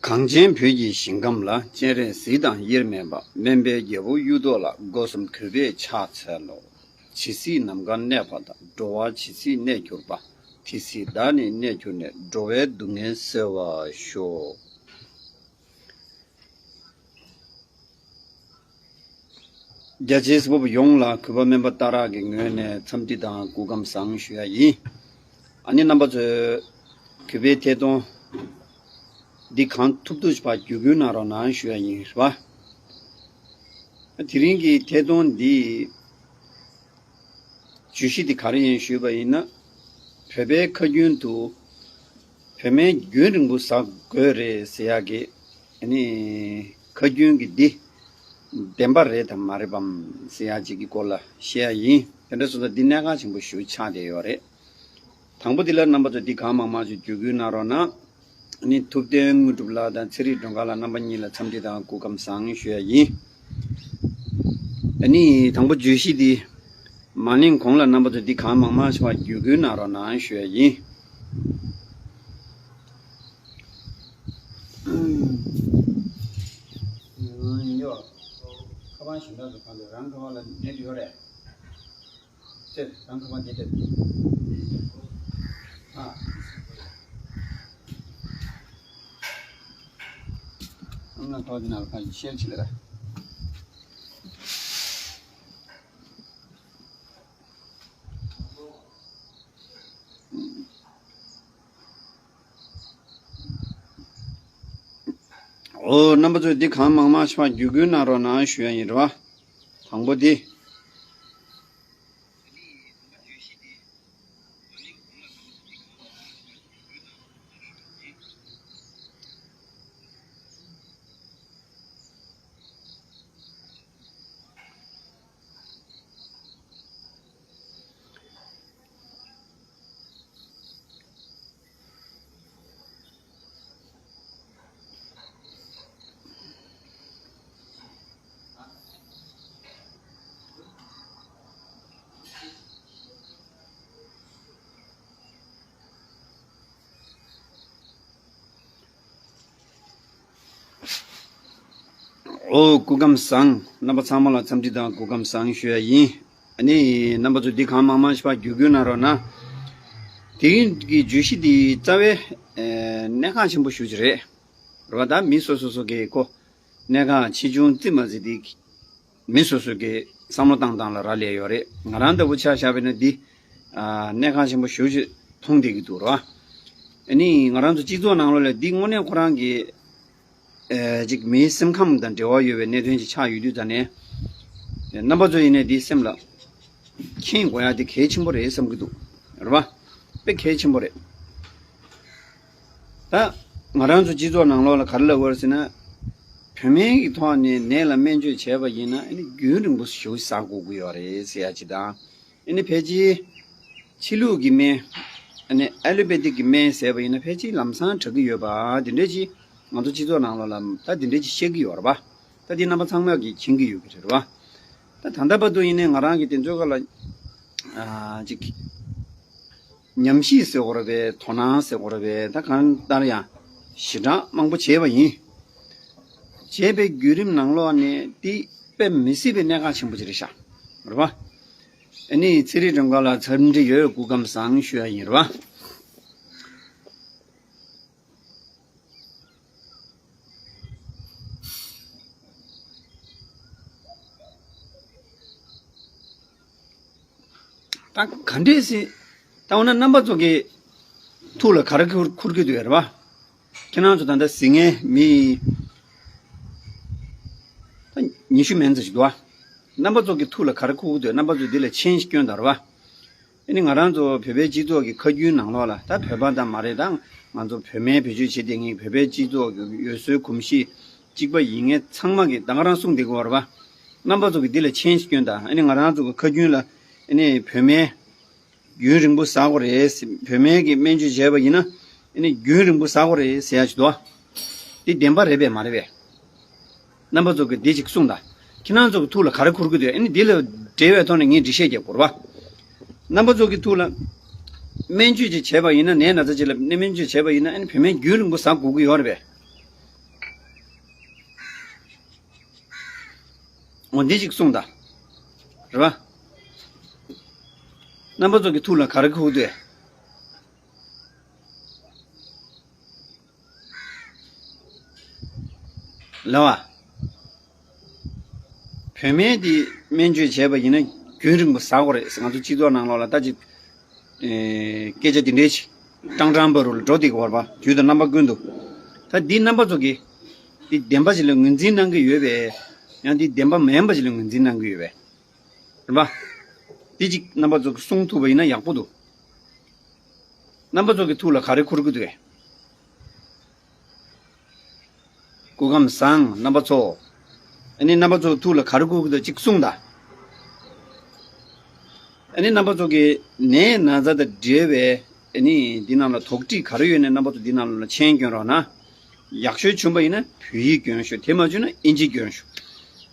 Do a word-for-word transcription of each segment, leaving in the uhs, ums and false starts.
གངས་ཅན་བོད་ཀྱི་ཞིང་ཁམས་ལ། སྤྱན་རས་གཟིགས་དང་དབྱེར་མེད་པ། སྨན་པའི་རྒྱལ་པོ་གཡུ་ཐོག་ལ། སྒོ་གསུམ་གུས་པས་ཕྱག་འཚལ་ལོ། ཇི་སྲིད་ནམ་མཁའ་གནས་པ་དང་། འགྲོ་བ་ཇི་སྲིད་གནས་གྱུར་པ། དེ་སྲིད་བདག་ནི་གནས་གྱུར་ནས། འགྲོ་བའི་སྡུག་བསྔལ་སེལ་བར་ཤོག། རྒྱ་ཆེའི་སྤོབས་པ་ཡོངས་ལ་གུས་པ་སྨན་པ་སྟག་རག་གི་ངོས་ནས་འཚམས་འདྲི་དང་སྐུ་ཁམས་བཟང་ཞུ་ཡ་ཡིན། ཨ་ནི་རྣམ་པ་ཚོས་གུས་པའི་ཐད་གཏོང་འདི་གང་ཐུབ་ཐུབ་ཕར་བརྒྱུད་སྐུལ་གནང་རོགས་གནང་ཞུ་ཡ་ཡིན་རེད་བ། དེ་རིང་གི་ཐད་གཏོང་འདི་བརྗོད་གཞི་འདི་ག་རེ་ཡིན་ཞུས་པ་ཡིན་ན། བོད་པའི་ཁ་རྒྱུན་དུ་བོད་སྨན་རྒྱུན་རིང་པོ་ཟ་དགོས་རེད་ཟེར་ཡག་གི་ཨ་ནི་ཁ་རྒྱུན་གྱི་འདི་བདེན་པ་རེད་དམ་མ་རེད་པམ་ཟེར་ཡག་ཅིག་གི་སྐོར་ལ་བཤད་ཡག་ཡིན། དེ་འདྲ་སོང་ཙང་འདི་གནད་འགག་ཆེན་པོ་ཞིག་ཆགས་བསྡད་ཡོད་རེད། དང་པོ་འདི་ལ་རྣམ་པ་ཚོ་འདི་གང་མང་མང་ཞིག་བརྒྱུད་སྐུལ་གནང་རོགས་གནང་། ཨ་ནི་ཐུབ་བསྟན་དངོས་གྲུབ་ལགས་དང་ཚེ་རིང་སྒྲོལ་དཀར་ལགས་རྣམ་པ་གཉིས་ལ་འཚམས་འདྲི་དང་སྐུ་ཁམས་བཟང་ཞུ་ཡག་ཡིན། ཨ་ནི་དང་པོ་བརྗོད་གཞི་འདི་མ་གླེང་གོང་ལ་རྣམ་པ་ཚོ་འདི་གང་མང་མང་ཞིག་ཕར་བརྒྱུད་སྐུལ་གནང་རོགས་གནང་ཞུ་ཡག་ཡིན། ཁ་པར་ཞིག་ནང་དུ་གང་དུ་རང་ཁ་པར་ལ་ནེཊ་ཡོད་རེད། ཅེས་རང་ཁ་པར་འདི་སྟེར། ཨ། ཨང་ལ་ཐོག་འདི་ནང་ལ་ཕར་ཤེར་བྱེད་ལ། ཨོ། རྣམ་པ་ཚོས་འདི་གང་མང་མང་ཞིག་ཕར་བརྒྱུད་སྐུལ་གནང་རོགས་གནང་ཞུ་ཡག་ཡིན་རེད་བ། དང་པོ་འདི། ཨོ། སྐུ་ཁམས་བཟང་། རྣམ་པ་ཚང་མ་ལ་འཚམས་འདྲི་དང་སྐུ་ཁམས་བཟང་ཞུ་ཡག་ཡིན། ཨ་ནི་རྣམ་པ་ཚོ་འདི་གང་མང་མང་ཞིག་ཕར་བརྒྱུད་སྐུལ་གནང་རོགས་གནང་། དེ་རིང་གི་བརྗོད་གཞི་འདི་རྩ་བའི་ཨེ་གནད་འགག་ཆེན་པོ་ཞེ་པོ་ཅིག་རེད། རེད་བ། ད་མི་སོ་སོ་སོ་གི་ཁོ་གནད་འགག་ཆེ་ཆུང་རྩིས་མ་རྩིས་འདི་མི་སོ་སོ་གི་བསམ་བློ་བཏང་སྟངས་ལ་རག་ལས་ཡོད་རེད། ང་རང་ལྟ་བུ་ཆ་བཞག་པ་ཡིན་ན་འདི་ཨ་གནད་འགག་ཆེན་པོ་ཞེ་པོ་ཅིག་མཐོང་བསྡད་ཀྱི་འདུག་རེད་བ། ཨ་ནི་ང་རང་ཚོ་སྤྱི་ཚོགས་ནང་ལོགས་ལ་འདི་དངོས་གནས་ཁོ་རང་གི་ཨེ་ཅིག་མིའི་སེམས་ཁམས་དང་འབྲེལ་བ་ཡོད་པའི་གནད་དོན་ཅིག་ཆགས་ཡོད་དུས་ཙང་ནས། རྣམ་པ་ཚོ་ཡིན་ནའི་འདི་སེམས་ལ་མཁྱེན་དགོས་ཡག་འདི་གལ་ཆེན་པོ་རེད་བསམ་གྱི་འདུག་རེད་བ། དཔེ་གལ་ཆེན་པོ་རེད། ད་ང་རང་ཚོ་སྤྱི་ཚོགས་ནང་ལོགས་ལ་ག་རེ་ལབ་དགོས་རེད་ཟེར་ན། བོད་སྨན་གྱི་ཐོག་ནས་ནད་ལ་སྨན་བཅོས་བྱས་པ་ཡིན་ན་ཨ་ནི་རྒྱུན་རིང་པོ་ཞེ་པོ་ཟ་དགོས་ཀྱི་ཡོད་རེད་ཟེར་ཡག་ཅིག་དང་། ཨ་ནི་ཕལ་ཆེར་ཕྱི་ལུགས་ཀྱི་སྨན། ཨ་ནི་ཨ་ལོ་པེ་ཐིག་གི་སྨན་ཟེར་བ་ཡིན་ན་ཕལ་ཆེར་ལམ་སང་དྲག་གི་ཡོད་པ་དེ་འདྲ་ཅིག་ང་ཚོ་སྤྱི་ཚོགས་ནང་ལོགས་ལ་ད་དེ་འདྲ་ཅིག་བཤད་ཀྱི་ཡོད་རེད་པ། ད་དེ་རྣམ་པ་ཚང་མས་ཀྱིས་མཁྱེན་གྱི་ཡོད་ཀྱི་རེད་པ། ད་ད་ལྟ་བར་དུ་ཡིན་ནའི་ང་རང་གིས་དེ་ཚོའི་སྐོར་ལ་ཨ་ཅིག་ཉམས་ཞིབ་ཟེར་དགོས་རེད་པས། དོ་སྣང་ཟེར་དགོས་རེད་པས། ད་གང་ལྟར་ཡང་ཞེ་དྲག་མང་པོ་བྱས་པ་ཡིན། བྱས་པའི་བརྒྱུད་རིམ་ནང་ལོགས་ནས་དེ་དཔེ་མི་སྲིད་པའི་གནད་འགག་ཆེན་པོ་ཅིག་རེད་ཤག་རེད་པ། ཨ་ནི་ཚེ་རིང་སྒྲོལ་དཀར་ལགས་འཚམས་འདྲི་ཡོད། སྐུ་ཁམས་བཟང་ཞུ་ཡག་ཡིན་རེད་པ། ད་ག་འདྲས་སེ། ད་འོ་ན་རྣམ་པ་ཚོ་གི་ཐུགས་ལ་ག་རེ་འཁུར་འཁུར་གྱི་འདུག་རེད་པ། ཁྱེད་རང་ཚོ་ད་ལྟ་གཟིགས་མཁན་མི་ད་ཉི་ཤུ་མན་ཙམ་ཞིག་འདུག་ཨ། རྣམ་པ་ཚོ་གི་ཐུགས་ལ་ག་རེ་འཁུར་གྱི་འདུག་རྣམ་པ་ཚོ་འདི་ལ་མཆན་ཞིག་སྐྱོན་དང་རེད་པ། ཨ་ནི་ང་རང་ཚོ་བོད་པའི་སྤྱི་ཚོགས་ཀྱི་ཁ་རྒྱུན་ནང་ལོགས་ལ། ད་བོད་པ་ཙམ་མ་རེད། ད་ང་ཚོ་བོད་སྨན་བེད་སྤྱོད་བྱེད་བསྡད་མཁན་བོད་པའི་སྤྱི་ཚོགས་ཀྱི་འོས་བཟོའི་གོམས་གཤིས་གཅིག་པ་ཡིན་མཁན་ཚང་མ་གིས་ད་ག་རང་གསུངས་བསྡད་ཀྱི་ཡོད་རེད་པ། རྣམ་པ་ཚོ་གིས་འདི་ལ་མཆན་ཞིག་སྐྱོན་དང་། ཨ་ནི་ང་རང་ཚོ་གི་ཁ་རྒྱུན་ལ་ཨ་ནི་བོད་སྨན་རྒྱུན་རིང་པོ་ཟ་དགོས་རེད། བོད་སྨན་གྱི་སྨན་བཅོས་བྱས་པ་ཡིན་ན་ཨ་ནི་རྒྱུན་རིང་པོ་ཟ་དགོས་རེད་ཟེར་ཡག་ཅིག་འདུག་པ། འདི་བདེན་པ་རེད་པས་མ་རེད་པས། རྣམ་པ་ཚོ་གིས་འདི་ཅིག་གསུངས་དང་། ཁྱེད་རང་ཚོ་གི་ཐུགས་ལ་ག་རེ་འཁོར་གྱི་འདུག་ཨ་ནི་འདི་ལ་འབྲེལ་བའི་ཐོག་ནས་ངས་འགྲེལ་བཤད་རྒྱག་དགོས་རེད་པ། རྣམ་པ་ཚོ་གི་ཐུགས་ལ་སྨན་བཅོས་ཅིག་བྱས་པ་ཡིན་ན། ནད་ན་ཚ་ཅིག་ལ་སྨན་བཅོས་བྱས་པ་ཡིན་ན་ཨ་ནི་བོད་སྨན་རྒྱུན་རིང་པོ་ཟ་དགོས་ཀྱི་ཡོད་རེད་པས། འོ་འདི་ཅིག་གསུངས་དང་། རེད་པ། རྣམ་པ་ཚོ་གི་ཐུགས་ལ་ག་རེ་འཁོར་འདུག་ལགས་པ། བོད་སྨན་འདི་སྨན་བཅོས་བྱས་པ་ཡིན་ན་རྒྱུན་རིང་པོ་ཟ་དགོས་རེད་ཟེར། ང་ཚོ་སྤྱི་ཚོགས་ནང་ལོགས་ལ་ད་ཅིག་ཨེ། སྐད་ཆ་འདི་འདྲའི་ཞིག་ཀྲང་ཀྲང་བ་རུ་ལ་འགྲོ་བསྡད་ཀྱི་ཡོད་རེད་པ། དུས་དང་རྣམ་པ་ཀུན་ཏུ། ད་འདི་རྣམ་པ་ཚོ་གིས་འདི་བདེན་པ་ཞིག་ལ་ངོས་འཛིན་གནང་གི་ཡོད་པས། ཡང་འདི་བདེན་པ་མིན་པ་ཞིག་ལ་ངོས་འཛིན་གནང་གི་ཡོད་པས། རེད་པ། འདི་ཅིག་རྣམ་པ་ཚོ་གིས་གསུང་ཐུབ་པ་ཡིན་ན་ཡག་པོ་འདུག་རྣམ་པ་ཚོ་གི་ཐུགས་ལ་ག་རེ་འཁོར་གྱི་འདུག་གས། སྐུ་ཁམས་བཟང་རྣམ་པ་ཚོ། ཨ་ནི་རྣམ་པ་ཚོ་ཐུགས་ལ་ག་རེ་འཁོར་གྱི་འདུག་ཅིག་གསུངས་དང་། ཨ་ནི་རྣམ་པ་ཚོ་གི་ནད་ན་ཚ་དང་འབྲེལ་བའི་ཨ་ནི་འདི་ནང་ལ་དོགས་འདྲི་ག་རེ་ཡོད་ན་རྣམ་པ་ཚོ་འདི་ནང་ལ་མཆན་སྐྱོན་རོགས་གནང་། ཡག་ཤོས་བྱུང་པ་ཡིན་ན་བོད་ཡིག་སྐྱོན་ཤོག་དེ་མ་བྱུང་ན་ཨིན་ཇི་སྐྱོན་ཤོག་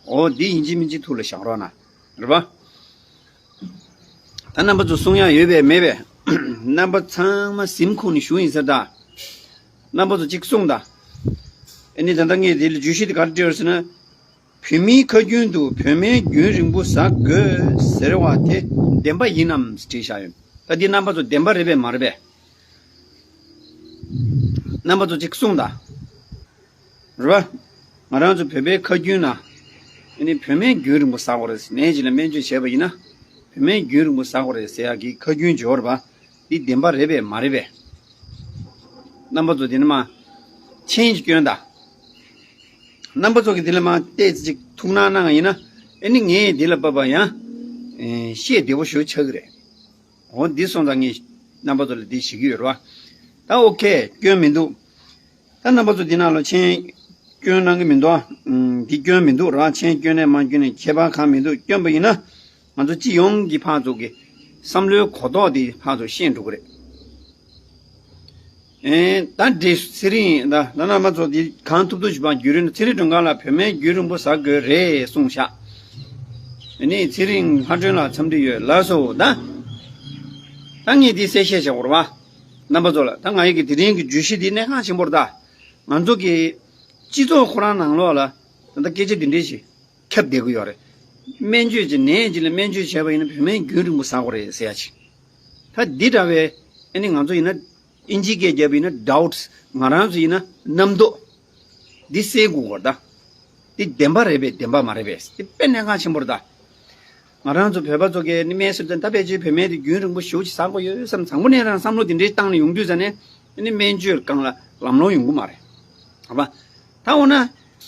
འོ་འདི་ཡིན་གཅིག་མིན་གཅིག་ཐུགས་ལ་བཞག་རོགས་གནང་། རེད་པ། ད་རྣམ་པ་ཚོ་གསུང་ཡག་ཡོད་པས་མེད་པས། རྣམ་པ་ཚང་མ་གཟིམ་ཁུག་ནས་བཞུགས་ཡིན་ཟེར་ད། རྣམ་པ་ཚོ་གཅིག་གསུངས་དང་། ཨ་ནི་ད་ལྟ་ངས་དེ་ལ་བརྗོད་གཞི་དེ་ག་རེ་བྲིས་ཡོད་ཟེར་ན། བོད་མིའི་ཁ་རྒྱུན་དུ་བོད་སྨན་རྒྱུན་རིང་པོ་ཟ་དགོས་ཟེར་བ་དེ་བདེན་པ་ཡིན་ནམ་བྲིས་བཞག་ཡོད། ད་འདི་རྣམ་པ་ཚོ་བདེན་པ་རེད་པས་མ་རེད་པས། རྣམ་པ་ཚོ་གཅིག་གསུངས་དང་། རེད་པ། ང་རང་ཚོ་བོད་པའི་ཁ་རྒྱུན་ན། ཨ་ནི་བོད་སྨན་རྒྱུན་རིང་པོ་ཟ་དགོས་རེད། ནད་ཅིག་ལ་སྨན་བཅོས་བྱས་པ་ཡིན་ན། བོད་སྨན་རྒྱུན་རིང་པོ་ཟ་དགོས་རེད་ཟེར་ཡག་གི་ཁ་རྒྱུན་འབྱོར་བ། འདི་བདེན་པ་རེད་པས་མ་རེད་པས། རྣམ་པ་ཚོ་དེ་ནི་མ། མཆན་ཅིག་སྐྱོན་དང་། རྣམ་པ་ཚོ་གི་དེ་ལ་མ་ཏོག་ཙམ་ཅིག་ཐུགས་སྣང་གནང་བ་ཡིན་ན། ཨ་ནི་ངས་དེ་ལ་བབ་པ་ཡང་། ཨེ། བཤད་བདེ་པོ་ཞིག་ཆགས་ཀྱི་རེད། འོ་འདི་སོང་ཙང་ངས་རྣམ་པ་ཚོ་ལ་འདི་ཞུ་གི་ཡོད་རེད་པ། ད་ཨོ་ཁེ། སྐྱོན་མི་འདུག་ད་རྣམ་པ་ཚོ་འདི་ནང་ལ་མཆན་སྐྱོན་གནང་གི་མི་འདུག་ཨ། ཨུམ། འདི་སྐྱོན་མི་འདུག་ར། མཆན་སྐྱོན་ནས་མ་སྐྱོན་ནས་ཁྱད་པར་གང་མི་འདུག་སྐྱོན་པ་ཡིན་ན་ང་ཚོ་སྤྱི་ཡོངས་ཀྱི་ཕར་ཚུར་གྱི་བསམ་བློའི་གོ་རྟོགས་འདི་ཕར་ཚུར་ཤེས་འགྲོ་གི་རེད། ཨེ། ད་འདི་ཚེ་རིང་ད་ད་རྣམ་པ་ཚོ་འདི་གང་ཐུབ་ཐུབ་ཞིག་ཕར་བརྒྱུད་རིམ་ཚེ་རིང་སྒྲོལ་དཀར་ལགས་བོད་སྨན་རྒྱུན་རིང་པོ་ཟ་དགོས་རེད་གསུངས་ཤག་ཨ་ནི་ཚེ་རིང་ལྷ་སྒྲོན་ལགས་འཚམས་འདྲི་ཡོད་ལགས་སོ། ད་ད་ངས་འདི་གསལ་བཤད་བྱེད་དགོས་རེད་པ། རྣམ་པ་ཚོ་ལ་ད་ང་ཡི་གི་དེ་རིང་གི་བརྗོད་གཞི་འདི་གནད་འགག་ཆེན་པོ་རེད་ད། ང་ཚོ་གི་སྤྱི་ཚོགས་ཁོ་རང་ནང་ལོགས་ལ་ད་ལྟ་སྐད་ཆ་འདི་འདྲས་ཞིག་ཁྱབ་བསྡད་ཀྱི་ཡོད་རེད། སྨན་བཅོས་ཀྱི་ནད་ཅིག་ལ་སྨན་བཅོས་བྱས་པ་ཡིན་ན་བོད་སྨན་རྒྱུན་རིང་པོ་ཟ་དགོས་རེད་ཟེར་ཡ་ཅིག་ད་འདི་འདྲ་བའི་ཨ་ནི་ང་ཚོ་ཡིན་ན་ཨིན་ཇིའི་སྐད་རྒྱབ་པ་ཡིན་ན་doubts། ང་རང་ཚོ་ཡིན་ན་རྣམ་རྟོག་འདི་སེལ་དགོས་ཀྱི་རེད་ད། འདི་བདེན་པ་རེད་པས་བདེན་པ་མ་རེད་པས། འདི་དཔེ་གནད་འགག་ཆེན་པོ་རེད་ད། ང་རང་ཚོ་བོད་པ་ཚོ་གིས་ནི་སྨན་ཟེར་དུས་ད་ཕལ་ཆེར་བོད་སྨན་དེ་རྒྱུན་རིང་པོ་ཞེ་པོ་ཅིག་ཟ་དགོས་ཡོད་བསམ། བཟང་པོ་ནས་རང་བསམ་བློ་དེ་འདྲའི་བཏང་ནས་ཡོང་དུས་ཙ་ནས་ནི་སྨན་བཅོས་སྒང་ལ་ལམ་ལྷོང་ཡོང་གི་མ་རེད། རེད་པ། ད་འོ་ན་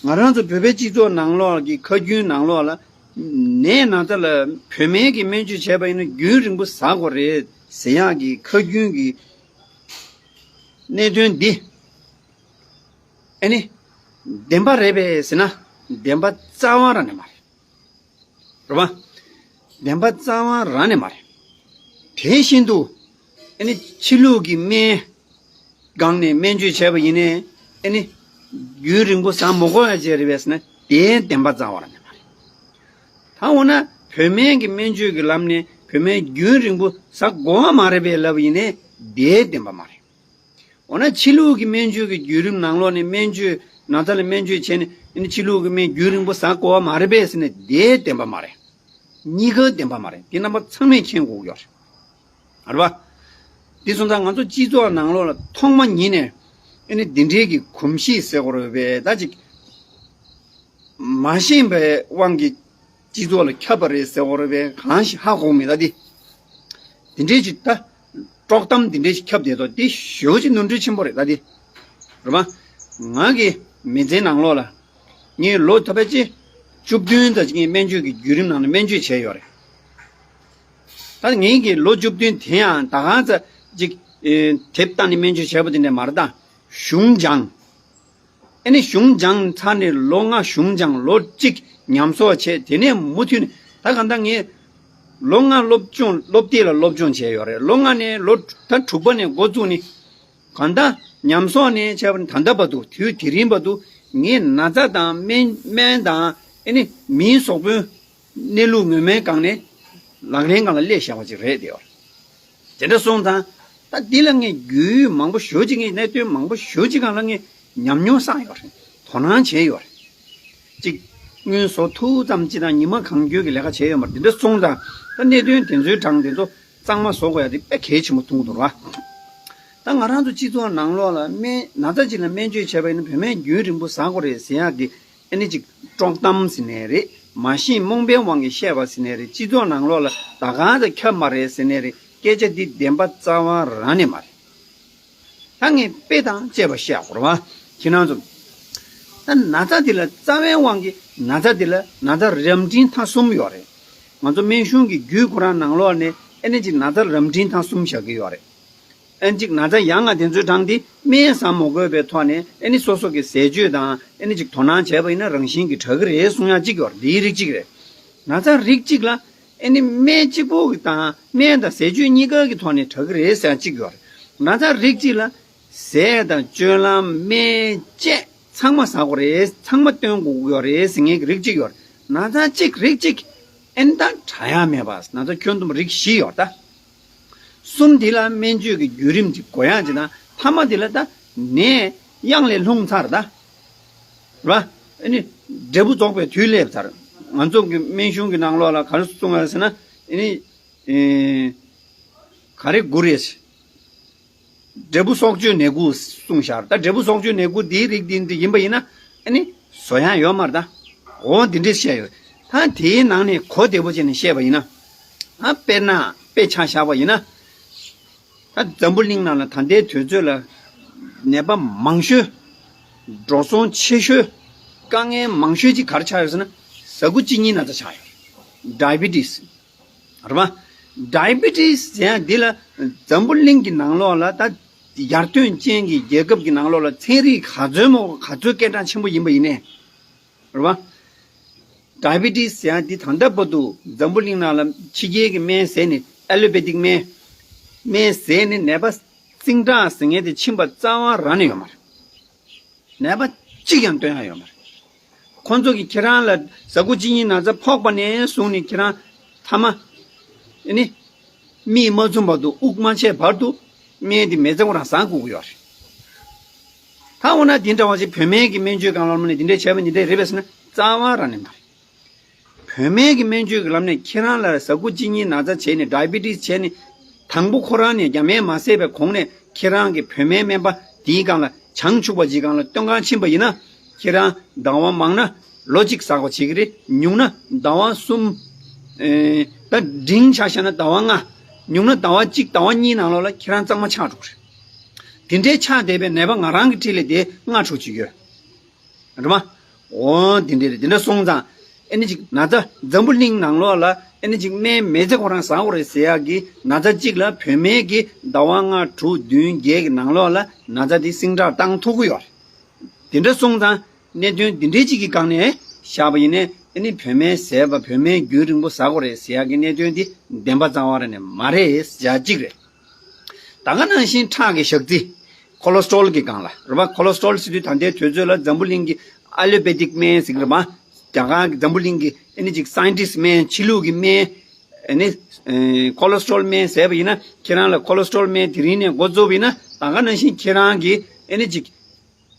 ང་རང་ཚོ་བོད་པའི་སྤྱི་ཚོགས་ནང་ལོགས་ཀྱི་ཁ་རྒྱུན་ནང་ལོགས་ལ་ནད་ན་ཚ་ལ་བོད་སྨན་གྱི་སྨན་བཅོས་བྱས་པ་ཡིན་ན་རྒྱུན་རིང་པོ་ཟ་དགོས་རེད་ཟེར་ཡག་གི་ཁ་རྒྱུན་གྱི་གནད་དོན་འདི་ཨ་ནི་བདེན་པ་རེད་པས་ཟེར་ན་བདེན་པ་རྩ་བ་རང་ནས་མ་རེད། རེད་པ། བདེན་པ་རྩ་བ་རང་ནས་མ་རེད། དེ་བཞིན་དུ་ཨ་ནི་ཕྱི་ལུགས་ཀྱི་སྨན་སྒང་ནས་སྨན་བཅོས་བྱས་པ་ཡིན་ནའི་ཨ་ནི་རྒྱུན་རིང་པོ་ཟ་མི་དགོས་ཡ་ཅིག་རེད་པས་ཟེར་ན་དེ་བདེན་པ་རྩ་བ་རང་ནས་མ་རེད། ད་འོ་ན་བོད་སྨན་གྱི་སྨན་བཅོས་ཀྱི་ལམ་ནས་བོད་སྨན་རྒྱུན་རིང་པོ་ཟ་དགོས་པ་མ་རེད་པས་ལབ་པ་ཡིན་ནའི་དེ་བདེན་པ་མ་རེད། འོ་ན་ཕྱི་ལུགས་ཀྱི་སྨན་བཅོས་ཀྱི་བརྒྱུད་རིམ་ནང་ལོགས་ནས་སྨན་བཅོས་ན་ཚ་ལ་སྨན་བཅོས་བྱས་ནས་ཨ་ནི་ཕྱི་ལུགས་ཀྱི་སྨན་རྒྱུན་རིང་པོ་ཟ་དགོས་པ་མ་རེད་པས་ཟེར་ནས་དེ་བདེན་པ་མ་རེད། གཉིས་ཀ་བདེན་པ་མ་རེད། དེ་རྣམ་པ་ཚང་མས་མཁྱེན་དགོས་ཀྱི་ཡོད་རེད། རེད་པ། དེ་སོང་ཙང་ང་ཚོ་སྤྱི་ཚོགས་ནང་ལོགས་ལ་ཐོག་མ་ཉིད་ནས་ཨ་ནི་འདི་འདྲའི་གི་གོམས་གཤིས་ཟེར་དགོས་རེད་པས། ད་ཅིག་མ་ཤེས་པའི་དབང་གིས་སྤྱི་ཚོགས་ལ་ཁྱབ་པ་རེད་ཟེར་དགོས་རེད་པས། གང་ཞིག་ཧ་གོ་མེད་ད་དེ། དེ་འདྲའི་ཅིག་ད་དཀྲོག་གཏམ་དེ་འདྲའི་ཞིག་ཁྱབ་བསྡད་དོ་དེ་ཞེ་པོ་ཅིག་ནོར་འཁྲུལ་ཆེན་པོ་རེད་ད་དེ། རེད་པ། ང་གི་མི་ཚེའི་ནང་ལོགས་ལ་ངས་ལོ་ད་ཕལ་ཆེར་བཅུ་བདུན་ཙམ་ཅིག་ངས་སྨན་བཅོས་ཀྱི་བརྒྱུད་རིམ་ནང་ནས་སྨན་བཅོས་བྱས་ཡོད་རེད། ད་ངས་ཀྱི་ལོ་བཅུ་བདུན་དེ་ཡང་ད་ག་ཙམ་ཅིག་ཨེ། དེབ་བལྟས་ནས་སྨན་བཅོས་བྱས་པ་དེ་འདྲ་མ་རེད་ད། གཞུང་སྦྱངས། ཨ་ནི་གཞུང་སྦྱངས་ཚར་ནས་ལོ་ལྔ་གཞུང་སྦྱངས། ལོ་གཅིག་ཉམས་གསོག་བྱས། དེ་ནས་མུ་མཐུད་ནས་ད་གང་ལྟར་ངས་ལོ་ལྔ་སློབ་སྦྱོང་སློབ་དེབ་ལ་སློབ་སྦྱོང་བྱས་ཡོད་རེད། ལོ་ལྔ་ནས་ལོ་ད་དྲུག་པ་ནས་འགོ་བཙུགས་ནས་གང་ལྟར་ཉམས་གསོག་ནས་བྱས་པ་ནི་ད་ལྟ་བར་དུ་དུས་དེ་རིང་བར་དུ་ངས་ན་ཚ་དང་སྨན་སྨན་དང་ཨ་ནི་མིའི་གཟུགས་པོའི་གནས་ལུགས་ངོ་མའི་སྒང་ནས་ལག་ལེན་སྒང་ལ་སླེབས་བཞག་པ་ཅིག་རེད་དེ། དེ་འདྲ་སོང་ཙང་ད་འདི་ལ་ངས་རྒྱུས་མང་པོ་ཞེ་པོ་ཅིག་ངས་གནད་དོན་མང་པོ་ཞེ་པོ་ཅིག་སྒང་ལ་ངས་ཉམས་མྱོང་བསགས་ཡོད་རེད། དོ་སྣང་བྱས་ཡོད་རེད། ཅིག་ དངུལ་བཟོ་ཐུབ་ཙམ་ཅིག་དང་ཉི་མ་གང་འཁྱོལ་གྱི་ལས་ཀ་བྱས་ཡོད་མ་རེད། འདི་འདྲ་སོང་ཙང་ད་གནད་དོན་དེ་ཚོའི་གྲངས་དེ་ཚོ་གཙང་མ་བཟོ་དགོས་ཡ་དེ་དཔེ་གལ་ཆེན་པོ་མཐོང་གི་འདུག་ར། ད་ང་རང་ཚོ་སྤྱི་ཚོགས་ནང་ལོགས་ལ་སྨན་ན་ཚ་ཅིག་ལ་སྨན་བཅོས་བྱས་པ་ཡིན་ན་བོད་སྨན་རྒྱུན་རིང་པོ་ཟ་དགོས་རེད་ཟེར་ཡག་གི་ཨ་ནི་ཅིག་དཀྲོག་གཏམ་ཟེར་ནའི་རེད། མ་ཤེས་རྨོངས་པའི་དབང་གིས་བཤད་པ་ཟེར་ནའི་རེད། སྤྱི་ཚོགས་ནང་ལོགས་ལ་ད་གང་ཚ་ཁྱབ་མ་རེད་ཟེར་ནའི་རེད། སྐད་ཆ་འདི་བདེན་པ་རྩ་བ་རང་ནས་མ་རེད། ད་ངས་དཔེ་དང་བཅས་པ་བཤད་དགོས་རེད་བ། ཁྱེད་རང་ཚོ། ད་ན་ཚ་འདི་ལ་རྩ་བའི་དབང་གིས་ན་ཚ་འདི་ལ་ན་ཚ་རབ་འབྲིང་ཐ་གསུམ་ཡོད་རེད། ང་ཚོ་སྨན་གཞུང་གི་རྒྱུད་ཁོ་རང་ནང་ལོགས་ནས་ཨ་ནི་ཅིག་ན་ཚ་རབ་འབྲིང་ཐ་གསུམ་བཞག་གི་ཡོད་རེད། ཨ་ནི་ཅིག་ན་ཚ་ཡང་ང་དེ་ཚོའི་གྲངས་འདི་སྨན་ཟ་མ་དགོས་པའི་ཐོག་ནས་ཨ་ནི་སོ་སོ་གི་ཟས་སྤྱོད་དང་ཨ་ནི་ཅིག་དོ་སྣང་བྱས་པ་ཡིན་ན་རང་བཞིན་གྱིས་དྲག་གི་རེད་གསུང་ཡག་གཅིག་ཡོད་རེད། འདིའི་རིགས་གཅིག་རེད། ན་ཚ་རིགས་གཅིག་ལ་ཨ་ནི་སྨན་གཅིག་པོ་གི་དང་སྨན་དང་ཟས་སྤྱོད་གཉིས་ཀ་གི་ཐོག་ནས་དྲག་གི་རེད་ཟེར་ཡག་གཅིག་ཡོད་རེད། ན་ཚ་རིགས་གཅིག་ལ་ཟས་དང་སྤྱོད་ལམ་སྨན་བཅས་ཚང་མ་ཟ་དགོས་རེད། ཚང་མ་སྟོན་དགོས་ཀྱི་ཡོད་རེད་ཟེར་མཁན་གྱི་རིགས་གཅིག་ཡོད་རེད། ན་ཚ་གཅིག་རིགས་གཅིག་ཨ་ནི་ད་དྲག་ཡག་མེད་པ། ན་ཚ་ཁྱོན་བསྡོམས་རིགས་བཞི་ཡོད་རེད་ད། གསུམ་འདི་ལ་སྨན་བཅོས་ཀྱི་བརྒྱུད་རིམ་གྱི་དགོས་ཡག་ཅིག་དང་། ཐ་མ་འདི་ལ་ད་ནད་གཡང་ལས་ལྷུང་ཚར་ད། རེད་བ། ཨ་ནི་འབྲས་བུ་རྫོགས་པའི་དུས་སླེབས་ཚར། ང་ཚོ་གི་སྨན་གཞུང་གི་ནང་ལོགས་ལ་ག་རེ་གསུང་ཡ་ཟེར་ན། ཨ་ནི་ཨེ་ག་རེ་དགུ་རེད། འབྲས་བུ་སྲོག་གཅོད་ནད་དགུ་གསུངས་ཤག་ད་འབྲས་བུ་སྲོག་གཅོད་ནད་དགུ་འདིའི་རིགས་འདི་འདི་ཡིན་པ་ཡིན་ན་ཨ་ནི་བཟོ་ཡག་ཡོད་མ་རེད་ད། འོ་འདི་འདྲས་བཤད་ཡོད། ད་དེའི་ནང་ནས་གོ་བདེ་པོ་བྱས་ནས་བཤད་པ་ཡིན་ན། ཨ་དཔེར་ན་དཔེ་ཆ་བཞག་པ་ཡིན་ན། ད་འཛམ་བུ་གླིང་ནང་ལ་ད་ལྟའི་དུས་ཚོད་ལ་ནད་པ་མང་ཤོས། འགྲོ་སོང་ཆེ་ཤོས། དཀའ་ངལ་མང་ཤོས་ཅིག་ག་རེ་ཆགས་ཡོད་ཟེར་ན། ཟ་ཁུ་གཅིན་སྙི་ན་ཚ་ཆགས་ཡོད། ཌའི་བི་ཊི་སི། རེད་པ། ཌའི་བི་ཊི་སི་ཟེར་ཡག་འདི་ལ་འཛམ་བུ་གླིང་གི་ནང་ལོགས་ལ་ད་ཡར་ཐོན་ཅན་གྱི་རྒྱལ་ཁབ་ཀྱི་ནང་ལོགས་ལ་ཚན་རིག་ག་ཚོད་མོ་ག་ཚོད་སྐད་གྲགས་ཆེན་པོ་ཡིན་པ་ཡིན་ནའི། རེད་པ། ཌའི་བི་ཊི་སི་ཟེར་ཡག་འདི་ད་ལྟ་བར་དུ་འཛམ་བུ་གླིང་ནང་ལ་ཕྱི་རྒྱལ་གྱི་སྨན་ཟས་ནས་ཨ་ལོ་པེ་ཐིག་སྨན། སྨན་ཟས་ནས་ནད་པ་ཟིང་དྲག་ཟེར་མཁན་དེ་ཕྱིན་པ་རྩ་བ་རང་ནས་ཡོད་མ་རེད། ནད་པ་གཅིག་ཀྱང་སྟོན་ཡག་ཡོད་མ་རེད། ཁོང་ཚོ་གིས་ཁྱེད་རང་ལ་ཟ་ཁུ་གཅིན་སྙི་ན་ཚ་ཕོག་པ་ནས་བཟུང་ནས་ཁྱེད་རང་ཐ་མ་ཨ་ནི་མིག་མ་བཙུམ་བར་དུ་དབུགས་མ་ཆད་བར་དུ་སྨན་དེ་མི་ཚེ་ཁོ་རང་ཟ་དགོས་ཀྱི་ཡོད་རེད། ད་འོ་ན་འདི་འདྲ་བ་ཞིག་བོད་སྨན་གྱི་སྨན་བཅོས་སྒང་ལ་ནས་འདི་འདྲས་བྱས་པ་འདི་འདྲས་རེད་པས་ཟེར་ན་རྩ་བ་རང་ནས་མ་རེད། བོད་སྨན་གྱི་སྨན་བཅོས་ཀྱི་ལམ་ནས་ཁྱེད་རང་ལ་ཟ་ཁུ་གཅིན་སྙི་ན་ཚ་བྱས་ནས་ཌའི་བི་ཊི་སི་བྱས་ནས། དང་པོ་ཁོ་རང་ནས་རྒྱ་སྨན་མ་བཟས་པའི་གོང་ནས་ཁྱེད་རང་གི་བོད་སྨན་སྨན་པ་དེའི་སྒང་ལ་བྱང་ཆུབ་པ་ཅིག་སྒང་ལ་སྟོན་གང་ཕྱིན་པ་ཡིན་ན། ཁྱེད་རང་ཟླ་བ་མང་ན་ལོ་གཅིག་ཟ་དགོས་བྱེད་ཀྱི་རེད། ཉུང་ན་ཟླ་བ་གསུམ། ཨེ་ད་འབྲིང་ཆ་བཞག་ན་ཟླ་བ་ལྔ། ཉུང་ན་ཟླ་བ་གཅིག་ཟླ་བ་གཉིས་ནང་ལོགས་ལ་ཁྱེད་རང་གཙང་མ་ཆགས་འགྲོ་གི་རེད། དེ་འདྲའི་ཆགས་བསྡད་པའི་ནད་པ་ང་རང་གི་འཁྲིས་ལ་དེ་ལྔ་དྲུག་ཅིག་ཡོད། རེད་མ། འོ་འདི་འདྲ་རེད། འདི་འདྲ་སོང་ཙང་ཨ་ནི་ཅིག་ན་ཚ་འཛམ་བུ་གླིང་ནང་ལོགས་ལ་ཨ་ནི་ཅིག་སྨན་མི་ཚེ་ཁོ་རང་ཟ་དགོས་རེད་ཟེར་ཡག་གི་ན་ཚ་གཅིག་ལ་བོད་སྨན་གྱིས་ཟླ་བ་ལྔ་དྲུག་བདུན་བརྒྱད་ཀྱི་ནང་ལོགས་ལ་ན་ཚ་དེ་ཟིང་དྲག་བཏང་ཐུབ་ཀྱི་ཡོད་རེད། འདི་འདྲ་སོང་ཙང་གནད་དོན་འདི་འདྲའི་ཅིག་གི་སྒང་ནས་བཞག་པ་ཡིན་ནའི་ཨ་ནི་བོད་སྨན་ཟས་པ་བོད་སྨན་རྒྱུན་རིང་པོ་ཟ་དགོས་རེད་ཟེར་ཡག་གི་གནད་དོན་འདི་བདེན་པ་རྩ་བ་རང་ནས་མ་རེད་ཟེར་ཡག་གཅིག་རེད། ད་ག་ནང་བཞིན་ཁྲག་གི་ཞག་རྩི། ཁོ་ལེ་སི་ཊོ་རོལ་གྱི་སྒང་ལ་རེད་པ། ཁོ་ལེ་སི་ཊོ་རོལ་ཟེར་དུས་ད་ལྟའི་དུས་ཚོད་ལ་འཛམ་བུ་གླིང་གི་ཨ་ལོ་པེ་ཐིག་སྨན་ཟེར་གྱི་རེད་པ། རྒྱ་གར་གྱི་འཛམ་བུ་གླིང་གི་ཨ་ནི་ཅིག་སའེན་ཊིསི་སྨན་ཕྱི་ལུགས་ཀྱི་སྨན། ཨ་ནི་ཨེ་ཁོ་ལེ་སི་ཊོ་རོལ་སྨན་ཟས་པ་ཡིན་ན་ཁྱེད་རང་ལ་ཁོ་ལེ་སི་ཊོ་རོལ་སྨན་དེ་རིང་ནས་འགོ་བཙུགས་པ་ཡིན་ན་ད་ག་ནང་བཞིན་ཁྱེད་རང་གི་ཨ་ནི་ཅིག་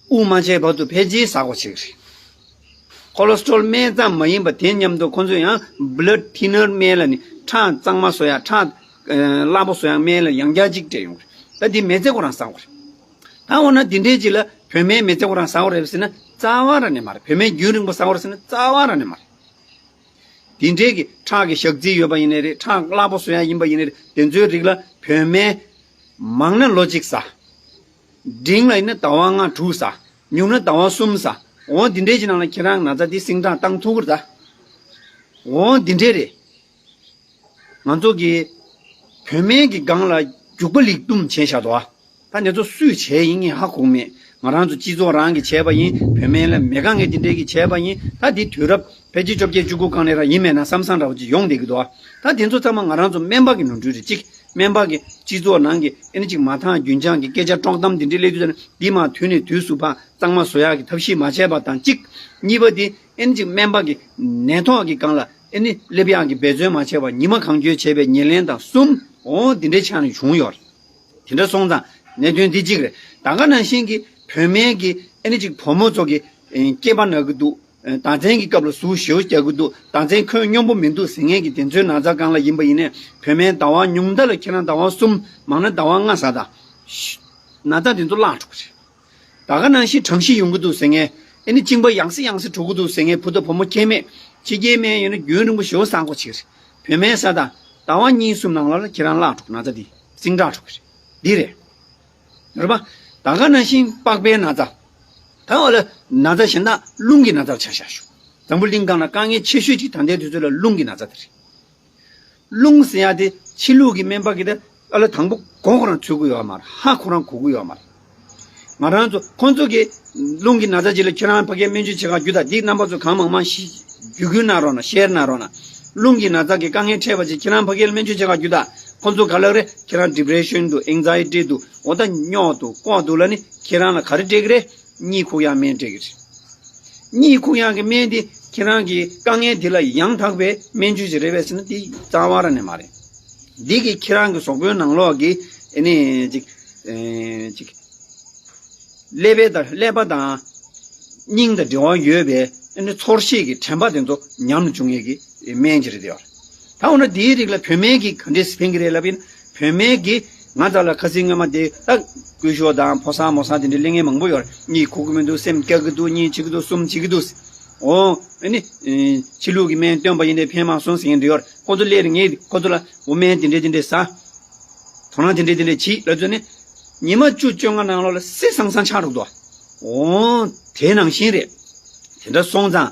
དབུགས་མ་ཆད་བར་དུ་ཕལ་ཆེར་ཟ་དགོས་བྱེད་ཀྱི་རེད། ཁོ་ལེ་སི་ཊོ་རོལ་སྨན་ཙམ་མ་ཡིན་པ་དེ་མཉམ་དུ་ཁོ་ཚོས་ཡང་བྷི་ལཌ་ཐིན་ནར་སྨན་ལབ་ནས་ཁྲག་གཙང་མ་བཟོ་ཡག་ཁྲག་ཨ་སླ་པོ་བཟོ་ཡག་སྨན་ལ་ཡང་བསྐྱར་གཅིག་སྤྲད་ཡོང་གི་རེད། ད་འདི་མི་ཚེ་ཁོ་རང་ཟ་དགོས་རེད། ད་འོ་ན་འདི་འདྲའི་ཅིག་ལ་བོད་སྨན་མི་ཚེ་ཁོ་རང་ཟ་དགོས་རེད་ཟེར་ན་རྩ་བ་རང་ནས་མ་རེད། བོད་སྨན་རྒྱུན་རིང་པོ་ཟ་དགོས་རེད་ཟེར་ན་རྩ་བ་རང་ནས་མ་རེད། དེ་འདྲའི་གི་ཁྲག་གི་ཞག་རྩི་ཡོད་པ་ཡིན་ནའི་རེད། ཁྲག་སླ་པོ་བཟོ་ཡག་ཡིན་པ་ཡིན་ནའི་རེད། དེ་ཚོའི་རིགས་ལ་བོད་སྨན་མང་ན་ལོ་གཅིག་ཟ། འབྲིང་ལ་ཡིན་ན་ཟླ་བ་ལྔ་དྲུག་ཟ། ཉུང་ན་ཟླ་བ་གསུམ་ཟ། འོ་འདི་འདྲའི་ཅིག་ནང་ལ་ཁྱེད་རང་ན་ཚ་དེ་ཟིང་དྲག་བཏང་ཐུབ་ཀྱི་རེད་ད། འོ་འདི་འདྲའི་རེད། ང་ཚོ་གི་བོད་སྨན་གྱི་སྒང་ལ་རྒྱུག་པ་ལེགས་འདུམ་བྱས་བཞག་འདུག་ཨ། ད་འདི་ཚོ་སུས་བྱས་ཡིན་ངས་ཧ་གོ་མེད། ང་རང་ཚོ་སྤྱི་ཚོགས་རང་གིས་བྱས་པ་ཡིན། བོད་སྨན་ལ་མེད་ག་ངས་འདི་འདྲའི་གིས་བྱས་པ་ཡིན། ད་འདི་དུས་རབས་ཕལ་ཆེར་བཅོ་བརྒྱད་བཅུ་དགུ་སྒང་ནས་ར་ཡིན་མེད་ན་བསམ་བསམ་འདྲ་བོ་ཅིག་ཡོང་བསྡད་ཀྱི་འདུག་ཨ། ད་འདི་ཚོ་ཚང་མ་ང་རང་ཚོ་སྨན་པ་གི་ནོར་འཁྲུལ་རེད་གཅིག་སྨན་པ་གི་སྤྱི་ཚོགས་ནང་གི་ཨ་ནི་ཅིག་མ་ཐག་རྒྱུན་འཆང་གི་སྐད་ཆ་དཀྲོག་གཏམ་འདི་འདྲའི་སླེབས་དུས་ཙ་ནས་འདི་མ་དུས་ནས་དུས་སུ་ཕར་གཙང་མ་བཟོ་ཡག་གི་ཐབས་ཤེས་མ་བྱས་པ་དང་གཅིག་གཉིས་པ་འདི་ཨ་ནི་ཅིག་སྨན་པ་གི་ནད་ཐོག་གི་སྒང་ལ་ཨ་ནི་སླེབས་ཡག་གི་འབད་བརྩོན་མ་བྱས་པ། ཉི་མ་གང་འཁྱོལ་བྱས་པའི་ཉེར་ལེན་དང་གསུམ། འོ་འདི་འདྲའི་ཆ་ནས་བྱུང་ཡོད་རེད། དེ་འདྲ་སོང་ཙང་གནད་དོན་འདི་གཅིག་རེད། ད་ག་ནང་བཞིན་གྱི་བོད་སྨན་གྱི་ཨ་ནི་ཅིག་བུ་མོ་ཚོ་གི་ཨེ་སྐྱེས་པ་ན་གི་འདུག་ཟླ་མཚན་གྱི་སྐབས་ལ་ཟུག་ཞེ་པོ་རྒྱག་གི་འདུག་ཟླ་མཚན་ཁོད་སྙོམས་པོ་མི་འདུག་ཟེར་མཁན་གྱི་དེ་ཚོའི་ན་ཚ་སྒང་ལ་ཡིན་པ་ཡིན་ནའི་བོད་སྨན་ཟླ་བ་ཉུང་མཐའ་ལ་ཁྱེད་རང་ཟླ་བ་གསུམ་མང་ན་ཟླ་བ་ལྔ་ཟ་དང་། ན་ཚ་དེ་ཚོ་བརླག་འགྲོ་གི་རེད། ད་ག་ནང་བཞིན་གྲང་ཤི་ཡོང་གི་འདུག་ཟེར་མཁན། ཨེ་ནི་གཅིན་པ་ཡང་སེ་ཡང་སེ་འགྲོ་གི་འདུག་ཟེར་མཁན་བུ་དང་བུ་མོ་ཁྱད་མེད། ཕྱི་རྒྱལ་སྨན་ཡོད་ན་རྒྱུན་རིང་པོ་ཞེ་པོ་ཟ་དགོས་བྱེད་གི་རེད། བོད་སྨན་ཟ་དང་ཟླ་བ་གཉིས་གསུམ་ནང་ལ་ཁྱེད་རང་བརླག་འགྲོ་གི། ན་ཚ་འདི་ཟིང་དྲག་འགྲོ་གི་རེད། འདི་རེད། རེད་པ། ད་ག་ནང་བཞིན་པགས་པའི་ན་ཚ། ད་འོ་ལ་ན་ཚ་གཞན་དག་རླུང་གི་ན་ཚ་ཆ་བཞག་ཞུ། འཛམ་བུ་གླིང་སྒང་ལ་དཀའ་ངལ་ཆེ་ཤོས་ཅིག་ད་ལྟའི་དུས་ཚོད་ལ་རླུང་གི་ན་ཚ་དེ་རེད། རླུང་ཟེར་ཡ་དེ་ཕྱི་ལུགས་ཀྱི་སྨན་པ་གིས་ད་ཨ་ལ་དང་པོ་མགོ་ཁོ་རང་ཚོད་ཀྱི་ཡོད་མ་རེད། ཧ་ཁོ་རང་གོ་གི་ཡོད་མ་རེད། ང་རང་ཚོ་ཁོང་ཚོ་གིས་རླུང་གི་ན་ཚ་ཅིག་ལ་ཁྱེད་རང་ཕ་གིར་སྨན་བཅོས་བྱེད་ག་རྒྱུགས་དང་། འདི་རྣམ་པ་ཚོ་གང་མང་མང་ཞིག་རྒྱུགས་རྒྱུགས་གནང་རོགས་གནང་། ཤེར་གནང་རོགས་གནང་། རླུང་གི་ན་ཚ་གི་དཀའ་ངལ་འཕྲད་པ་ཅིག་ཁྱེད་རང་ཕ་གིར་སྨན་བཅོས་བྱེད་ག་རྒྱུགས་དང་། ཁོང་ཚོ་ག་ལབ་རེད། ཁྱེད་རང་ཌི་པི་རེ་ཤན་འདུག་ཨེང་ཛའི་ཊི་འདུག་འོ་ད་རྙོག་འདུག་ལྐོག་འདུག་ལབ་ནི་ཁྱེད་རང་ལ་ག་རེ་སྤྲད་ཀྱི་རེད། གཉིད་ཁུག་ཡག་སྨན་སྤྲད་ཀྱི་རེད། གཉིད་ཁུག་ཡག་གི་སྨན་དེ་ཁྱེད་རང་གི་དཀའ་ངལ་དེ་ལ་ཡང་དག་པའི་སྨན་བཅོས་ཅིག་རེད་པས་ཟེར་ན་དེ་རྩ་བ་རང་ནས་མ་རེད། འདི་གིས་ཁྱེད་རང་གི་གཟུགས་པོའི་ནང་ལོགས་ཀྱི་ཨེ་ནི་ཅིག་ཨེ་ཅིག་ཀླད་པའི་དང་ཀླད་པ་དང་སྙིང་དང་འབྲེལ་བ་ཡོད་པའི་ཨེ་ནི་ཚོར་ཤེས་ཀྱི་དྲན་པ་དེ་ཚོ་ཉམས་སུ་འཇུག་མཁན་གྱི་སྨན་ཅིག་རེད་དེ། ད་འོ་ན་དེའི་རིགས་ལ་བོད་སྨན་གྱིས་ག་འདྲས་ཕན་གྱི་རེད་ལབ་ཡིན། བོད་སྨན་གྱིས་ང་ཚོ་ལ་ཁ་སང་སྔོན་མ་དེ་ད་སྐུ་ཞབས་དང་ཕོ་གསར་མོ་གསར་དེ་འདྲའི་གླེང་མཁན་མང་པོ་ཡོད་རེད། གཉིད་ཁུག་གི་མི་འདུག་སེམས་སྐྱོ་གི་འདུག་གཉིད་ཆེ་གི་འདུག་གསུམ་ཆེ་གི་འདུག་འོ་ཨ་ནི་ཕྱི་ལུགས་ཀྱི་སྨན་བསྟེན་པ་ཡིན་ནའི་ཕན་མ་སོང་ཟེར་མཁན་འདྲ་ཡོད་རེད། ཁོ་ཚོ་སླེབས་རེད། ངས་ཁོ་ཚོ་ལ་འོ་སྨན་དེ་འདྲས་དེ་འདྲས་ཟ། དོ་སྣང་དེ་འདྲས་དེ་འདྲས་བྱེད་ལབ་ཚོད་ནི། ཉི་མ་བཅུ་བཅོ་ལྔ་ནང་ལོགས་ལ་སེ་སང་སང་ཆགས་འགྲོ་གི་འདུག་འོ་དེ་ནང་བཞིན་རེད། དེ་འདྲ་སོང་ཙང་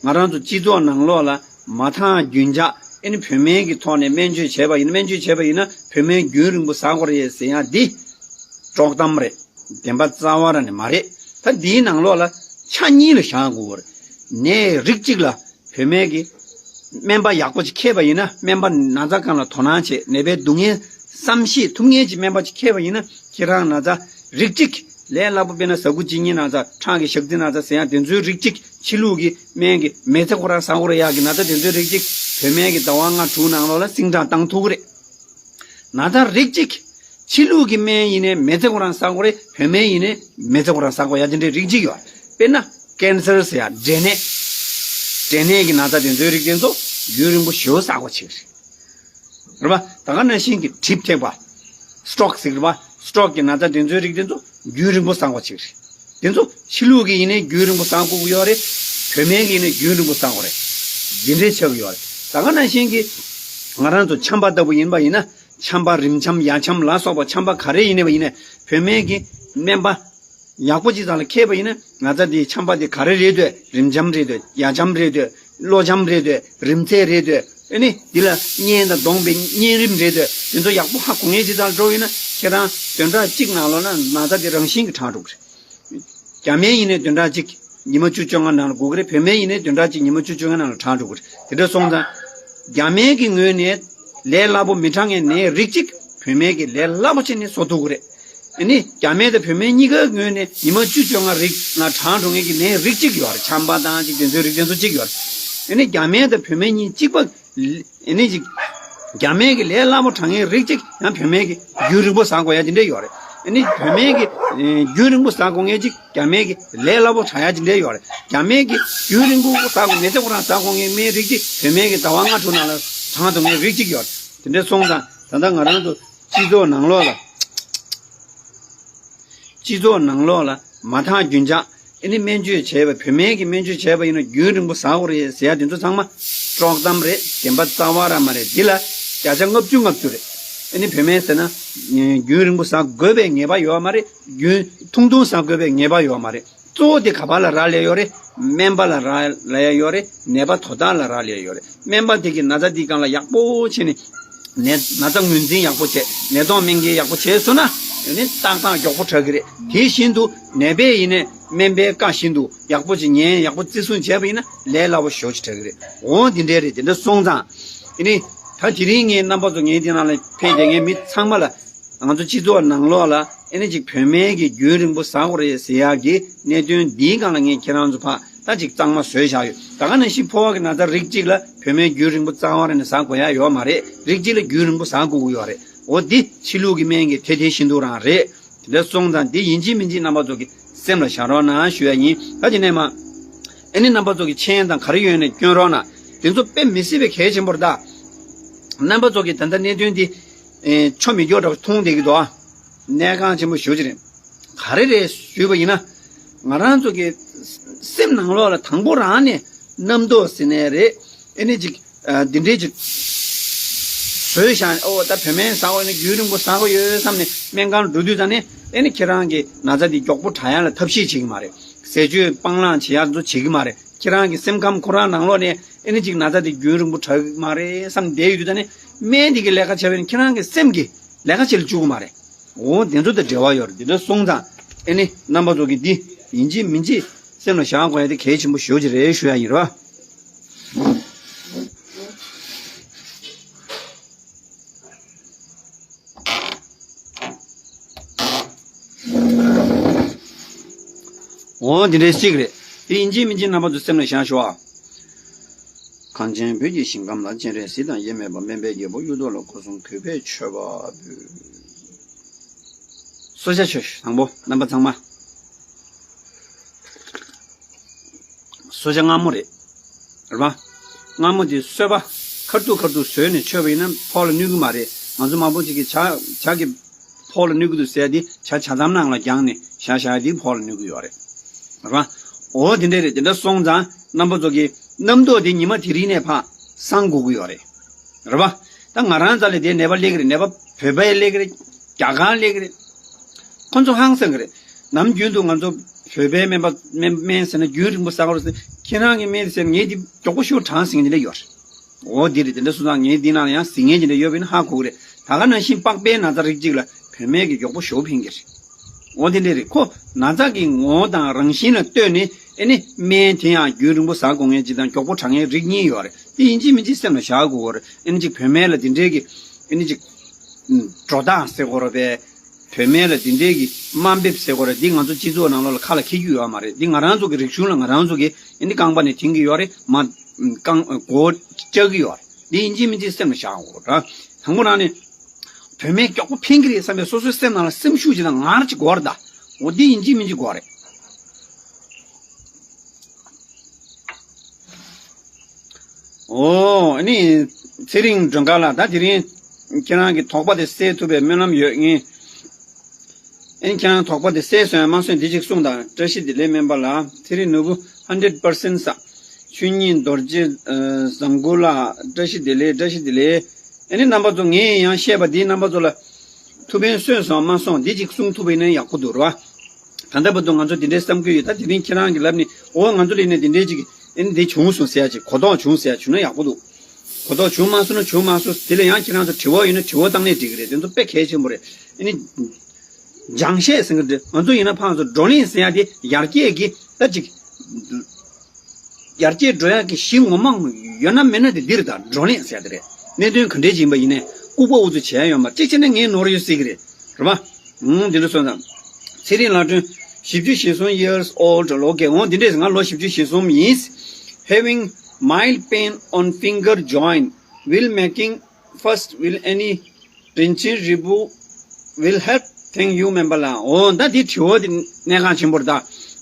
ང་རང་ཚོ་སྤྱི་ཚོགས་ནང་ལོགས་ལ་མ་ཐག་རྒྱུན་ཆགས་ཨེ་ནི་བོད་སྨན་གྱི་ཐོག་ནས་སྨན་བཅོས་བྱས་པ་ཡིན་ན། སྨན་བཅོས་བྱས་པ་ཡིན་ན་བོད་སྨན་རྒྱུན་རིང་པོ་ཟ་དགོས་རེད་ཟེར་ཡག་འདི་དཀྲོག་གཏམ་རེད། བདེན་པ་རྩ་བ་རང་ནས་མ་རེད། ད་འདིའི་ནང་ལོགས་ལ་ཆ་གཉིས་ལ་བཞག་དགོས་རེད། ནད་རིགས་གཅིག་ལ་བོད་སྨན་གྱི་སྨན་པ་ཡག་པོ་ཅིག་མཁས་པ་ཡིན་ན། སྨན་པ་ན་ཚ་སྒང་ལ་དོ་སྣང་བྱེད། ནད་པའི་སྡུག་བསྔལ་བསམ་ཤེས་ཐུབ་མཁན་ཅིག་སྨན་པ་ཅིག་མཁས་པ་ཡིན་ན། ཁྱེད་རང་ན་ཚ་རིགས་གཅིག་ལས་སླ་པོ། དཔེར་ན་ཟ་ཁུ་གཅིན་སྙི་ན་ཚ། ཁྲག་གི་ཞག་རྩི་ན་ཚ་ཟེར་ཡག་དེ་ཚོའི་རིགས་གཅིག་ཕྱི་ལུགས་ཀྱི་སྨན་གྱི་མི་ཚེ་ཁོ་རང་ཟ་དགོས་རེད་ཡག་གི་ན་ཚ་དེ་ཚོའི་རིགས་གཅིག་བོད་སྨན་གྱི་ཟླ་བ་ལྔ་དྲུག་ནང་ལོགས་ལ་སིང་དྲག་བཏང་ཐུབ་ཀྱི་རེད། ན་ཚ་རིགས་གཅིག་ཕྱི་ལུགས་ཀྱི་སྨན་ཡིན་ནའི་མི་ཚེ་ཁོ་རང་ཟ་དགོས་རེད། བོད་སྨན་ཡིན་ནའི་མི་ཚེ་ཁོ་རང་ཟ་དགོས་ཡག་དེ་འདྲའི་རིགས་གཅིག་ཡོད་རེད། དཔེར་ན་ཀན་སར་ཟེར་ཡག་འབྲས་ནད། འབྲས་ནད་ཀྱི་ན་ཚ་དེ་ཚོའི་རིགས་དེ་ཚོ་རྒྱུན་རིང་པོ་ཞེ་པོ་ཟ་དགོས་བྱེད་ཀྱི་རེད། རེད་པ། ད་ག་ནང་བཞིན་གྱི་གྲིབ་ཐེབས་པ། སི་ཊོག་ཟེར་གྱི་རེད་པ། སི་ཊོག་གི་ན་ཚ་དེ་ཚོའི་རིགས་དེ་ཚོ་རྒྱུན་རིང་པོ་ཟ་དགོས་བྱེད་ཀྱི་རེད། དེ་ཚོ་ཕྱི་ལུགས་ཀྱི་ཡིན་ནའི་རྒྱུན་རིང་པོ་ཟ་དགོས་ཀྱི་ཡོད་རེད། བོད་སྨན་གྱི་ཡིན་ནའི་རྒྱུན་རིང་པོ་ཟ་དགོས་རེད། འདི་འདྲའི་ཆགས་ཀྱི་ཡོད་རེད། ད་ག་ནང་བཞིན་གྱི་ང་རང་ཚོ་ཆམ་པ་ལྟ་བུ་ཡིན་པ་ཡིན་ན། ཆམ་པ་རིམས་ཆམ་ཡ་ཆམ་ལ་སོགས་པ་ཆམ་པ་ག་རེ་ཡིན་ནའི་བ་ཡིན་ནའི་བོད་སྨན་གྱི་སྨན་པ་ཡག་པོ་ཅིག་ཚང་ལ་མཁས་པ་ཡིན་ན། ན་ཚ་འདིའི་ཆམ་པ་འདི་ག་རེ་རེད་འདོད། རིམས་ཆམ་རེད་འདོད། ཡ་ཆམ་རེད་འདོད། གློ་ཆམ་རེད་འདོད། རིམས་ཚད་རེད་འདོད། ཨ་ནི་འདི་ལ་གཉན་དང་གདོང་པའི་གཉན་རིམས་རེད་འདོད། དེ་ཚོ་ཡག་པོ་ཧ་གོ་མཁན་ཅིག་ཚང་ལ་འགྲོ་ཡིན་ན། ཁྱེད་རང་བདུན་ཕྲག་གཅིག་ནང་ལོགས་ན་ན་ཚ་འདི་རང་བཞིན་གྱིས་དྲག་འགྲོ་གི་རེད། རྒྱ་སྨན་ཡིན་ནའི་བདུན་ཕྲག་གཅིག་ཉི་མ་བཅུ་བཅོ་ལྔ་ནང་ལ་འགོར་གི་རེད། བོད་སྨན་ཡིན་ནའི་བདུན་ཕྲག་གཅིག་ཉི་མ་བཅུ་བཅོ་ལྔ་ནང་ལ་དྲག་འགྲོ་གི་རེད། དེ་འདྲ་སོང་ཙང་རྒྱ་སྨན་གྱི་ངོས་ནས་ལས་སླ་པོ་མི་དྲག་མཁན་ནད་རིགས་གཅིག་བོད་སྨན་གྱིས་ལས་སླ་པོ་བྱས་ནས་གསོ་ཐུབ་ཀྱི་རེད། ཨ་ནི་རྒྱ་སྨན་དང་བོད་སྨན་གཉིས་ཀའི་ངོས་ནས་ཉི་མ་བཅུ་བཅོ་ལྔ་རིང་ལ་དྲག་འགྲོ་མཁན་གྱི་ནད་རིགས་གཅིག་ཡོད་རེད། ཆམ་པ་དང་ཅིག་དེ་ཚོའི་རིགས་དེ་ཚོ་གཅིག་ཡོད་རེད། ཨ་ནི་རྒྱ་སྨན་དང་བོད་སྨན་གཉིས་གཅིག་པ། ཨ་ནི་ཅིག་རྒྱ་སྨན་གྱི་ལས་སླ་པོ་དྲག་མཁན་རིགས་གཅིག་ཡང་བོད་སྨན་གྱིས་རྒྱུན་རིང་པོ་ཟ་དགོས་ཡ་དེ་འདྲ་ཡོད་རེད། ཨ་ནི་བོད་སྨན་གྱིས་རྒྱུན་རིང་པོ་ཟ་དགོས་མཁན་གཅིག་རྒྱ་སྨན་གྱི་ལས་སླ་པོ་དྲག་ཡ་དེ་འདྲ་ཡོད་རེད། རྒྱ་སྨན་གྱིས་རྒྱུན་རིང་པོ་ཟ་དགོས། མི་ཚེ་ཁོ་རང་ཟ་དགོས་མཁན་སྨན་རིགས་གཅིག་བོད་སྨན་གྱིས་ཟླ་བ་ལྔ་དྲུག་ནང་ལ་དྲག་འགྲོ་མཁན་རིགས་གཅིག་ཡོད་རེད། དེ་འདྲ་སོང་ཙང་ད་ལྟ་ང་རང་ཚོ་སྤྱི་ཚོགས་ནང་ལོགས་ལ། སྤྱི་ཚོགས་ནང་ལོགས་ལ་མ་ཐག་རྒྱུན་ཆགས། ཨ་ནི་སྨན་བཅོས་བྱས་པ། བོད་སྨན་གྱི་སྨན་བཅོས་བྱས་པ་ཡིན་ན་རྒྱུན་རིང་པོ་ཟ་དགོས་རེད་ཟེར་ཡ་དེ་ཚོ་ཚང་མ་དཀྲོག་གཏམ་རེད། བདེན་པ་རྩ་བ་རང་མ་རེད། འདི་ལ་བརྒྱ་ཆ་ལྔ་བཅུ་ལྔ་བཅུ་རེད། ཨ་ནི་བོད་སྨན་ཟེར་ན་རྒྱུན་རིང་པོ་ཟ་དགོས་པའི་ངེས་པ་ཡོད་མ་རེད། རྒྱུན་ཐུང་ཐུང་ཟ་དགོས་པའི་ངེས་པ་ཡོད་མ་རེད། གཙོ་བོ་དེ་ག་པ་ལ་རག་ལས་ཡོད་རེད། སྨན་པ་ལ་རག་ལས་ཡོད་རེད། ནད་པ་དོ་བདག་ལ་རག་ལས་ཡོད་རེད། སྨན་པ་དེ་གིས་ན་ཚ་འདིའི་སྒང་ལ་ཡག་པོ་བྱས་ནས་ནད་ན་ཚ་ངོས་འཛིན་ཡག་པོ་བྱས། ནད་ཐོག་སྨན་ཁང་ཡག་པོ་བྱས་སོང་ན་ནི་ཏག་ཏག་མགྱོགས་པོ་དྲག་གི་རེད། དེ་བཞིན་དུ་ནད་པས་ཡིན་ནའི་སྨན་པའི་བཀའ་བཞིན་དུ་ཡག་པོ་ཅིག་ཉན། ཡག་པོ་བརྩི་སྲུང་བྱས་པ་ཡིན་ན་ལས་སླ་པོ་ཞེ་པོ་ཅིག་དྲག་གི་རེད། འོ་འདི་འདྲ་རེད། དེ་འདྲ་སོང་ཙང་ཨ་ནི་ད་དེ་རིང་ངས་རྣམ་པ་ཚོ་ངས་འདི་ནང་ལ་ཕེབས་ཏེ་ངས་མི་ཚང་མ་ལ། ང་ཚོ་སྤྱི་ཚོགས་ནང་ལོགས་ལ་ཨེ་ནི་ཅིག་བོད་སྨན་གྱི་རྒྱུན་རིང་པོ་ཟ་དགོས་རེད་ཟེར་ཡག་གི་གནད་དོན་འདིའི་སྒང་ལ་ངས་ཁྱེད་རང་ཚོ་ཕར་ད་ཅིག་གཙང་མ་བཟོས་བཞག་ཡོད། ད་ག་ནང་བཞིན་ཕོ་བ་གི་ན་ཚ་རིགས་གཅིག་ལ་བོད་སྨན་རྒྱུན་རིང་པོ་རྩ་བ་རང་ནས་ཟ་དགོས་ཡག་ཡོད་མ་རེད། རིགས་གཅིག་ལ་རྒྱུན་རིང་པོ་ཟ་དགོས་ཀྱི་ཡོད་རེད། འོ་འདི་ཕྱི་ལུགས་ཀྱི་སྨན་གྱི་དེ་དེ་བཞིན་དུ་རང་རེད། དེ་འདྲ་སོང་ཙང་འདི་ཡིན་གཅིག་མིན་གཅིག་རྣམ་པ་ཚོ་གི་སེམས་ལ་བཞག་རོགས་གནང་ཞུ་ཡག་ཡིན། ད་དེ་ནས་མ། ཨེ་ནི་རྣམ་པ་ཚོ་གི་མཆན་དང་ག་རེ་ཡོད་ནས་སྐྱོན་རོགས་གནང་། དེ་ཚོ་དཔེ་མི་སྲིད་པའི་གལ་ཆེན་པོ་རེད་ད། རྣམ་པ་ཚོ་གི་ད་ལྟ་གནད་དོན་འདི་ཨེ་ཆོ་མི་སྐྱོ་འདྲ་པོ་མཐོང་བསྡད་ཀྱི་འདུག་ཨ། གནད་འགག་ཆེན་པོ་ཞེ་པོ་ཅིག་རེད། ག་རེ་རེད་ཞུས་པ་ཡིན་ན། ང་རང་ཚོ་གི་སེམས་ནང་ལོགས་ལ་དང་པོ་རང་ནས་རྣམ་རྟོག་ཟེར་ནའི་རེད། ཨེ་ནི་ཅིག་ཨ་འདི་འདྲའི་ཅིག་བཟོས་བཞག་ཨོ་ད་བོད་སྨན་ཟ་དགོས་ནི་རྒྱུན་རིང་པོ་ཟ་དགོས་ཡོད་བསམ་ནས་སྨན་ཁང་འགྲོ་དུས་ཙང་ནས་ཨེ་ནི་ཁྱེད་རང་གི་ན་ཚ་འདི་མགྱོགས་པོ་དྲག་ཡག་ལ་ཐབས་ཤེས་བྱེད་ཀྱི་མ་རེད། ཟས་སྤྱོད་སྤང་བླང་བྱེད་ཡག་ཚོ་བྱེད་ཀྱི་མ་རེད། ཁྱེད་རང་གི་སེམས་ཁམས་ཁོ་རང་ནང་ལོགས་ནས་ཨེ་ནི་ཅིག་ན་ཚ་འདི་རྒྱུན་རིང་པོ་དྲག་གི་མ་རེད་བསམ་བསྡད་ཡོད་དུས་ཙང་ནས་སྨན་འདི་གི་ལས་ཀ་བྱས་པ་ཡིན་ན་ཁྱེད་རང་གི་སེམས་ཀྱི་ལས་ཀ་བྱེད་ལ་བཅུག་གི་མ་རེད། འོ་དེ་ཚོ་དང་འབྲེལ་བ་ཡོད་རེད། དེ་འདྲ་སོང་ཙང་ཨེ་ནི་རྣམ་པ་ཚོ་གིས་འདི་ཡིན་གཅིག་མིན་གཅིག་སེམས་ལ་བཞག་དགོས་ཡ་དེ་གལ་ཆེན་པོ་ཞེ་པོ་ཅིག་རེད་ཞུ་ཡ་ཡིན་རེད་བ། འོ་དེ་འདྲའི་གཅིག་རེད། དེ་ཡིན་གཅིག་མིན་གཅིག་རྣམ་པ་ཚོ་སེམས་ལ་བཞག་ཤོག་ཨ། གངས་ཅན་བོད་ཀྱི་ཞིང་ཁམས་ལ། སྤྱན་རས་གཟིགས་དང་དབྱེར་མེད་པ། སྨན་པའི་རྒྱལ་པོ་གཡུ་ཐོག་ལ། སྐུ་གསུང་གུས་པས་མཆོད་པ་འབུལ། གསོལ་ཇ་མཆོད། དང་པོ་རྣམ་པ་ཚང་མ། གསོལ་ཇ་མངར་མོ་རེད། རེད་པ། མངར་མོ་དེ་གསོལ་བ་ཁ་ཐུག་ཁ་ཐུག་བཟོས་ནས་མཆོད་པ་ཡིན་ན་ཕོག་ལ་གནོད་གི་མ་རེད། ང་ཚོ་མང་པོ་ཅིག་གིས་ཇ་ཇ་གི་ཕོག་ལ་གནོད་གི་འདུག་ཟེར་ཡ་དེ་ཇ་ཇ་དམ་ནང་ལ་བརྒྱངས་ནས་ཇ་བཞག་ཡ་དེ་ཕོག་ལ་གནོད་གི་ཡོད་རེད། རེད་པ། འོ་དེ་འདྲ་རེད། དེ་འདྲ་སོང་ཙང་རྣམ་པ་ཚོ་གི་རྣམ་རྟོག་དེ་ཉི་མ་དེ་རིང་ནས་ཕར་སངས་དགོས་ཀྱི་ཡོད་རེད། རེད་པ། ད་ང་རང་རྩ་ལ་དེ་ནད་པ་སླེབས་ཀྱི་རེད། ནད་པ་བོད་པའི་སླེབས་ཀྱི་རེད། རྒྱ་གར་སླེབས་ཀྱི་རེད། ཁོ་ཚོ་ཧང་སང་གི་རེད། ནམ་རྒྱུན་དུ་ང་ཚོ་བོད་པའི་སྨན་པ་སྨན་སྨན་ཟེར་ན་རྒྱུན་རིང་པོ་ཟ་དགོས་རེད་ཟེར། ཁྱེད་རང་གི་སྨན་ཟེར་ན་ངས་འདི་མགྱོགས་པོ་ཤོག་གྲང་ཟིང་འདི་འདྲ་ཡོད་རེད། འོ་འདི་རེད། དེ་འདྲ་སོང་ཙང་ངས་འདི་ནང་ལ་ཡང་ཟིང་ངེ་འདི་འདྲ་ཡོད་པ་ཡིན་ན་ཧ་གོ་གི་རེད། ད་ག་ནང་བཞིན་པགས་པའི་ན་ཚ་རིགས་གཅིག་ལ་བོད་སྨན་གྱིས་མགྱོགས་པོ་ཞེ་པོ་ཕན་གྱི་རེད། འོ་དེ་འདྲ་རེད། ཁོ་ན་ཚ་གི་ངོ་བོ་དང་རང་བཞིན་ལ་ལྟོས་ནས་ཨེ་ནི་སྨན་དེ་ཡང་རྒྱུན་རིང་པོ་ཟ་དགོས་མཁན་གཅིག་དང་མགྱོགས་པོ་དྲག་མཁན་རིགས་གཉིས་ཡོད་རེད། དེ་ཡིན་གཅིག་མིན་གཅིག་སེམས་ལ་བཞག་དགོས་ཀྱི་རེད། ཨེ་ནི་གཅིག་བོད་སྨན་ལ་དེ་འདྲའི་གི་ཨེ་ནི་གཅིག་འགྲོ་སྟངས་ཟེར་དགོས་རེད་པས། བོད་སྨན་ལ་དེ་འདྲའི་གི་དམའ་འབེབས་ཟེར་དགོས་རེད། འདི་ང་ཚོ་སྤྱི་ཚོགས་ནང་ལོགས་ལ་ཁ་ལ་འཁྱེར་རྒྱུ་ཡོད་མ་རེད། འདི་ང་རང་ཚོ་གི་རིག་གཞུང་ལ་ང་རང་ཚོ་གི་ཨེ་ནི་རྐང་པ་ནས་འཐེན་གི་ཡོད་རེད། མ་རྐང་སྒོ་བཅག་གི་ཡོད་རེད། འདི་ཡིན་གཅིག་མིན་གཅིག་སེམས་ལ་བཞག་དགོས་རེད། དང་པོ་རང་ནས་བོད་སྨན་མགྱོགས་པོ་ཕན་གི་རེད་བསམ་པའི་སོ་སོའི་སེམས་ནང་ལ་སེམས་ཤུགས་ཅིག་དང་ངར་ཅིག་དགོས་རེད་ད། འོ་འདི་ཡིན་གཅིག་མིན་གཅིག་དགོས་རེད། ཨོ་ཨ་ནི་ཚེ་རིང་སྒྲོལ་དཀར་ལགས། ད་དེ་རིང་ཁྱེད་རང་གི་དོགས་པ་དེ་སེལ་ཐུབ་པའི་སྨོན་ལམ་ཡོད། ངས་ཨ་ནི་ཁྱེད་རང་དོགས་པ་དེ་སེལ་སོང་ཡང་མ་སོང་འདི་གཅིག་གསུངས་དང་། བཀྲ་ཤིས་བདེ་ལེགས་སྨན་པ་ལགས། ཚེ་རིང་ནོར་བུ་ཧན་ཌེ་རེཌ་པར་སེན་ཊི་ས། ཆོས་ཉིད་རྡོ་རྗེ་ཨ་བཟང་པོ་ལགས། བཀྲ་ཤིས་བདེ་ལེགས། བཀྲ་ཤིས་བདེ་ལེགས། ཨ་ནི་རྣམ་པ་ཚོ་ངས་ཡང་བཤད་པ་འདི་རྣམ་པ་ཚོ་ལ་ཐུགས་ཕན་གསོས་སོང་མ་སོང་འདི་གཅིག་གསུང་ཐུབ་པ་ཡིན་ན་ཡག་པོ་འདུག་ར། ད་ལྟ་བར་དུ་ང་ཚོ་འདི་འདྲའི་བསམ་གྱི་ཡོད། ད་དེ་རིང་ཁྱེད་རང་གིས་ལབ་ནས་འོ་ང་ཚོ་ལ་ནས་འདི་འདྲའི་ཅིག་ཨེ་ནི་འདི་བྱུང་སོང་ཟེར་ཡ་ཅིག་གོ་རྟོགས་བྱུང་ཟེར་ཡ་བྱུང་ན་ཡག་པོ་འདུག་གོ་རྟོགས་བྱུང་མ་སོང་ན་བྱུང་མ་སོང་། དེ་ལ་ཡང་ཁྱེད་རང་ཚོ་དྲི་བ་ཡོད་ན་དྲི་བ་བཏང་ནས་འགྲིག་གི་རེད། དེ་ཚོ་དཔེ་གལ་ཆེན་པོ་རེད། ཨེ་ནི་སྦྱང་བཤད་ཟེར་གི་འདྲ། ང་ཚོ་ཡིན་ན་ཕངས་སོ་བགྲོ་གླེང་ཟེར་ཡ་དེ་ཡར་རྒྱས་ཀྱི་ད་ཅིག་ཡར་རྒྱས་འགྲོ་ཡག་གི་གཞི་ངོ་མ་ཡོད་ན་མེད་ན་དེ་འདི་རེད། ད་བགྲོ་གླེང་ཟེར་ཡ་དེ་རེད། གནད་དོན་ག་འདྲས་ཡིན་པ་ཡིན་ནའི་ལྐུགས་པ་ཨུ་ཚུགས་བྱས་ཡོད་མ་རེད། གཅིག་བྱས་ན་ངས་ནོར་ཡོད་སྲིད་ཀྱི་རེད། རེད་པ། ཨང་འདི་འདྲ་སོང་ཙང་། ཚེ་རིང་ལྷ་སྒྲོན་བཞི་བཅུ་ཞེ་གསུམ་years old། ལོ་རྒན་འོང་འདི་འདྲས་ང་ལོ་བཞི་བཅུ་ཞེ་གསུམ་ཡིན། Having mild pain on finger joint, will making fast, will any དྲིན་ཆེན་རིལ་བུ་will help? Thank you སྨན་པ་ལགས། འོ་ད་འདི་དྲི་བ་འདི་གནད་འགག་ཆེན་པོ་རེད་ད།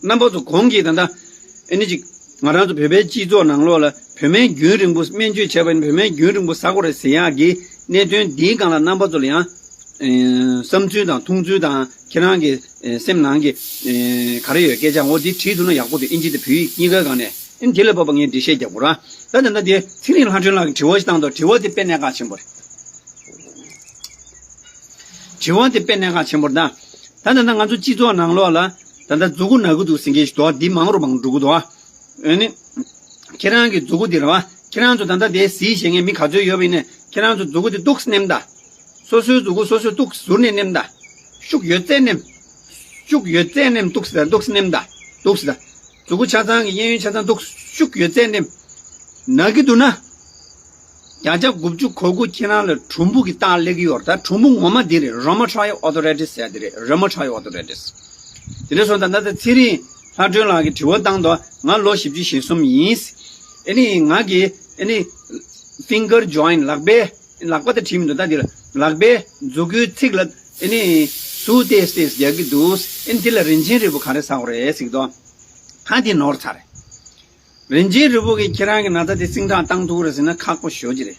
རྣམ་པ་ཚོ་གོང་གི་ད་ལྟ་ཨེ་ནི་ཅིག་ང་རང་ཚོ་བོད་པའི་སྤྱི་ཚོགས་ནང་ལོགས་ལ་བོད་སྨན་རྒྱུན་རིང་པོ་སྨན་བཅོས་བྱས་པ་ཡིན་ན་བོད་སྨན་རྒྱུན་རིང་པོ་ཟ་དགོས་རེད་ཟེར་ཡག་གི་གནད་དོན་འདིའི་སྒང་ལ་རྣམ་པ་ཚོ་ལ་ཡང་ཨེ་བསམ་ཚུལ་དང་མཐོང་ཚུལ་དང་ཁྱེད་རང་གི་ཨེ་སེམས་ནང་གི་ཨེ་ག་རེ་ཡོད་སྐད་ཆ་འོ་འདི་བྲིས་ཐུབ་ན་ཡག་པོ་འདུག་ཨིན་ཇི་དང་བོད་ཡིག་གཉིས་ཀའི་སྒང་ནས། ཨིན་དེ་ལ་བབ་པ་ངས་འགྲེལ་བཤད་རྒྱག་དགོས་ར། ད་ད་ལྟ་དེ་ཚེ་རིང་ལྷ་སྒྲོན་ལགས་ཀྱིས་དྲི་བ་ཞིག་བཏང་འདུག་དྲི་བ་དེ་དཔེ་གནད་འགག་ཆེན་པོ་རེད། དྲི་བ་དེ་དཔེ་གནད་འགག་ཆེན་པོ་རེད་ད། ད་ད་ལྟ་ང་ཚོ་སྤྱི་ཚོགས་ནང་ལོགས་ལ་ད་ལྟ་མཛུ་གུ་ན་གི་འདུག་ཟེར་མཁན་ཞིག་འདུག་འདི་མང་རུ་མང་རུ་འགྲོ་གི་འདུག་ཨ་ནི། ཁྱེད་རང་གི་མཛུ་གུ་འདི་རེད་བ། ཁྱེད་རང་ཚོ་ད་ལྟ་དེ་གཟིགས་བྱེད་མཁན་མི་ག་ཚོད་ཡོད་པ་ཡིན་ནའི་ཁྱེད་རང་ཚོ་མཛུ་གུ་དེ་འདུག་སེ་མནན་ད། སོ་སོའི་མཛུ་གུ་སོ་སོས་འདུག་ཟུར་ནས་མནན་ད། ཤུགས་ཡོད་ཚད་མནན། ཤུགས་ཡོད་ཚད་མནན། འདུག་སེ་ད་འདུག་སེ་མནན་ད། འདུག་སེ་ད། མཛུ་གུ་ཆ་ཚང་གི་གཡས་གཡོན་ཆ་ཚང་འདུག་ཤུགས་ཡོད་ཚད་མནན། ན་གི་འདུག་ན། བརྒྱ་ཆ་དགུ་བཅུ་གོ་དགུ་ཁྱེད་རང་ལ་གྲུམ་བུ་གི་རྟགས་སླེབས་ཀྱི་ཡོད་རེད། ད་གྲུམ་བུ་ངོ་མ་འདི་རེད། rheumatoid arthritis ཟེར་ཡ་འདི་རེད། rheumatoid arthritis། དེ་འདྲ་སོང་ཙང་ད་ལྟ་ཚེ་རིང་ལྷ་སྒྲོན་ལགས་ཀྱིས་དྲི་བ་བཏང་འདུག་ང་ལོ་བཞི་བཅུ་ཞེ་གསུམ་ཡིན། ཨེ་ནི་ང་གི་ཨེ་ནི་finger joint ལག་པའི་ལག་པ་དེ་བྲིས་མི་འདུག་ད་འདི་ལ་ལག་པའི་མཛུ་གུའི་ཚིགས་ལ་ཨེ་ནི་ཟུག་ཏེ་ཏེ་རྒྱག་གི་འདུག་ཨེ་ནི་འདི་ལ་རིན་ཆེན་རིལ་བུ་ག་རེ་ཟ་དགོས་རེད་ཟེར་གི་འདུག་ད་འདི་ནོར་ཚར་རེད། རིན་ཆེན་རིལ་བུ་གིས་ཁྱེད་རང་གི་ན་ཚ་དེ་སིང་དྲག་བཏང་ཐུབ་རེད་ཟེར་ན་ཁག་པོ་ཞེ་པོ་ཅིག་རེད།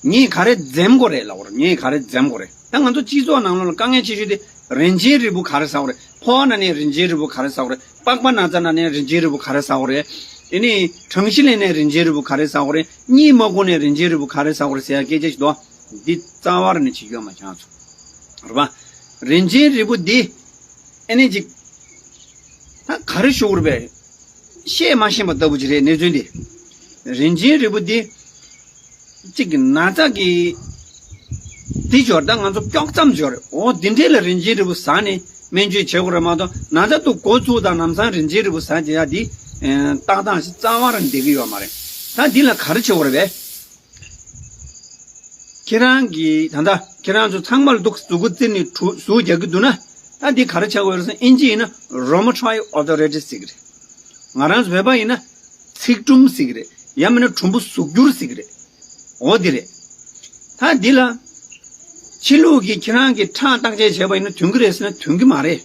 ངས་ག་རེ་འཛེམ་དགོས་རེད་ལབ་པ་རེད། ངས་ག་རེ་འཛེམ་དགོས་རེད། ད་ང་ཚོ་སྤྱི་ཚོགས་ནང་ལོགས་ལ་དཀའ་ངལ་ཆེ་ཤོས་དེ་རིན་ཆེན་རིལ་བུ་ག་རེ་ཟ་དགོས་རེད། ཕོ་བ་ན་ནས་རིན་ཆེན་རིལ་བུ་ག་རེ་ཟ་དགོས་རེད། པགས་པ་ན་ཚ་ན་ནས་རིན་ཆེན་རིལ་བུ་ག་རེ་ཟ་དགོས་རེད། ཨེ་ནི་གྲང་ཤི་ལེན་ནས་རིན་ཆེན་རིལ་བུ་ག་རེ་ཟ་དགོས་རེད། གཉིད་མ་ཁུག་ནས་རིན་ཆེན་རིལ་བུ་ག་རེ་ཟ་དགོས་རེད་ཟེར་ཡ་སྐད་ཆ་ཞིག་འདུག་འདི་རྩ་བ་ནས་བྱེད་རྒྱུ་ཡོད་མ་ཁྱེད་ཚོ། རེད་པ། རིན་ཆེན་རིལ་བུ་འདི་ཨེ་ནི་ཅིག་ད་ག་རེ་ཞུ་དགོས་རེད་པས། བཤད་མ་ཤེས་པ་ལྟ་བུ་ཅིག་རེད་གནས་ཚུལ་འདི། རིན་ཆེན་རིལ་བུ་འདི་གཅིག་གི་ན་ཚ་གི་འདི་འབྱོར། ད་ང་ཚོ་དཀྱོག་ཙམ་འབྱོར། འོ་འདི་འདྲས་ལ་རིན་ཆེན་རིལ་བུ་ཟ་ནས་སྨན་བཅོས་བྱེད་དགོས་རེད་མ་གཏོགས། ན་ཚ་འདུག་འགོ་བཙུགས་དང་ལམ་སང་རིན་ཆེན་རིལ་བུ་ཟ་བྱེད་ཡ་འདི་ཏག་ཏག་ཞིག་རྩ་བ་རང་བསྡད་ཀྱི་ཡོད་མ་རེད། ད་འདི་ལ་ག་རེ་བྱེད་དགོས་རེད་པས། ཁྱེད་རང་གིས་ད་ལྟ་ཁྱེད་རང་ཚོ་ཚང་མ་ལ་འདུག་གཟུགས་པོ་བཙིར་ནས་གྲུ་ཟུག་རྒྱག་གི་འདུག་ན། ད་འདི་ག་རེ་བྱ་དགོས་རེད་ཟེར་ན། ཨིན་ཇི་ཡིན་ན་rheumatoid arthritis་ཟེར་གི་རེད། ང་རང་ཚོ་བོད་པ་ཡིན་ན་ཚིགས་དྲུམ་ཟེར་གི་རེད། ཡང་མིན་ན་གྲུམ་བུ་ཟུག་འགྱུར་ཟེར་གི་རེད། འོ་འདི་རེད། ད་འདི་ལ་ཕྱི་ལུགས་ཀྱིས་ཁྱེད་རང་གི་ཁྲག་བརྟག་དཔྱད་བྱས་པ་ཡིན་ན་ཐོན་གི་རེད་ཟེར་ན་ཐོན་གི་མ་རེད།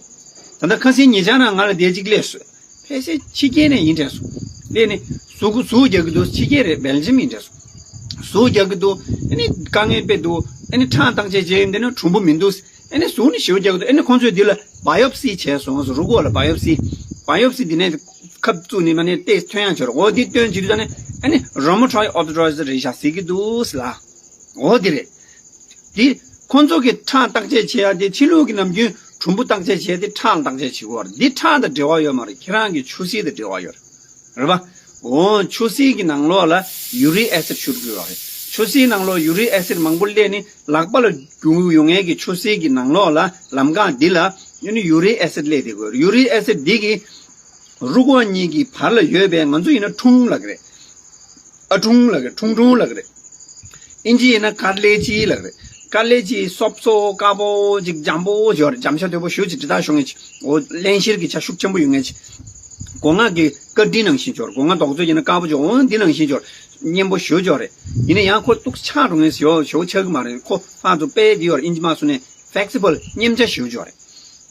ད་ལྟ་ཁ་སང་ཉེ་ཆར་ནང་ང་ལ་དེ་གཅིག་སླེབས་སོང་། ཕལ་ཆེར་ཕྱི་རྒྱལ་ནས་ཡིན་དྲན་སོང་། སླེབས་ནས་ཟུག་ཟུག་རྒྱག་གི་འདུག་ཕྱི་རྒྱལ་རེད། སྦེལ་ཇམ་ཡིན་དྲན་སོང་། ཟུག་རྒྱག་གི་འདུག་ཨ་ནི་དཀའ་ངལ་དཔེ་འདུག་ཨ་ནི་ཁྲག་བརྟག་དཔྱད་བྱས་ཡིན་དེ་ནི་གྲུམ་བུ་མི་འདུག་ཨ་ནི་ཟུག་ནི་ཞེ་པོ་རྒྱག་གི་འདུག་ཨ་ནི་ཁོང་ཚོས་འདི་ལ་བ་ཡོབ་སི་བྱས་སོང་ཟེར། རུས་ཁོག་ལ་བ་ཡོབ་སི། བ་ཡོབ་སི་འདི་ནས་ཁབ་བཙུགས་ནས་མ་ནས་ཏེ་ཐོན་ཡང་ཆོག་རེད། འོ་འདི་སྟོན་བྱེད་དུས་ད་ནི་ཨ་ནི་rheumatoid arthritis་རེད་ཤག་ཟེར་གི་འདུག་ཟེར་ལ། འོ་འདི་རེད། དེ་ཁོང་ཚོ་གི་ཁྲག་བརྟག་དཔྱད་བྱེད་ཡ་དེ་ཕྱི་ལུགས་ཀྱི་ནམ་རྒྱུན་གྲུམ་བུ་བརྟག་དཔྱད་བྱས་ཏེ་ཁྲག་ལ་བརྟག་དཔྱད་བྱེད་དགོས་པ་རེད། འདི་ཁྲག་དང་འབྲེལ་བ་ཡོད་མ་རེད། ཁྱེད་རང་གི་ཆུ་སེར་དང་འབྲེལ་བ་ཡོད་རེད། རེད་པ། འོ་ཆུ་སེར་གྱི་ནང་ལོགས་ལ་uric acid་བཞུར་དགོས་པ་རེད། ཆུ་སེར་ནང་ལོགས་uric acid་མང་པོ་སླེབས་ནས་ལག་པ་ལ་རྒྱུ་ཡོང་ཡས་ཀྱི་ཆུ་སེར་གྱི་ནང་ལོགས་ལ་ལམ་ཁ་འདི་ལ་ཨ་ནི་uric acid་སླེབས་བསྡད་དགོས། uric acid་འདི་གིས་རུས་ཁོག་གཉིས་ཀྱི་བར་ལ་ཡོད་པའི་ང་ཚོ་ཡིན་ན་ཁྲུང་ལབ་ཀྱི་རེད། ཨ་ཁྲུང་ལབ་ཀྱི་རེད། ཁྲུང་ཁྲུང་ལབ་ཀྱི་རེད། ཨིན་ཇི་ཡིན་ན་ཀར་ལེ་ཇི་ལབ་ཀྱི་རེད། ཀར་ལེ་ཇི་སོབ་སོབ་དཀར་པོ་ཅིག་འཇམ་པོ་ཅིག་ཡོད་རེད། འཇམ་ཤ་དོད་པོ་ཞེ་པོ་ཅིག་དྲི་ཐག་ཤོང་མཁན་ཅིག་འོ་བརླན་གཤེར་གྱི་ཆ་ཤུགས་ཆེན་པོ་ཡོད་མཁན་ཅིག་སྒོ་ང་གི་ཀར་འདི་ནང་བཞིན་ཅིག་ཡོད་རེད། སྒོ་ང་རྡོག་བརྫིས་ཡིན་ན་དཀར་པོ་ཅིག་འོ་འདི་ནང་བཞིན་ཅིག་ཡོད་རེད། མཉེན་པོ་ཞེ་པོ་ཅིག་ཡོད་རེད། ཡིན་ན་ཡང་ཁོ་ཏོག་ཙམ་ཆག་འགྲོ་མཁན་ཞེ་པོ་ཞེ་པོ་ཆགས་ཀྱི་མ་རེད། ཁོ་ཕར་ཚུར་སྤེལ་བསྡད་ཡོད་རེད། ཨིན་ཇི་མ་སུ་ནས་flexible་མཉེན་ཆ་ཞེ་པོ་ཅིག་ཡོད་རེད།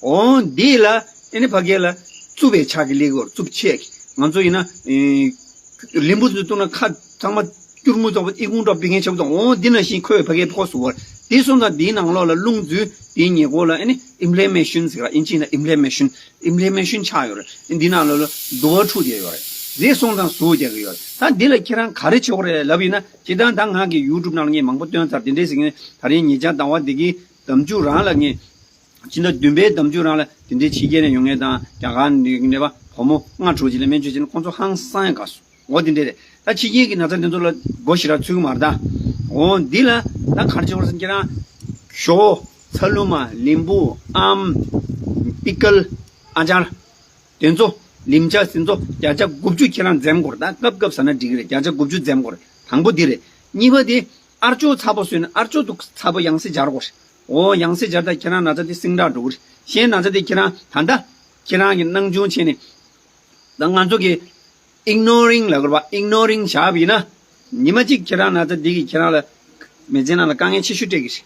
འོ་འདི་ལ་ཨེ་ནི་ཕ་གི་ལ་རྩུབ་པའི་ཆ་གི་ལས་ཀྱི་ཡོད་རེད། རྩུབ་ཆེ་གི། ང་ཚོ་ཡིན་ན་ཨེ་ལིམ་བུ་ཚོ་བཏུང་ན་ཁ་ཚང་མ་སྐྱུར་མོ་ཚོགས་པ་ཨི་ཁུང་འདྲ་པོ་བི་ངན་ཆགས་འདུག་འོ་འདི་ནང་བཞིན་ཁོའི་ཕ་གིའི་ཕོག་སུ་བར། དེ་སོང་ཙང་དེའི་ནང་ལོགས་ལ་རླུང་འཛུལ། དེའི་ཉེ་འཁོར་ལ་ཨ་ནི་inflammation་ཟེར་ག་ཨིན་ཇི་ཡིན་ན་inflammation། inflammation་ཆགས་ཡོད་རེད། འདི་ནང་ལོགས་ལ་དུ་བ་འཁྲུགས་བསྡད་ཡོད་རེད། དེ་སོང་ཙང་ཟུག་རྒྱག་གི་ཡོད་རེད། ད་འདི་ལ་ཁྱེད་རང་ག་རེ་བྱེད་དགོས་རེད་ལབ་ཡིན་ན། སྤྱིར་བཏང་ད་ང་གི་YouTube་ནང་ལ་ངས་མང་པོ་བཏོན་ཚར། དེ་འདྲས་ཟེར་གི་ནས་ད་རིང་ཉེ་ཆར་ཟླ་བ་འདི་གི་ཟླ་མཇུག་རང་ལ་ངས། ཕྱི་ཟླ་བདུན་པའི་ཟླ་མཇུག་རང་ལ་དེ་འདྲའི་ཕྱི་རྒྱལ་ནས་ཡོང་མཁན་དང་རྒྱ་གར་ནས་ཡོང་མཁན་བ་བུ་མོ་ལྔ་དྲུག་ཅིག་ལ་སྨན་བཅོས་བྱས་ནས་ཁོང་ཚོ་ཧང་སང་ཡང་དགའ་སོང་། འོ་དེ་འདྲས་རེད། ད་ཕྱི་རྒྱལ་གྱི་ན་ཚ་དེ་ཚོ་ལ་མགོ་ཞེ་དྲག་ཚོད་ཀྱི་མ་རེད་ད། འོ་འདི་ལ་ད་ག་རེ་བྱེད་དགོས་ཟེར་ན། ཁྱེད་རང་ཞོ། ཚ་ལུ་མ། ལིམ་བུ། ཨམ། པི་ཀལ། ཨ་ཅར། དེ་ཚོ་ལིམ་ཇ་དེ་ཚོ་བརྒྱ་ཆ་དགུ་བཅུ་ཁྱེད་རང་འཛེམ་དགོས་རེད། ད་སྐབས་སྐབས་ཟ་ན་འགྲིག་གི་རེད། བརྒྱ་ཆ་དགུ་བཅུ་འཛེམ་དགོས་རེད། དང་པོ་འདི་རེད། གཉིས་པ་དེ་ཨ་ཅོག་ཚ་པོ་ཟོས་ན་ཨ་ཅོག་དུ་ཚ་པོ་ཡང་སེ་སྦྱར་དགོས་རེད། འོ་ཡང་སེ་སྦྱར་ད་ཁྱེད་རང་ན་ཚ་དེ་སིང་དྲག་འགྲོ་གི་རེད། གཞན་ན་ཚ་དེ་ཁྱེད་རང་ད་ལྟ་ཁྱེད་རང་གི་སྣང་ཆུང་བྱས་ནས། ད་ང་ཚོ་གི་ignoring་ལབ་དགོས་པ། ignoring་བྱས་པ་ཡིན་ན། ཉི་མ་གཅིག་ཁྱེད་རང་ན་ཚ་འདི་གིས་ཁྱེད་རང་ལ་མི་ཚེ་ནང་ལ་དཀའ་ངལ་ཆེ་ཤོས་སྤྲད་ཀྱི་རེད།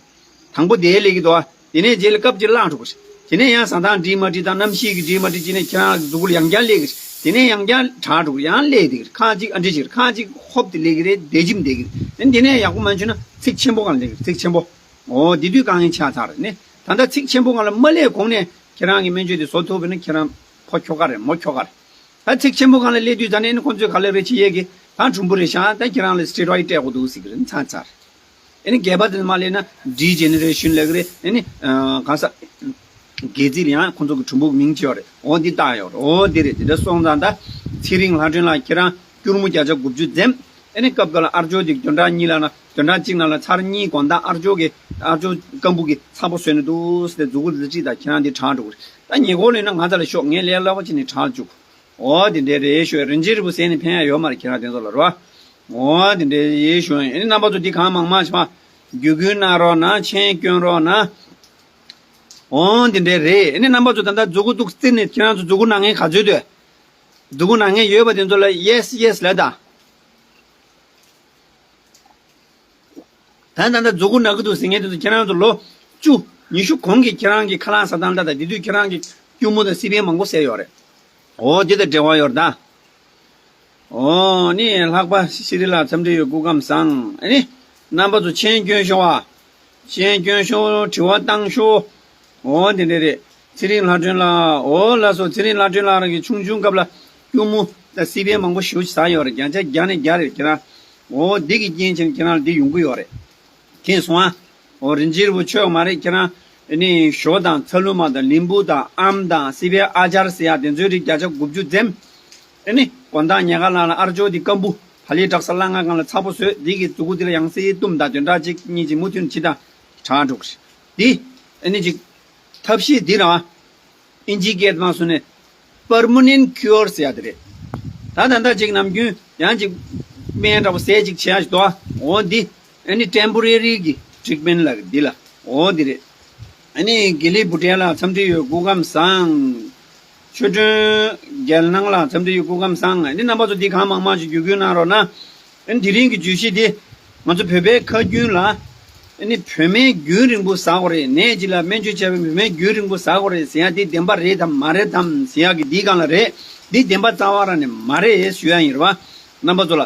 དང་པོ་དེའི་ལས་ཀྱི་དོ། དེ་ནས་རྗེས་ལ་སྐབས་གཅིག་བླངས་འགྲོ་གི་རེད། དེ་ནས་ཡང་བཟའ་ཟླ་འགྲིག་མ་འགྲིག་དང་གནམ་གཤིས་ཀྱི་འགྲིག་མ་འགྲིག་བྱས་ནས་ཁྱེད་རང་གཟུགས་པོ་ལ་ཡང་བསྐྱར་སླེབས་ཀྱི་རེད། དེ་ནས་ཡང་བསྐྱར་དྲག་འགྲོ་གི་རེད། ཡང་སླེབས་བསྡད་ཀྱི་རེད། ཁག་ཅིག་ཨ་འདྲ་ཅིག་རེད། ཁག་ཅིག་ཧོབ་སྟེ་སླེབས་ཀྱི་རེད། བདེ་འཇིམ་བསྡད་ཀྱི་རེད། དེ་ནས་ཡག་པོ་མ་བྱུང་ན་ཚིགས་ཆེན་པོ་སྒང་ལ་སླེབས་ཀྱི་རེད། ཚིགས་ཆེན་པོ། འོ་དེ་དུས་དཀའ་ངལ་ཆགས་ཚར་རེད་ནི། ད་ལྟ་ཚིགས་ཆེན་པོ་སྒང་ལ་མ་སླེབས་གོང་ནས་ཁྱེད་རང་གི་སྨན་བཅོས་དེ་བཟོ་ཐུབ་པ་ཡིན་ན་ཁྱེད་རང་ཕོ་ཁྱོ་ག་རེད། མོ་ཁྱོ་ག་རེད། ད་ཚིགས་ཆེན་པོ་སྒང་ལ་སླེབས་དུས་ད་ནས་ནི་ཁོང་ཚོས་ག་ལེ་རེ་བྱེད་ཡས་ཀྱི་ད་གྲུམ་བུ་རེད་ཤག་ད་ཁྱེད་རང་ལ་སི་ཊི་རོ་ཡིཌ་སྤྲད་དགོས་འདུག་ཟེར་གྱི་རེད། ཚར་ཚར། ཨ་ནི་སྒལ་པ་དེ་མ་སླེབས་ན་ཌི་ཇེ་ནེ་རེ་ཤན་ལབ་ཀྱི་རེད། ཨ་ནི་གང་ཟག་སྒལ་ཚིགས་ལ་ཡང་ཁོང་ཚོ་གི་གྲུམ་བུ་མིང་ཅིག་ཡོད་རེད། འོ་འདི་བཏགས་ཡོད་རེད། འོ་འདི་རེད། དེ་འདྲ་སོང་ཙང་ད་ཚེ་རིང་ལྷ་སྒྲོན་ལགས་ཁྱེད་རང་སྐྱུར་མོ་བརྒྱ་ཆ་དགུ་བཅུ་འཛེམ། ཨ་ནི་སྐབས་འགའ་ལ་ཨ་ཅོག་འདི་བདུན་ཕྲག་གཉིས་ལ་ན་བདུན་ཕྲག་གཅིག་ནང་ལ་ཚར་གཉིས་དགོང་དག་ཨ་ཅོག་གི་ཨ་ཅོག་སྐམ་པོ་གི་ཚ་པོ་ཟོས་ནས་འདུག་ཟེར་ཏེ་མཛུབ་གུ་ལ་ཅིག་དང་ཁྱེད་རང་འདི་དྲག་འགྲོ་གི་རེད། ད་ཉེ་འཁོར་ལ་ཡིན་ན་ང་ཚ་ལ་ཤོག་ངས་ལས་སླ་པོ་བྱས་ནས་དྲག་བཅུག་འོ་དེ་འདྲའི་རེད་ཤོད། རིན་ཆེན་རིལ་བུ་ཟས་ནས་ཕན་ཡ་ཡོད་མ་རེད་ཁྱེད་རང་དེ་ཚོ་ལ་རོ། འོ་དེ་འདྲའི་རེད་ཤོད། ཨ་ནི་རྣམ་པ་ཚོ་འདི་གང་མང་མང་ཞིག་མ་རྒྱུས་ཀུན་གནང་རོགས་གནང་། མཆན་སྐྱོན་རོགས་གནང་། འོ་དེ་འདྲའི་རེད། ཨ་ནི་རྣམ་པ་ཚོ་ད་ལྟ་མཛུབ་གུ་འདུག་བཙིར་ནས་ཁྱེད་རང་ཚོ་མཛུབ་གུ་ན་མཁན་ག་ཚོད་འདུག་མཛུབ་གུ་ན་མཁན་ཡོད་པ་དེ་ཚོ་ལ་ཡེས་ཡེས་ལབ་དང་། ད་ད་ལྟ་མཛུབ་གུ་ན་གི་འདུག་ཟེར་མཁན་དེ་ཚོ་ཁྱེད་རང་ཚོ་ལོ་བཅུ་ཉི་ཤུ་གོང་གི་ཁྱེད་རང་གི་ཁ་ལག་ཟ་སྟངས་ལྟ་དང་། དེ་དུས་ཁྱེད་རང་གི་སྐྱུར་མོ་དང་སི་པན་མང་པོ་ཟས་ཡོད་རེད། འོ་འདི་དང་འབྲེལ་བ་ཡོད་རེད་ད། ཨོ་ནི་ལྷག་པ་ཤི་རི་ལ་འཚམས་འདྲི་ཡོད། སྐུ་ཁམས་བཟང་། ཨ་ནི་རྣམ་པ་ཚོ་མཆན་སྐྱོན་ཤོག་ཨ། མཆན་སྐྱོན་ཤོག་དྲི་བ་བཏང་ཤོག་ཨོ་དེ་འདྲ་རེད། ཚེ་རིང་ལྷ་སྒྲོན་ལགས། ཨོ་ལགས་སོ། ཚེ་རིང་ལྷ་སྒྲོན་ལགས་རང་གི་ཆུང་ཆུང་སྐབས་ལ་སྐྱུར་མོ་དང་སི་པན་མང་པོ་ཞེ་པོ་ཅིག་ཟ་ཡོད་རེད། བརྒྱ་ཆ་བརྒྱ་ནས་བརྒྱ་རེད་ཁྱེད་རང་། ཨོ་འདི་གི་རྐྱེན་བྱས་ནས་ཁྱེད་རང་ལ་འདི་ཡོང་གི་ཡོད་རེད། མཁྱེན་སོང་ཨ། ཨོ་རིན་ཆེན་རིན་པོ་ཆེ་མ་རེད་ཁྱེད་རང་། ཨ་ནི་ཞོ་དང་ཚ་ལུ་མ་དང་ལིམ་བུ་དང་ཨམ་དང་སི་པན་ཨ་ཅར་ཟེར་ཡ་དེ་ཚོའི་རིགས་བརྒྱ་ཆ་དགུ་བཅུ་འཛེམ། ཨ་ནི་དགོང་དག་ཉལ་ཁ་ལངས་ལ་ཨ་རོགས་འདི་སྐམ་པོ་བག་ལེབ་བྲེགས་ས་སླ་ང་གང་ལ་ཚ་པོ་བཟོས། འདི་གི་མཛུ་གུ་འདི་ལ་ཡང་སེ་བཏུམ་དང་དོན་དག་གཅིག་གཉིས་གཅིག་མུ་མཐུད་ནས་བྱེད་དང་དྲག་འགྲོ་གི་རེད། འདི་ཨ་ནི་ཅིག་ཐབས་ཤེས་འདི་རང་ཨིན་ཇི་སྐད་དུ་མ་སོང་ནས་permanent cure ཟེར་ཡ་དེ་རེད། ད་ད་ལྟ་ཅིག་ནམ་རྒྱུན་ཡང་ཅིག་སྨན་འདྲ་པོ་ཟས་ཅིག་བྱེད་ཡ་ཞིག་འདུག་ཨ། འོ་འདི་ཨ་ནི་temporary གི་treatment ལ་འདི་ལ་འོ་འདི་རེད། ཨ་ནི་དགེ་ལེགས་བུ་ཏྲེ་ལ་འཚམས་འདྲི་ཡོད། སྐུ་ཁམས་བཟང་། ཆོས་སྒྲོན་རྒྱལ་ནང་ལ་འཚམས་འདྲི་ཡོད། སྐུ་ཁམས་བཟང་། ཨ་ནི་རྣམ་པ་ཚོ་འདི་གང་མང་མང་ཞིག་བརྒྱུད་སྐུར་གནང་རོགས་གནང་། ཨ་ནི་དེ་རིང་གི་བརྗོད་གཞི་འདི་ང་ཚོ་བོད་པའི་ཁ་རྒྱུན་ལ་ཨ་ནི་བོད་སྨན་རྒྱུན་རིང་པོ་ཟ་དགོས་རེད། ནད་ཅིག་ལ་སྨན་བཅོས་བྱས་པའི་བོད་སྨན་རྒྱུན་རིང་པོ་ཟ་དགོས་རེད་ཟེར་ཡ་འདི་བདེན་པ་རེད་དམ་མ་རེད་དམ་ཟེར་ཡ་གི་འདིའི་སྒང་ལ་རེད། འདི་བདེན་པ་རྩ་བ་རང་ནས་མ་རེད་ཞུ་ཡ་ཡིན་རེད་བ། རྣམ་པ་ཚོ་ལ།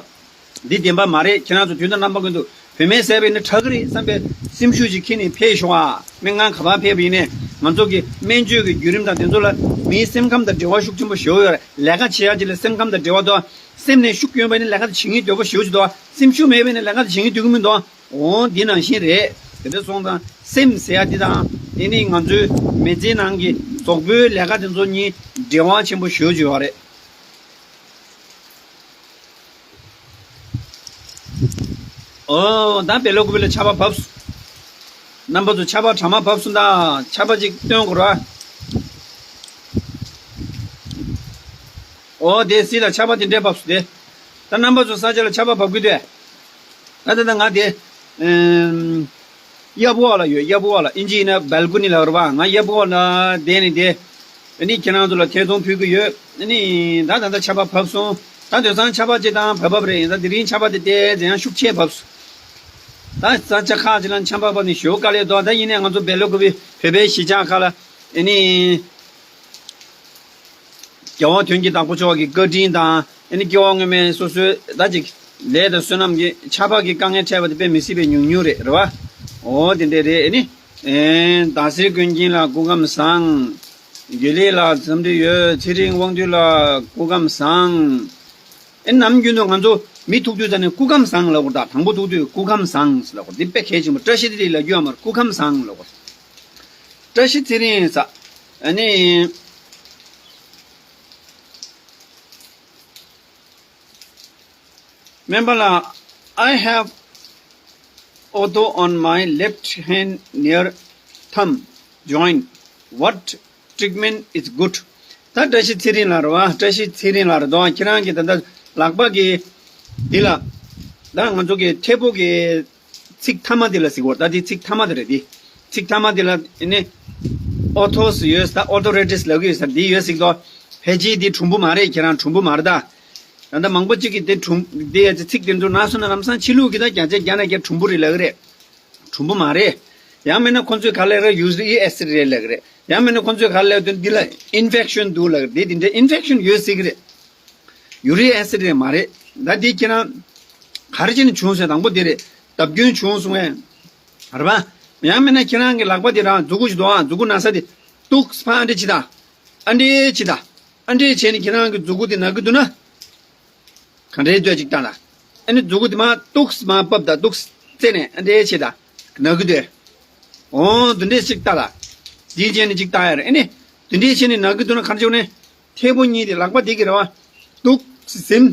འདི་བདེན་པ་མ་རེད། ཁྱེད་རང་ཚོ་དུས་དང་རྣམ་པ་ཀུན་ཏུ་བོད་སྨན་ཟས་པས་ནི་དྲག་གི་རེད་བསམ་པའི་སེམས་ཤུགས་ཅིག་འཁྱེར་ནས་ཕེབས་ཤོག་ཨ། སྨན་ཁང་ག་པར་ཕེབས་པ་ཡིན་ནའི་ང་ཚོ་གི་སྨན་བཅོས་ཀྱི་བརྒྱུད་རིམ་དང་དེ་ཚོ་ལ་མིའི་སེམས་ཁམས་དང་འབྲེལ་བ་ཤུགས་ཆེན་པོ་ཞིག་ཡོད་རེད། ལས་ཀ་བྱེད་ཡ་ཅིག་ལ་སེམས་ཁམས་དང་འབྲེལ་བ་འདུག་སེམས་ནས་ཤུགས་ཡོད་པ་ཡིན་ན་ལས་ཀ་དེ་བྱེད་སྙིང་འདོད་པོ་ཞེ་པོ་ཅིག་འདུག་སེམས་ཤུགས་མེད་པ་ཡིན་ན་ལས་ཀ་དེ་བྱེད་སྙིང་འདོད་ཀྱི་མི་འདུག་འོ་འདི་ནང་བཞིན་རེད། དེ་འདྲ་སོང་ཙང་སེམས་ཟེར་ཡ་འདི་དང་དེ་ནི་ང་ཚོའི་མི་ཚེའི་ནང་གི་གཟུགས་པོའི་ལས་ཀ་དེ་ཚོ་གཉིས་འབྲེལ་བ་ཆེན་པོ་ཞེ་པོ་ཅིག་ཡོད་རེད། ཨོ། ད་བེ་ལོ་ཀུ་པི་ལ་ཆར་པ་བབས་སོང་། རྣམ་པ་ཚོ་ཆར་པ་གྲང་མ་བབས་སོང་། ད་ཆར་པ་ཅིག་སྟོན་དགོས་ར། ཨོ་དེ་སི་ལ་ཆར་པ་དེ་འདྲས་བབས་སོང་དེ། ད་རྣམ་པ་ཚོ་ས་ཆ་ལ་ཆར་པ་བབས་ཀྱི་འདུག་ད་ད་ད་ང་དེ། ཨེམ། གཡབ་འོག་ལ་ཡོད། གཡབ་འོག་ལ་ཨིན་ཇི་ཡིན་ན་balcony ལབ་རེད་པ། ང་གཡབ་འོག་ལ་བསྡད་ནས་བསྡད། ཨ་ནི་ཁྱེད་རང་ཚོ་ལ་ཐད་གཏོང་ཕུལ་གྱི་ཡོད། ཨ་ནི་ད་ད་ལྟ་ཆར་པ་བབས་སོང་། ད་དེང་སང་ཆར་པ་ཅིག་དང་བབས་བབས་རེད། ཡིན་ད་དེ་རིང་ཆར་པ་དེ་ཏོག་ཙམ་ཡང་ཤུགས་ཆེ་བབས་སོང་། ད་ས་ཆ་ཁག་ཅིག་ལ་ཆར་པ་བབས་ནས་ཞེ་པོ་དཀའ་ལས་འདུག་ད་ཡིན་ནའི་ང་ཚོ་བེ་ལོ་ཀུ་པི་བོད་པའི་གཞིས་ཆགས་ཁག་ལ་ཨ་ནི། རྒྱལ་བ་དོན་གྱི་བདག་པོ་མཆོག་གི་བཀའ་དྲིན་དང་ཨ་ནི་སྐྱེ་བ་སྔོན་མའི་སོ་སོའི་ད་ཅིག་ལས་དང་བསོད་ནམས་ཀྱི་ཆར་པ་གི་དཀའ་ངལ་འཕྲད་པ་དེ་དཔེ་མི་སྲིད་པའི་ཉུང་ཉུང་རེད། རེད་བ། འོ་དེ་འདྲས་རེད། ཨ་ནི། ཨེ། ཟླ་ཟེར་ཀུན་མཁྱེན་ལགས་སྐུ་ཁམས་བཟང་། དགེ་ལེགས་ལགས་འཚམས་འདྲི་ཡོད། ཚེ་རིང་དབང་འདུས་ལགས་སྐུ་ཁམས་བཟང་། ཨེ་ནམ་རྒྱུན་དུ་ང་ཚོ་མི་ཐུག་དུས་ད་ནི་སྐུ་ཁམས་བཟང་ལབ་དགོས། ད་དང་པོ་ཐུག་དུས་སྐུ་ཁམས་བཟང་ལབ་དགོས། འདི་དཔེ་གལ་ཆེན་པོ། བཀྲ་ཤིས་བདེ་ལེགས་ལབ་རྒྱུ་ཡོད་མ་རེད། སྐུ་ཁམས་བཟང་ལབ་དགོས། བཀྲ་ཤིས་ཚེ་རིང་ཟེར། ཨ་ནི། སྨན་པ་ལགས། I have auto on my left hand near thumb joint. What treatment is good? ད་བཀྲ་ཤིས་ཚེ་རིང་ལགས་རེད་བ། བཀྲ་ཤིས་ཚེ་རིང་ལགས་རེད་དོ། ཁྱེད་རང་གི་ད་ལྟ་ལག་པ་གི་འདི་ལ། ད་ང་ཚོ་གི་མཐེ་བོ་གི་ཚིགས་མཐའ་མ་འདི་ལ་ཟེར་གོ། ད་འདི་ཚིགས་མཐའ་མ་འདི་རེད། འདི་ཚིགས་མཐའ་མ་འདི་ལ་ཨ་ནི་ཨོ་ཐོ་སི་ཡོད་ས། ཨོ་ཐོ་རེ་ཏིས་ལབ་ཀྱི་ཡོད་ས། འདི་ཡོད་ཟེར་གི་འདུག་ཕལ་ཆེར་འདི་གྲུམ་བུ་མ་རེད། ཁྱེད་རང་གྲུམ་བུ་མ་རེད་ད། ད་ལྟ་མང་པོ་ཅིག་གིས་འདི་གྲུམ་འདི་ཚིགས་དེ་ཚོ་ན་སོང་ན་ལམ་སང་ཕྱི་ལུགས་ཀྱི་ད་བརྒྱ་ཆ་བརྒྱ་ནས་བརྒྱ་གྲུམ་བུ་རེད་ལབ་ཀྱི་རེད། གྲུམ་བུ་མ་རེད། ཡང་མིན་ན་ཁོ་ཚོས་ག་རེ་ལབ་ཀྱི་རེད། ཡུ་རི་ཨེ་སི་ཌི་རེད་ལབ་ཀྱི་རེད། ཡང་མིན་ན་ཁོ་ཚོས་ག་རེ་ལབ་ཀྱི་རེད། འདི་ལ་ཨིན་ཕེག་ཤན་འདུག་ལབ་ཀྱི་རེད། འདི་འདི་འདྲའི་ཨིན་ཕེག་ཤན་ཡོད་ཟེར་གྱི་རེད། ཡུ་རི་ཨེ་སི་ཌི་རེད་མ་རེད། ད་འདི་ཁྱེད་རང་ག་རེ་བྱས་ནས་བྱུང་སོང་། དང་པོ་འདི་རེད། བརྡབ་སྐྱོན་བྱུང་སོང་ངས། རེད་པ། ཡང་མིན་ན་ཁྱེད་རང་གི་ལག་པ་འདི་རང་མཛུ་གུ་ཞིག་འདུག་ཨ། མཛུ་གུ་ན་ས་འདི་ཏོག་ཙམ་ཕར་ཨ་འདྲས་བྱེད་དང་། ཨ་འདྲས་བྱེད་དང་། ཨ་འདྲས་བྱས་ནས་ཁྱེད་རང་གི་མཛུ་གུ་འདི་ན་གི་འདུག་ན། ག་འདྲས་འདོད་ཅིག་བཏང་ལ། ཨ་ནི་མཛུ་གུ་འདི་མར་ཏོག་ཙམ་མར་ཕབ་དང་། ཏོག་ཙམ་བཙལ་ནས་ཨ་འདྲས་བྱེད་དང་། ན་གི་འདོད། འོ་འདི་འདྲས་ཅིག་བཏང་ལ། འདི་བྱས་ནས་ཅིག་བཏང་ཡ་རེད། ཨ་ནི་འདི་འདྲས་བྱས་ནས་ན་གི་འདུག་ན་ག་འདྲས་བྱུང་ནས། མཐེ་བོ་གཉིས་དེ་ལག་པ་འདི་གི་རེད་བ། ཏོག་ཙམ་ཟིམ།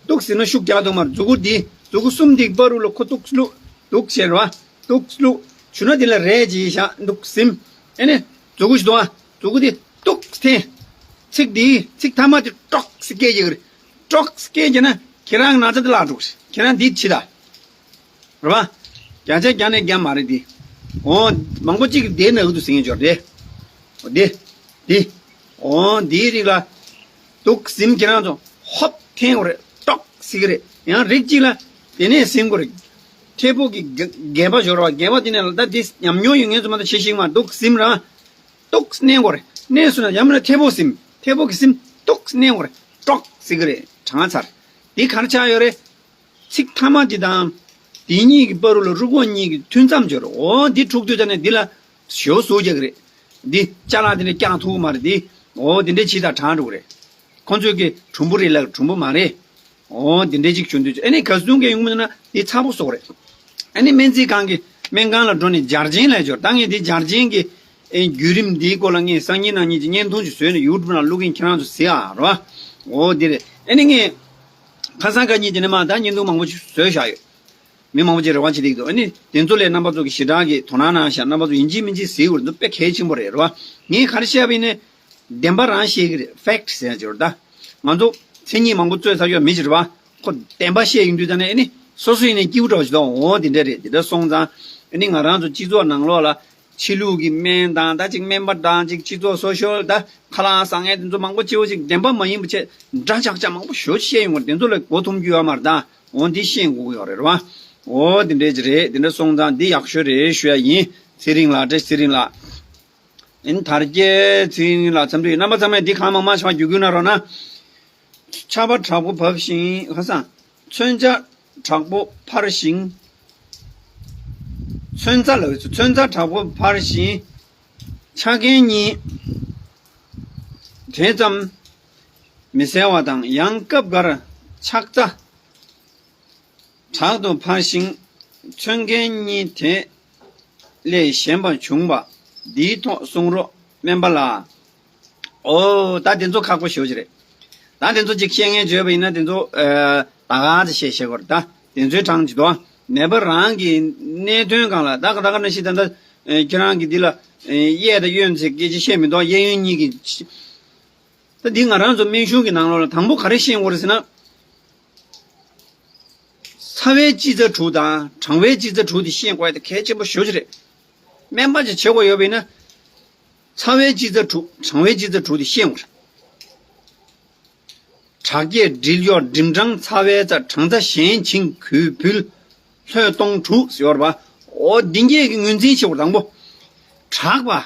ཏོག་ཙམ་ཟིན་ན་ཤུགས་རྒྱག་འདུག་མ་རེད། མཛུ་གུ་འདི་མཛུ་གུ་གསུམ་འདི་བར་དུ་ལ་ཁོ་ཏོག་ཙམ་བླུགས། ཏོག་ཙམ་བྱས་རེད་བ། ཏོག་ཙམ་བླུགས། བྱུང་ན་འདི་ལ་རས་ཅིག་བཞག་ཏོག་ཙམ་ཟིམ། ཨ་ནི་མཛུ་གུ་ཞིག་འདུག་ཨ། མཛུ་གུ་འདི་ཏོག་ཙམ་འཐེན། ཚིགས་འདི་ཚིགས་མཐའ་མ་དེ་ཀྲོག་ཙམ་སྐད་རྒྱག་གི་རེད། ཀྲོག་ཙམ་སྐད་རྒྱག་ན་ཁྱེད་རང་ན་ཚ་འདི་བརླག་འགྲོ་གི་རེད། ཁྱེད་རང་འདི་བྱེད་དང་། རེད་བ། བརྒྱ་ཆ་བརྒྱ་ནས་བརྒྱ་མ་རེད་འདི། འོ། མང་པོ་གཅིག་གིས་བསྡད་ན་འུ་ཐུག་ཟིན་ངེས་འབྱོར་རེད། འོ་འདི། འདི། འོ་འདིའི་རིགས་ལ། ཏོག་ཙམ་ཁྱེད་རང་ཚོ་ཧོབ་འཐེན་དགོས་རེད། ཏོག་ཟེར་གི་རེད། ཡང་རིགས་གཅིག་ལ་དེ་ནས་ཟིན་དགོས་རེད། མཐེ་བོ་གི་རྒ་རྒན་པ་ཞོར་བ། རྒན་པ་དེ་ནས་ལ་ད་འདི་ཉམས་མྱོང་ཡོད་མཁན་ཚོ་མ་གཏོགས་བྱེད་ཤེས་མ། ཏོག་ཙམ་རང་། ཏོག་ཙམ་མནན་དགོས་རེད། མནན་སོང་ན་ཡང་མིན་ན་མཐེ་བོ་ཟིམ། མཐེ་བོ་གིས་ཟིམ། ཏོག་ཙམ་མནན་དགོས་རེད། ཀྲོག་ཟེར་གི་རེད། གྲང་ཚར། འདི་ག་རེ་ཆགས་ཡོད་རེད། ཚིག་མཐའ་མ་འདི་དང་། འདི་གཉིས་ཀྱི་བར་རུ་ལ་རུ་ཀོ་གཉིས་ཀྱི་མཐུན་མཚམས་སྦྱོར། འོ་འདི་འཁྲུག་དུས་ཙ་ནས་འདི་ལ་ཞེ་པོ་ཟུག་རྒྱག་གི་རེད། འདི་ཅ་ལག་འདི་ནས་བཀྱག་ཐུབ་མ་རེད་འདི། འོ་འདི་འདྲའི་ཇི་ལྟར་དྲག་འགྲོ་གི་རེད། ཁོ་ཚོས་ཀྱི་གྲུམ་བུ་རེད་ལབ་གྲུམ་བུ་མ་རེད། འོ་འདི་འདྲའི་ཅིག་བྱུང་དུས་ཨ་ནི་ག་ཟུང་གི་ཡོང་མིན་ན་འདི་ཚ་པོ་སོགས་རེད། ཨ་ནི་སྨན་རྩིས་ཁང་གི་སྨན་ཁང་ལ་འགྲོ་ནས་འབྱར་ཆེན་ལ་སྦྱོར། ད་ངས་འདི་འབྱར་ཆེན་གྱི་ཨེ་བརྒྱུད་རིམ་འདིའི་སྐོར་ལ་ངས་སང་ཉིན་གནངས་ཉིན་གྱི་བརྙན་ཐུང་ཅིག་བཟོས་ནས་ཡུ་ཊུབ་ནང་བླུག་གིན་ཁྱེད་རང་ཚོ་གཟིགས་ཨ་རོ། འོ་འདི་རེད། ཨ་ནི་ངས་ཁ་སང་ཁ་ཉིན་དེ་ནས་མ་ད་བརྙན་ཐུང་མང་པོ་ཅིག་བཟོས་བཞག་ཡོད། མི་མང་པོ་ཅིག་རེ་བ་བྱེད་ཀྱི་འདུག་ཨ་ནི་དེ་ཚོ་ལས་རྣམ་པ་ཚོ་གི་ཞེ་དྲག་གི་དོ་སྣང་གནང་ཤག་རྣམ་པ་ཚོ་ཡིན་གཅིག་མིན་གཅིག་གཟིགས་དགོས་འདུག་དཔེ་གལ་ཆེན་པོ་རེད་རོ། ངས་ག་རེ་བཤད་པ་ཡིན་ནའི། བདེན་པ་རང་བཤད་ཀྱི་རེད། ཕེག་ཟེར་ཡ་ཅིག་ཡོད་རེད་ད། ང་ཚོ་མཚན་ཉིད་མང་པོ་རྩོད་ཚར་ཡོད་མི་ཅིག་རེད་བ། ཁོ་བདེན་པ་བཤད་ཡོང་དུས་ད་ནས་ཨ་ནི་སོ་སོ་ཡིན་ནའི་སྐྱིད་པོ་འདྲ་བ་ཞིག་འདུག་འོ་དེ་འདྲ་རེད། དེ་འདྲ་སོང་ཙང་ཨ་ནི་ང་རང་ཚོ་སྤྱི་ཚོགས་ནང་ལོགས་ལ་ཕྱི་ལུགས་ཀྱི་སྨན་དང་ད་ཅིག་སྨན་པ་དང་ཅིག་སྤྱི་ཚོགས་སོ་ཤལ་ད་ཁ་ལག་ཟ་མཁན་དེ་ཚོ་མང་པོ་སྐྱིད་པོ་ཅིག་བདེན་པ་མ་ཡིན་པ་བྱས་འདྲ་ཆགས་ཆགས་མང་པོ་ཞེ་པོ་བཤད་ཡོང་གི་རེད། དེ་ཚོ་ལ་མགོ་འཐོམ་རྒྱུ་ཡོད་མ་རེད་ད། འོ་འདི་ཤེས་དགོས་ཀྱི་ཡོད་རེད་རེད་བ། འོ་དེ་འདྲ་ཅིག་རེད། དེ་འདྲ་སོང་ཙང་འདི་ཡག་ཤོས་རེད་ཞུ་ཡ་ཡིན། ཚེ་རིང་ལགས་བཀྲ་ཤིས་ཚེ་རིང་ལགས། ཨིན་དར་རྒྱས་ཚིག་ལ་འཚམས་འདྲི་རྣམ་པ་ཚང་མས་འདི་གང་མང་མང་ཞིག་བརྒྱུད་སྐུལ་གནང་རོགས་གནང་། ཆར་པ་དྲག་པོ་བབས་ཤིང་ཧ་སང་། མཚོན་ཆ་དྲག་པོ་འཕར་ཞིང་། མཚོན་རྩྭ་ལ་འོས་སུ་མཚོན་རྩྭ་དྲག་པོ་འཕར་ཞིང་། ཆ་རྐྱེན་གཉིས། དེ་ཙམ་མི་གསལ་བ་དང་ཡང་སྐབས་འགར་ཆག་རྩྭ། དྲག་ཏུ་འཕར་ཞིང་མཚོན་རྐྱེན་གཉིས་དེ་ལས་གཞན་པ་བྱུང་བ་འདིའི་ཐོག་གསུང་རོགས་སྨན་པ་ལགས། ཨོ་ད་དེ་ཚོ་ཁག་པོ་ཞེ་པོ་ཅིག་རེད། ད་དེ་ཚོ་ཅིག་བཤད་མཁན་བརྗོད་པ་ཡིན་ན་དེ་ཚོ་ད་ག་ཚོད་བཤད་བཤད་དགོས་རེད། ད་དེ་ཚོའི་གྲངས་ཅིག་འདུག་ནད་པ་རང་གི་གནད་དོན་སྒང་ལ་ད་ག་ད་ག་ནང་བཞིན་ད་ལྟ་ཁྱེད་རང་གི་འདི་ལ་གཡས་དང་གཡོན་ཚེ་སྐད་ཆ་བཤད་མི་འདུག་གཡས་གཡོན་གཉིས་ཀྱི། ད་འདི་ང་རང་ཚོ་སྨན་གཞུང་གི་ནང་ལོགས་ལ་དང་པོ་ག་རེ་ཤེས་དགོས་རེད་ཟེར་ན། ཚ་བའི་སྤྱི་རྩ་དྲུག་དང་གྲང་བའི་སྤྱི་རྩ་དྲུག་དེ་ཤེས་དགོས་ཡ་དེ་གལ་ཆེན་པོ་ཞེ་པོ་ཅིག་རེད། སྨན་པ་ཅིག་བྱེད་དགོས་ཡོད་པ་ཡིན་ན། ཚ་བའི་སྤྱི་རྩ་དྲུག་གྲང་བའི་སྤྱི་རྩ་དྲུག་དེ་ཤེས་དགོས་རེད། དྲག་སྐྱེད་སྒྲིལ་སྐྱོགས་འགྲིམ་གྲང་ཚ་བའི་རྩ། གྲང་ཚ་གཞན་བྱིང་གུས་ཕུལ་ལྷོད་གཏོང་དྲུག་ཟེར་བ། འོ་འདི་གས་ཀྱི་ངོས་འཛིན་བྱེད་དགོས་དང་པོ། དྲག་པ།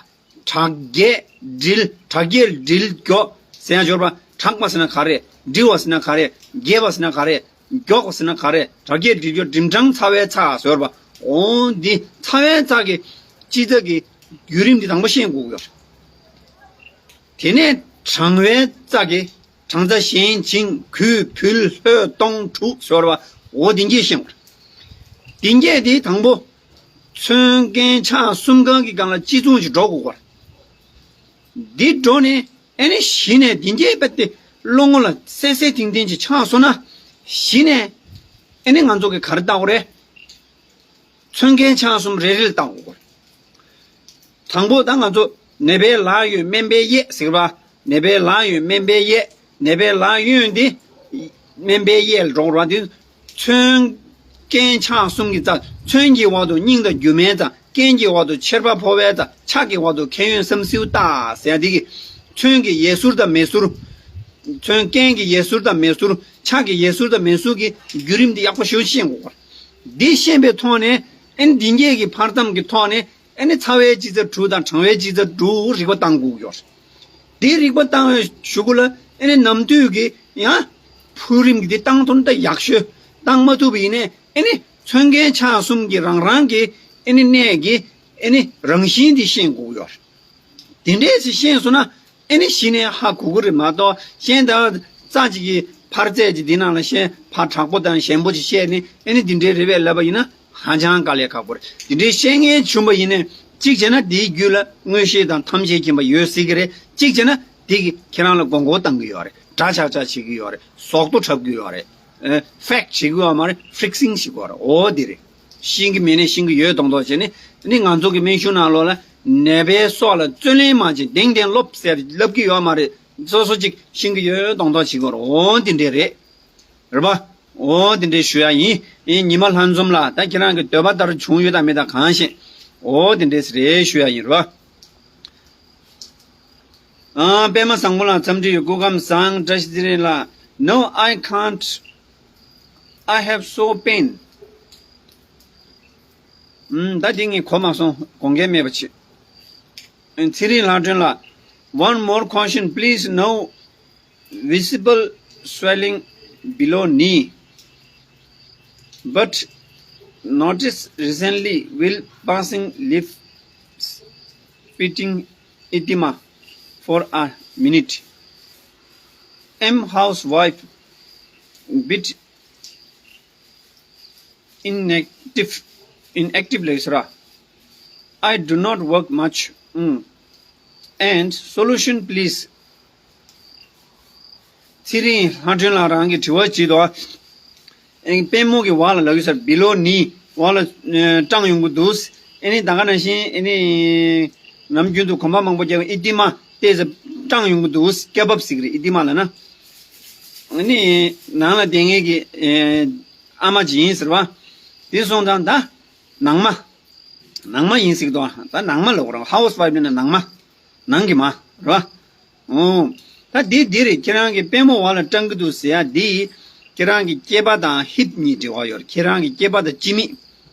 དྲག་སྐྱེད་སྒྲིལ། དྲག་སྐྱེད་སྒྲིལ་སྐྱོགས་ཟེར་ཡ་འབྱོར་པ། དྲག་པ་ཟེར་ན་ག་རེ། སྒྲིལ་བ་ཟེར་ན་ག་རེ། རྒྱས་པ་ཟེར་ན་ག་རེ། མགྱོགས་པ་ཟེར་ན་ག་རེ། དྲག་སྐྱེད་སྒྲིལ་སྐྱོགས་འགྲིམ་གྲང་ཚ་བའི་ཚ་ཟེར་བ། འོ་འདི་ཚ་བའི་ཚ་གི་སྤྱི་ཚ་གི་བརྒྱུད་རིམ་འདི་དང་པོ་ཤེས་དགོས་ཀྱི་ཡོད་རེད། དེ་ནས་གྲང་བའི་ཚ་གི་གྲང་ཚ་གཞན་བྱིང་གུས་ཕུལ་ལྷོད་གཏོང་དྲུག་ཟེར་བ། འོ་འདི་གས་ཤེས་དགོས་རེད། འདི་གས་འདི་དང་པོ། མཚོན་རྐྱེན་ཆ་གསུམ་གང་གི་སྒང་ལ་གཅིག་མཚུངས་ཤིག་འགྲོ་དགོས་ཀྱི་ཡོད་རེད། འདི་འགྲོ་ནས་ཨ་ནི་གཞི་ནས་འདི་གས་པ་དེ་བློ་ངོ་ལ་གསལ་གསལ་ཐིང་ཐིང་ཅིག་ཆགས་སོང་ན་གཞི་ནས་ཨ་ནི་ང་ཚོ་གི་ག་རེ་བལྟ་དགོས་རེད། མཚོན་རྐྱེན་ཆ་གསུམ་རེ་རེ་ལ་བལྟ་དགོས་རེད། དང་པོ་ད་ང་ཚོ་ནད་པའི་ལག་གཡོན་སྨན་པའི་གཡས་ཟེར་བ། ནད་པའི་ལག་གཡོན་སྨན་པའི་གཡས། ནད་པའི་ལག་གཡོན་འདི་སྨན་པའི་གཡས་ལ་འགྲོ་དགོས་རེད་བ། འདི་མཚོན་རྐྱེན་ཆ་གསུམ་གྱི་རྩ། མཚོན་གྱི་བར་དུ་སྙིང་དང་རྒྱུ་མའི་རྩ། རྐྱེན་གྱི་བར་དུ་མཆེར་པ་ཕོ་བའི་རྩ། ཆ་གི་བར་དུ་ཁ་གཡོན་བསམ་སེའུ་ལྟག་ཟེར་ཡ་འདི་གི། མཚོན་གྱི་ཡས་ཟུར་དང་མས་ཟུར། མཚོན་རྐྱེན་གྱི་ཡས་ཟུར་དང་མས་ཟུར། ཆ་གི་ཡས་ཟུར་དང་མས་ཟུར་གྱི་བརྒྱུད་རིམ་འདི་ཡག་པོ་ཞེ་པོ་ཤེས་དགོས་རེད། འདི་ཤེས་པའི་ཐོག་ནས་ཨ་ནི་འདི་གས་ཀྱི་འཕར་སྟངས་ཀྱི་ཐོག་ནས། ཨ་ནི་ཚ་བའི་སྤྱི་རྩ་དྲུག་དང་གྲང་བའི་སྤྱི་རྩ་དྲུག་རིག་པ་བཏང་དགོས་ཀྱི་ཡོད་རེད། དེ་རིག་པ་བཏང་བའི་གཞུག་གུ་ལ་ཨ་ནི་ནམ་དུས་ཀྱི་ཡང་འཕུར་རིམ་གྱི་དེ་བཏང་ཐུབ་ན་ད་ཡག་ཤོས། བཏང་མ་ཐུབ་པ་ཡིན་ནའི་ཨ་ནི་མཚོན་རྐྱེན་ཆ་གསུམ་གྱི་རང་རང་གི་ཨ་ནི་གནས་ཀྱི་ཨ་ནི་རང་བཞིན་དེ་ཤེས་དགོས་ཀྱི་ཡོད་རེད། དེ་འདྲས་ཞིག་ཤེས་སོང་ན། ཨ་ནི་གཞི་ནས་ཧ་གོ་གི་རེད་མ་གཏོགས། གཞན་ད་རྩ་གཅིག་གི་འཕར་རྩལ་གྱི་འདི་ནང་ལ་གཞན་ཕར་དྲག་པོ་དང་ཞན་པོ་ཅིག་བཤད་ནས། ཨ་ནི་འདི་འདྲའི་རེད་པས་ལབ་པ་ཡིན་ན་ཧ་ཅང་དཀའ་ལས་ཁག་པོ་རེད། འདི་འདྲའི་བཤད་མཁན་བྱུང་བ་ཡིན་ནའི་གཅིག་བྱས་ན་འདིའི་རྒྱུད་ལ་མངོན་ཤེས་དང་ཐམས་ཅད་མཁྱེན་པ་ཡོད་སྲིད་ཀྱི་རེད། གཅིག་བྱས་ན་འདི་གིས་ཁྱེད་རང་ལ་མགོ་སྐོར་བཏང་གི་ཡོད་རེད། འདྲ་ཆགས་ཆགས་བྱེད་ཀྱི་ཡོད་རེད། ཟོག་རྡོ་འཁྲབ་ཀྱི་ཡོད་རེད། ཨེ། ཕེག་བྱེད་ཀྱི་ཡོད་མ་རེད། ཕིག་སིང་བྱེད་ཀྱི་ཡོད་རེད། འོ་འདི་རེད། ཤེས་ཀྱི་མེད་ནས་ཤེས་ཀྱི་ཡོད་མདོག་མདོག་བྱས་ནས། ནི་ང་ཚོ་གི་སྨན་གཞུང་ནང་ལོགས་ལ་ནད་པའི་སྲོག་ལ་རྩོད་ལེན་མ་བྱེད། གདེང་གདེང་སློབ་ཟེར་ལབ་ཀྱི་ཡོད་མ་རེད། སོ་སོ་ཅིག་ཤེས་ཀྱི་ཡོད་མདོག་མདོག་བྱེད་ཀྱི་ཡོད་རེད། འོ་འདི་འདྲས་རེད། རེད་པ། འོ་འདི་འདྲས་ཞུ་ཡ་ཡིན། ཨེ། ཉི་མ་ལྷ་འཛོམས་ལགས། ད་ཁྱེད་རང་གི་འདོད་པ་ལྟར་བྱུང་ཡོད་དང་མེད་དང་གང་ཤེས། འོ་འདི་འདྲས་རེད་ཞུ་ཡ་ཡིན། རེད་པ། ཨ། པད་མ་བཟང་པོ་ལགས་འཚམས་འདྲི་ཡོད། སྐུ་ཁམས་བཟང་། བཀྲ་ཤིས་བདེ་ལེགས་ལགས། No, I can't. I have so pain. ཨུམ། ད་འདི་ངས་གོ་མ་སོང་། དགོངས་འགལ་མེད་པ་བྱེད། ཚེ་རིང་ལྷ་སྒྲོན་ལགས། One more caution, please. No visible swelling below knee, but notice recently while passing left spitting edema for a minute. M housewife bit inactive, inactive ལས་ཟེར་ར། I do not work much. ཨུམ། And solution please. ཚེ་རིང་ལྷ་སྒྲོན་ལགས་རང་གི་དྲི་བ་ཅིག་འདུག་ཨ། ཨེ། པུས་མོ་གི་བར་ལ་ལབ་ཡོད་ས་རེད། below knee བར་ལ་ཨེ་སྐྲངས་ཡོང་གི་འདུག་ཨེ་ནི་ད་ག་ནང་བཞིན་ཨེ་ནི་ནམ་རྒྱུན་དུ་གོམ་པ་མང་པོ་རྒྱག་ཨི་ཏི་མ་ཏོག་ཙམ་སྐྲངས་ཡོང་གི་འདུག་སྐེ་འབབ་ཟེར་གི་རེད། ཨི་ཏི་མ་ལབ་ན། ཨེ་ནི་ནང་ལ་བསྡད་མཁན་གྱི་ཨེ་ཨ་མ་ཅིག་ཡིན་ཟེར་བ། དེ་སོང་ཙང་ད་ནང་མ། ནང་མ་ཡིན་ཟེར་གི་འདུག་ད་ནང་མ་ལབ་དགོས་རེད། ཧའུ་སི་ཝའིཕ་ནི་ནང་མ། ནང་གི་མ། རེད་བ། ཨོ། ད་འདི་འདི་རེད། ཁྱེད་རང་གི་པུས་མོ་བར་ལ་སྐྲངས་ཀྱི་འདུག་ཟེར་ཡ་འདི། ཁྱེད་རང་གི་སྐེད་པ་དང་ཧིབ་གཉིས་འབྲེལ་བ་ཡོད་རེད། ཁྱེད་རང་གི་སྐེད་པ་དང་སྤྱི་མིག་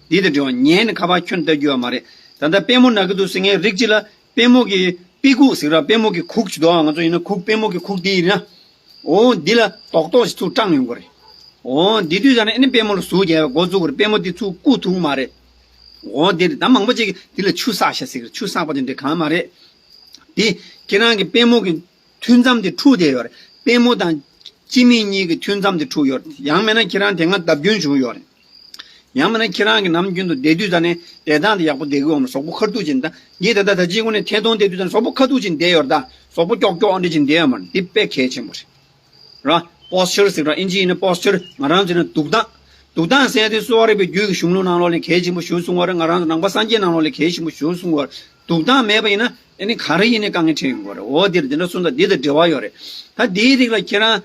འདི་དང་འབྲེལ་བ། ཉལ་ནས་ཁ་པར་ཁྱོན་ལྟ་རྒྱུ་ཡོད་མ་རེད། ད་ལྟ་པུས་མོ་ན་གི་འདུག་ཟེར་མཁན་རིགས་གཅིག་ལ་པུས་མོ་གི་པུས་གུག་ཟེར་ར། པུས་མོ་གི་གུག་ཅིག་འདུག་ང་ཚོ་ཡིན་ན་གུག་པུས་མོ་གི་གུག་འདི་ཡིན་ན། ཨོ་འདི་ལ་རྡོག་རྡོག་ཞིག་ཚུར་སྐྲངས་ཡོང་གི་རེད། ཨོ་འདི་དུས་ཙ་ནས་ཨ་ནི་པུས་མོ་ལ་ཟུག་རྒྱག་པའི་འགོ་བཙུགས་གི་རེད། པུས་མོ་འདི་ཚུར་བཀུག་ཐུབ་ཀྱི་མ་རེད། ཨོ་འདི་རེད། ད་མང་པོ་ཅིག་གིས་འདི་ལ་ཆུ་བསགས་ཤག་ཟེར་གི་རེད། ཆུ་བསགས་པ་དེ་འདྲ་གང་མ་རེད། འདི་ཁྱེད་རང་གི་པུས་མོ་གི་མཐུན་མཚམས་དེ་འཁྲུགས་བསྡད་ཡོད་རེད། པུས་མོ་དང་སྤྱི་མིག་གཉིས་ཀྱི་མཐུན་མཚམས་དེ་འཁྲུགས་ཡོད་རེད། ཡང་མིན་ན་ཁྱེད་རང་དེ་སྔ་བརྡབ་སྐྱོན་བྱུང་ཡོད་རེད། ཡང་མིན་ན་ཁྱེད་རང་གི་ནམ་རྒྱུན་དུ་བསྡད་དུས་ཙ་ནས་བསྡད་སྟངས་དེ་ཡག་པོ་བསྡད་ཀྱི་ཡོད་མ་རེད། གཟུགས་པོ་ཁ་ཐུག་ཅིག་ད་ངས་ད་ལྟ་ད་ཅི་ཁོ་ནས་ཐད་གཏོང་བསྡད་དུས་ཙ་ནས་གཟུགས་པོ་ཁ་ཐུག་ཅིག་བསྡད་ཡོད་རེད། ད་གཟུགས་པོ་ཀྱོག་ཀྱོག་འདྲ་ཅིག་བསྡད་ཡོད་མ་རེད། འདི་དཔེ་གལ་ཆེན་པོ་རེད། ར། པོ་སི་ཅར་ཟེར་ར། ཨིན་ཇི་ཡིན་ན་པོ་སི་ཅར། ང་རང་ཚོ་ཡིན་ན་འདུག་སྟངས། འདུག་སྟངས་ཟེར་ཡ་དེ་གསོ་བ་རིག་པའི་རྒྱུད་ཀྱི་གཞུང་ལུགས་ནང་ལོགས་ལ་གལ་ཆེན་པོ་ཞེ་པོ་གསུང་གི་ཡོད་རེད། ང་རང་ཚོ་ནང་པ་སངས་རྒྱས་ནང་ལོགས་ལ་གལ་ཆེན་པོ་ཞེ་པོ་གསུང་གི་ཡོད་རེད། འདུག་སྟངས་མེད་པ་ཡིན་ན་ཨ་ནི་ག་རེ་ཡིན་ནའི་དཀའ་ངལ་འཕྲད་ཡོང་གི་ཡོད་རེད། འོ་འདིར་འདི་འདྲ་གསུང་དང་འདི་དང་འབྲེལ་བ་ཡོད་རེད། ད་འདིའི་རིགས་ལ་ཁྱེད་རང་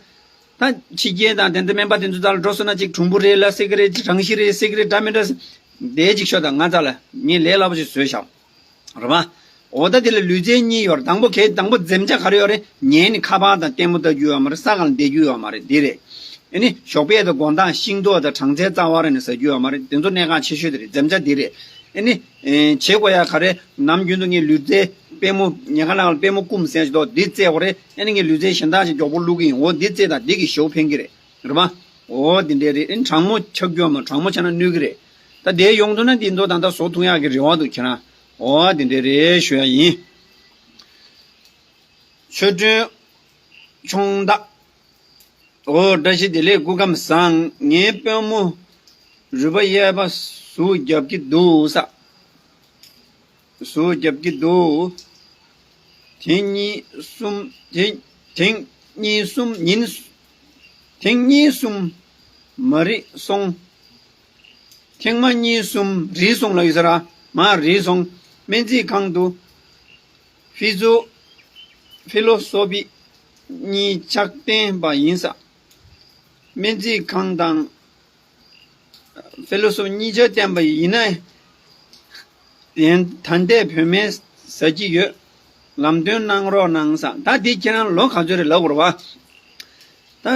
ད་ཕྱི་རྒྱལ་དང་དེ་འདྲ་སྨན་པ་དེ་ཚོ་རྩ་ལ་འགྲོ་སོང་ན་ཅིག་གྲུང་པོ་རེད་ལབ་ཟེར་གི་རེད། ཅིག་གྲང་ཤི་རེད་ཟེར་གི་རེད། འདྲ་མི་འདྲ་ཟེར། འདིའི་ཅིག་ཤོད་དང་། ང་རྩ་ལ་ངས་ལས་སླ་པོ་ཞིག་བཟོས་བཞག་རེད་པ། འོ་ད་དེ་ལ་ལུས་རྩལ་གཉིས་ཡོད་རེད། དང་པོ་གལ་དང་པོ་འཛེམ་བྱ་ག་རེ་ཡོད་རེད། ཉལ་ནས་ཁ་པར་དང་ལྟད་མོ་ལྟ་རྒྱུ་ཡོད་མ་རེད། ས་སྒང་ལ་བསྡད་རྒྱུ་ཡོད་མ་རེད། འདི་རེད། ཨ་ནི་ཞོགས་པ་དང་དགོང་དག་ཤིང་ཏོག་དང་སྦྲང་རྩི་རྩ་བ་རེ་ནས་ཟ་རྒྱུ་ཡོད་མ་རེད། དེ་ཚོ་གནད་འགག་ཆེ་ཤོས་དེ་རེད། འཛེམ་བྱ་འདི་རེད། ཨ་ནི་ཨེ་བྱེད་དགོས་ཡ་ག་རེ། ནམ་རྒྱུན་དུ་ངས་ལུས་རྩལ་པུས་མོ་ཉལ་ཁ་ལ་པུས་མོ་བསྐུམ་ཟེར་ཞིག་འདུག་འདི་རྩེ་དགོས་རེད། ཨ་ནི་ངས་ལུས་རྩལ་གཞན་དག་ཅིག་མགྱོགས་པོ་བླུག་གི་ཡིན། འོ་འདི་རྩེ་དང་འདི་གིས་ཞེ་པོ་ཕན་གི་རེད། རེད་པ། འོ་འདི་འདྲས་རེད། ཨ་ནི་གྲང་མོ་ཆགས་རྒྱུ་ཡོད་མ་རེད། གྲང་མོ་ཆགས་ན་གནོད་གི་རེད། ད་དེ་ཡོང་ཐུབ་ན་འདི་ཚོ་ད་ལྟ་བཟོ་ཐུབ་ཡག་གི་རེ་བ་འདུག་ཁྱེད་རང་། འོ་དེ་འདྲ་རེད་ཞུ་ཡ་ཡིན། ཆོས་སྒྲོན་ཆུང་བདག་འོ་བཀྲ་ཤིས་བདེ་ལེགས། སྐུ་ཁམས་བཟང་། ངའི་པུས་མོ་རུས་པ་གཡས་པ་ཟུག་རྒྱབ་ཀྱི་འདུག་ས། ཟུག་རྒྱབ་ཀྱི་འདུག་ཐེངས་གཉིས་གསུམ། ཐེངས་ཐེངས་གཉིས་གསུམ་ཉིན། ཐེངས་གཉིས་གསུམ་མ་རིག་སོང་། ཐེངས་མ་གཉིས་གསུམ་རིལ་སོང་ལབ་ཡོད་ས་ར། མ་རིལ་སོང་། སྨན་རྩིས་ཁང་དུ་ཕི་ཛོ་ཕི་ལོ་སོ་ཕི་གཉིས་ཆ་བསྟན་པ་ཡིན་ས། སྨན་རྩིས་ཁང་དང་ཕི་ལོ་སོ་ཕི་གཉིས་ཆ་བསྟན་པ་ཡིན་ན། ཡན་ད་ལྟའི་བོད་སྨན་ཟ་གྱི་ཡོད། ལམ་སྟོན་གནང་རོགས་གནང་ས། ད་འདི་ཁྱེད་རང་ལོ་ག་ཚོད་རེད་ལབ་དགོས་རེད་པ། ད་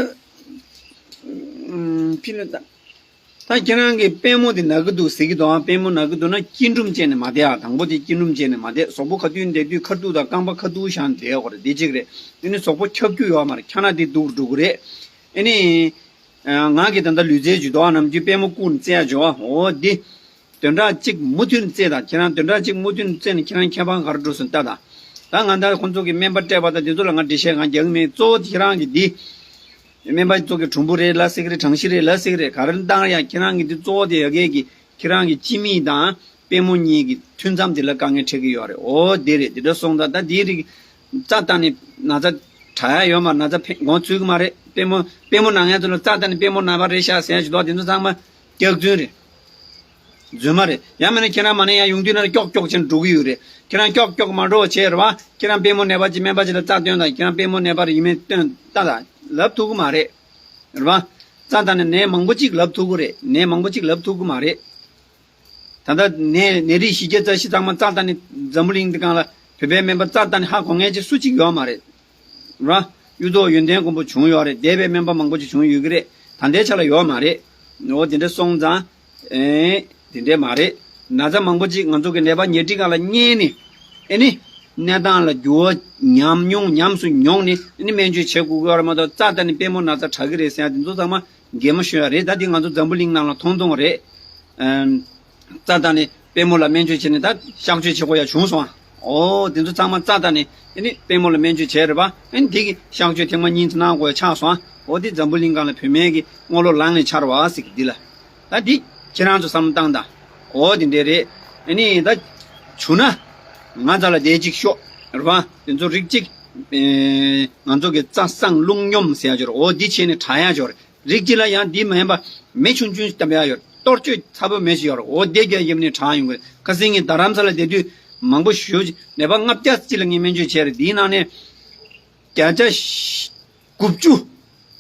ཕི་ལོ་ད། ད་ཁྱེད་རང་གི་པུས་མོ་དེ་ན་གི་འདུག་ཟེར་གི་འདུག་ཨང་། པུས་མོ་ན་གི་འདུག་ན་སྐྱིལ་ཀྲུང་བཅས་ནས་མ་བསྡད་ཨ། དང་པོ་དེ་སྐྱིལ་ཀྲུང་བཅས་ནས་མ་བསྡད། གཟུགས་པོ་ཁ་ཐུག་བསྡད་དུས་ཁ་ཐུག་དང་རྐང་པ་ཁ་ཐུག་བཞག་ནས་བསྡད་ཡོད་རེད། འདི་གཅིག་རེད། ཨ་ནི་གཟུགས་པོ་ཁྱབ་རྒྱུ་ཡོད་མ་རེད། ཁྱབ་ན་དེ་སྡུག་རུ་འགྲོ་གི་རེད། ཨ་ནི་ང་གི་ད་ལྟ་ལུས་རྩལ་ཇུས་གཏོགས་ནམ་རྒྱུན་པུས་མོ་བཀུག་ནས་རྩེ་ཡ་བྱོས་ཨ། འོ་འདི་དོན་དག་གཅིག་མུ་མཐུད་ནས་རྩེ་དང་། ཁྱེད་རང་དོན་དག་གཅིག་མུ་མཐུད་ནས་རྩེ་ནས་ཁྱེད་རང་ཁྱད་པར་ག་རེ་འགྲོ་སོང་ལྟ་དང་། ད་ང་ད་ཁོང་ཚོ་གི་སྨན་པ་སྤྲད་པ་དང་དེ་ཚོ་ལ་ང་འགྲེལ་བཤད་གང་རྒྱག་གི་མེད། གཙོ་བོ་ཁྱེད་རང་གི་འདི། སྨན་པ་ཚོ་གི་གྲུང་པོ་རེད་ལབ་ཟེར་གི་རེད། གྲང་ཤི་རེད་ལབ་ཟེར་གི་རེད། ག་རེ་བཏང་ཡང་ཁྱེད་རང་གི་འདི་གཙོ་བོ་དེ་ཡ་གི་གི་ཁྱེད་རང་གི་སྤྱི་མིག་དང་པུས་མོ་གཉིས་ཀྱི་མཐུན་མཚམས་དེ་ལ་དཀའ་ངལ་འཕྲད་ཀྱི་ཡོད་རེད། འོ་དེ་རེད། དེ་འདྲ་སོང་ཙང་ད་དེའི་རིགས་རྩ་བཏང་ནས་ན་ཚ་དྲག་ཡ་ཡོད་མ་རེད། ན་ཚ་ཕན་དགོངས་ཚུལ་གི་མ་རེད། པུས་མོ་པུས་མོ་ན་མཁན་ཚོ་ལ་རྩ་བཏང་ནས་པུས་མོ་ན་པ་རེད་ཤག་ཟེར་ཡ་ཞིག་འདུག་དེ་ཚོ་ཚང་མ་སྐྱག་རྫུན་རེད། རྫུན་མ་རེད། ཡང་མིན་ན་ཁྱེད་རང་མ་ནས་ཡང་ཡོང་དུས་ན་ཀྱོག་ཀྱོག་བྱས་ནས་འགྲོ་གི་ཡོད་རེད། ཁྱེད་རང་ཀྱོག་ཀྱོག་མ་འགྲོ་བྱས་རེད་བ། ཁྱེད་རང་པུས་མོ་ནད་པ་ཅིག་སྨན་པ་ཅིག་ལ་རྩ་སྟོན་དང་། ཁྱེད་རང་པུས་མོ་ནད་པ་རེད་ཡིན་མིན་སྟོན་ལྟ་དང་ལབ་ཐུབ་གི་མ་རེད། རེད་བ། རྩ་བཏང་ནས་ནད་མང་པོ་ཅིག་ལབ་ཐུབ་གི་རེད། ནད་མང་པོ་ཅིག་ལབ་ཐུབ་གི་མ་རེད། ད་ལྟ་ནད་ནད་རིགས་བཞི་བརྒྱ་རྩ་བཞི་ཚང་མ་རྩ་བཏང་ནས་འཛམ་བུ་གླིང་འདི་སྒང་ལ་བོད་པའི་སྨན་པ་རྩ་བཏང་ནས་ཧ་གོ་མཁན་ཅིག་སུ་གཅིག་ཡོད་མ་རེད། ར། གཡུ་ཐོག་ཡོན་ཏན་མགོན་པོ་བྱུང་ཡོད་རེད། འདས་པའི་སྨན་པ་མང་པོ་ཅིག་བྱུང་ཡོད་ཀྱི་རེད། ད་ལྟའི་ཆ་ལ་ཡོད་མ་རེད། འོ་དེ་འདྲ་སོང་ཙང་། ཨེ། དེ་འདྲས་མ་རེད། ན་ཚ་མང་པོ་ཅིག་ང་ཚོ་གི་ནད་པ་ཉལ་ཁྲི་སྒང་ལ་བསྙལ་ནས། ཨེ་ནི། གནས་སྟངས་ལ་འགྱུར་བ་ཉམས་མྱོང་ཉམས་སུ་མྱོང་ནས་ཨ་ནི་སྨན་བཅོས་བྱེད་དགོས་ཀྱི་ཡོད་རེད་མ་གཏོགས། རྩ་བ་ནས་པུས་མོ་ན་ཚ་དྲག་གི་རེད་ཟེར་ཡ་དེ་ཚོ་ཚང་མ་གད་མོ་ཤོར་ཡ་རེད། ད་འདི་ང་ཚོ་འཛམ་བུ་གླིང་ནང་ལ་མཐོང་མཐོང་རེད། ཨམ། རྩ་བ་ནས་པུས་མོ་ལ་སྨན་བཅོས་བྱས་ནས་ད་གཤག་བཅོས་བྱེད་དགོས་ཡ་བྱུང་སོང་ཨ། འོ་དེ་ཚོ་ཚང་མ་རྩ་བ་ནས་ཨ་ནི་པུས་མོ་ལ་སྨན་བཅོས་བྱས་རེད་པ། ཨ་ནི་དེ་གི་གཤག་བཅོས་ཐེངས་མ་གཉིས་གནང་དགོས་ཡ་ཆགས་སོང་ཨ། འོ་དེ་འཛམ་བུ་གླིང་སྒང་ལ་བུད་མེད་ཀྱི་སྔོ་ལོ་ལངས་ནས་འཆར་བ་ཟེར་གི་འདི་ལ། ད་འདི་ཁྱེད་རང་ཚོ་བསམ་བློ་བཏང་དང་། འོ་དེ་འདྲས་རེད། ཨ་ནི་ད་བྱུང་ན་ང་རྩ་ལ་བསྡད་ཅིག་ཤོག་རེད་པ། དེ་ཚོ་རིགས་གཅིག་ཨེ། ང་ཚོ་གི་རྩ་གསང་རླུང་སྙོམས་ཟེར་ཡ་ཅིག་ཡོད་རེད། འོ་འདི་བྱས་ནས་དྲག་ཡ་ཅིག་ཡོད་རེད། རིགས་གཅིག་ལ་ཡང་འདི་མ་ཡིན་པ་མེ་ཆུང་ཆུང་བཏབ་ཡ་ཡོད་རེད། གཏོར་བཅོས་ཚ་པོ་མེ་ཞིག་ཡོད་རེད། འོ་དེ་རྒྱག་ཡིན་ནས་དྲག་ཡོང་གི་རེད། ཁ་སང་ངས་རྡ་རམ་ས་ལ་བསྡད་དུས་མང་པོ་ཞེ་པོ་ཅིག་ནད་པ་ལྔ་བརྒྱ་ཅིག་ལ་ངས་སྨན་བཅོས་བྱས་རེད། འདིའི་ནང་ནས་བརྒྱ་ཆ་དགུ་བཅུ།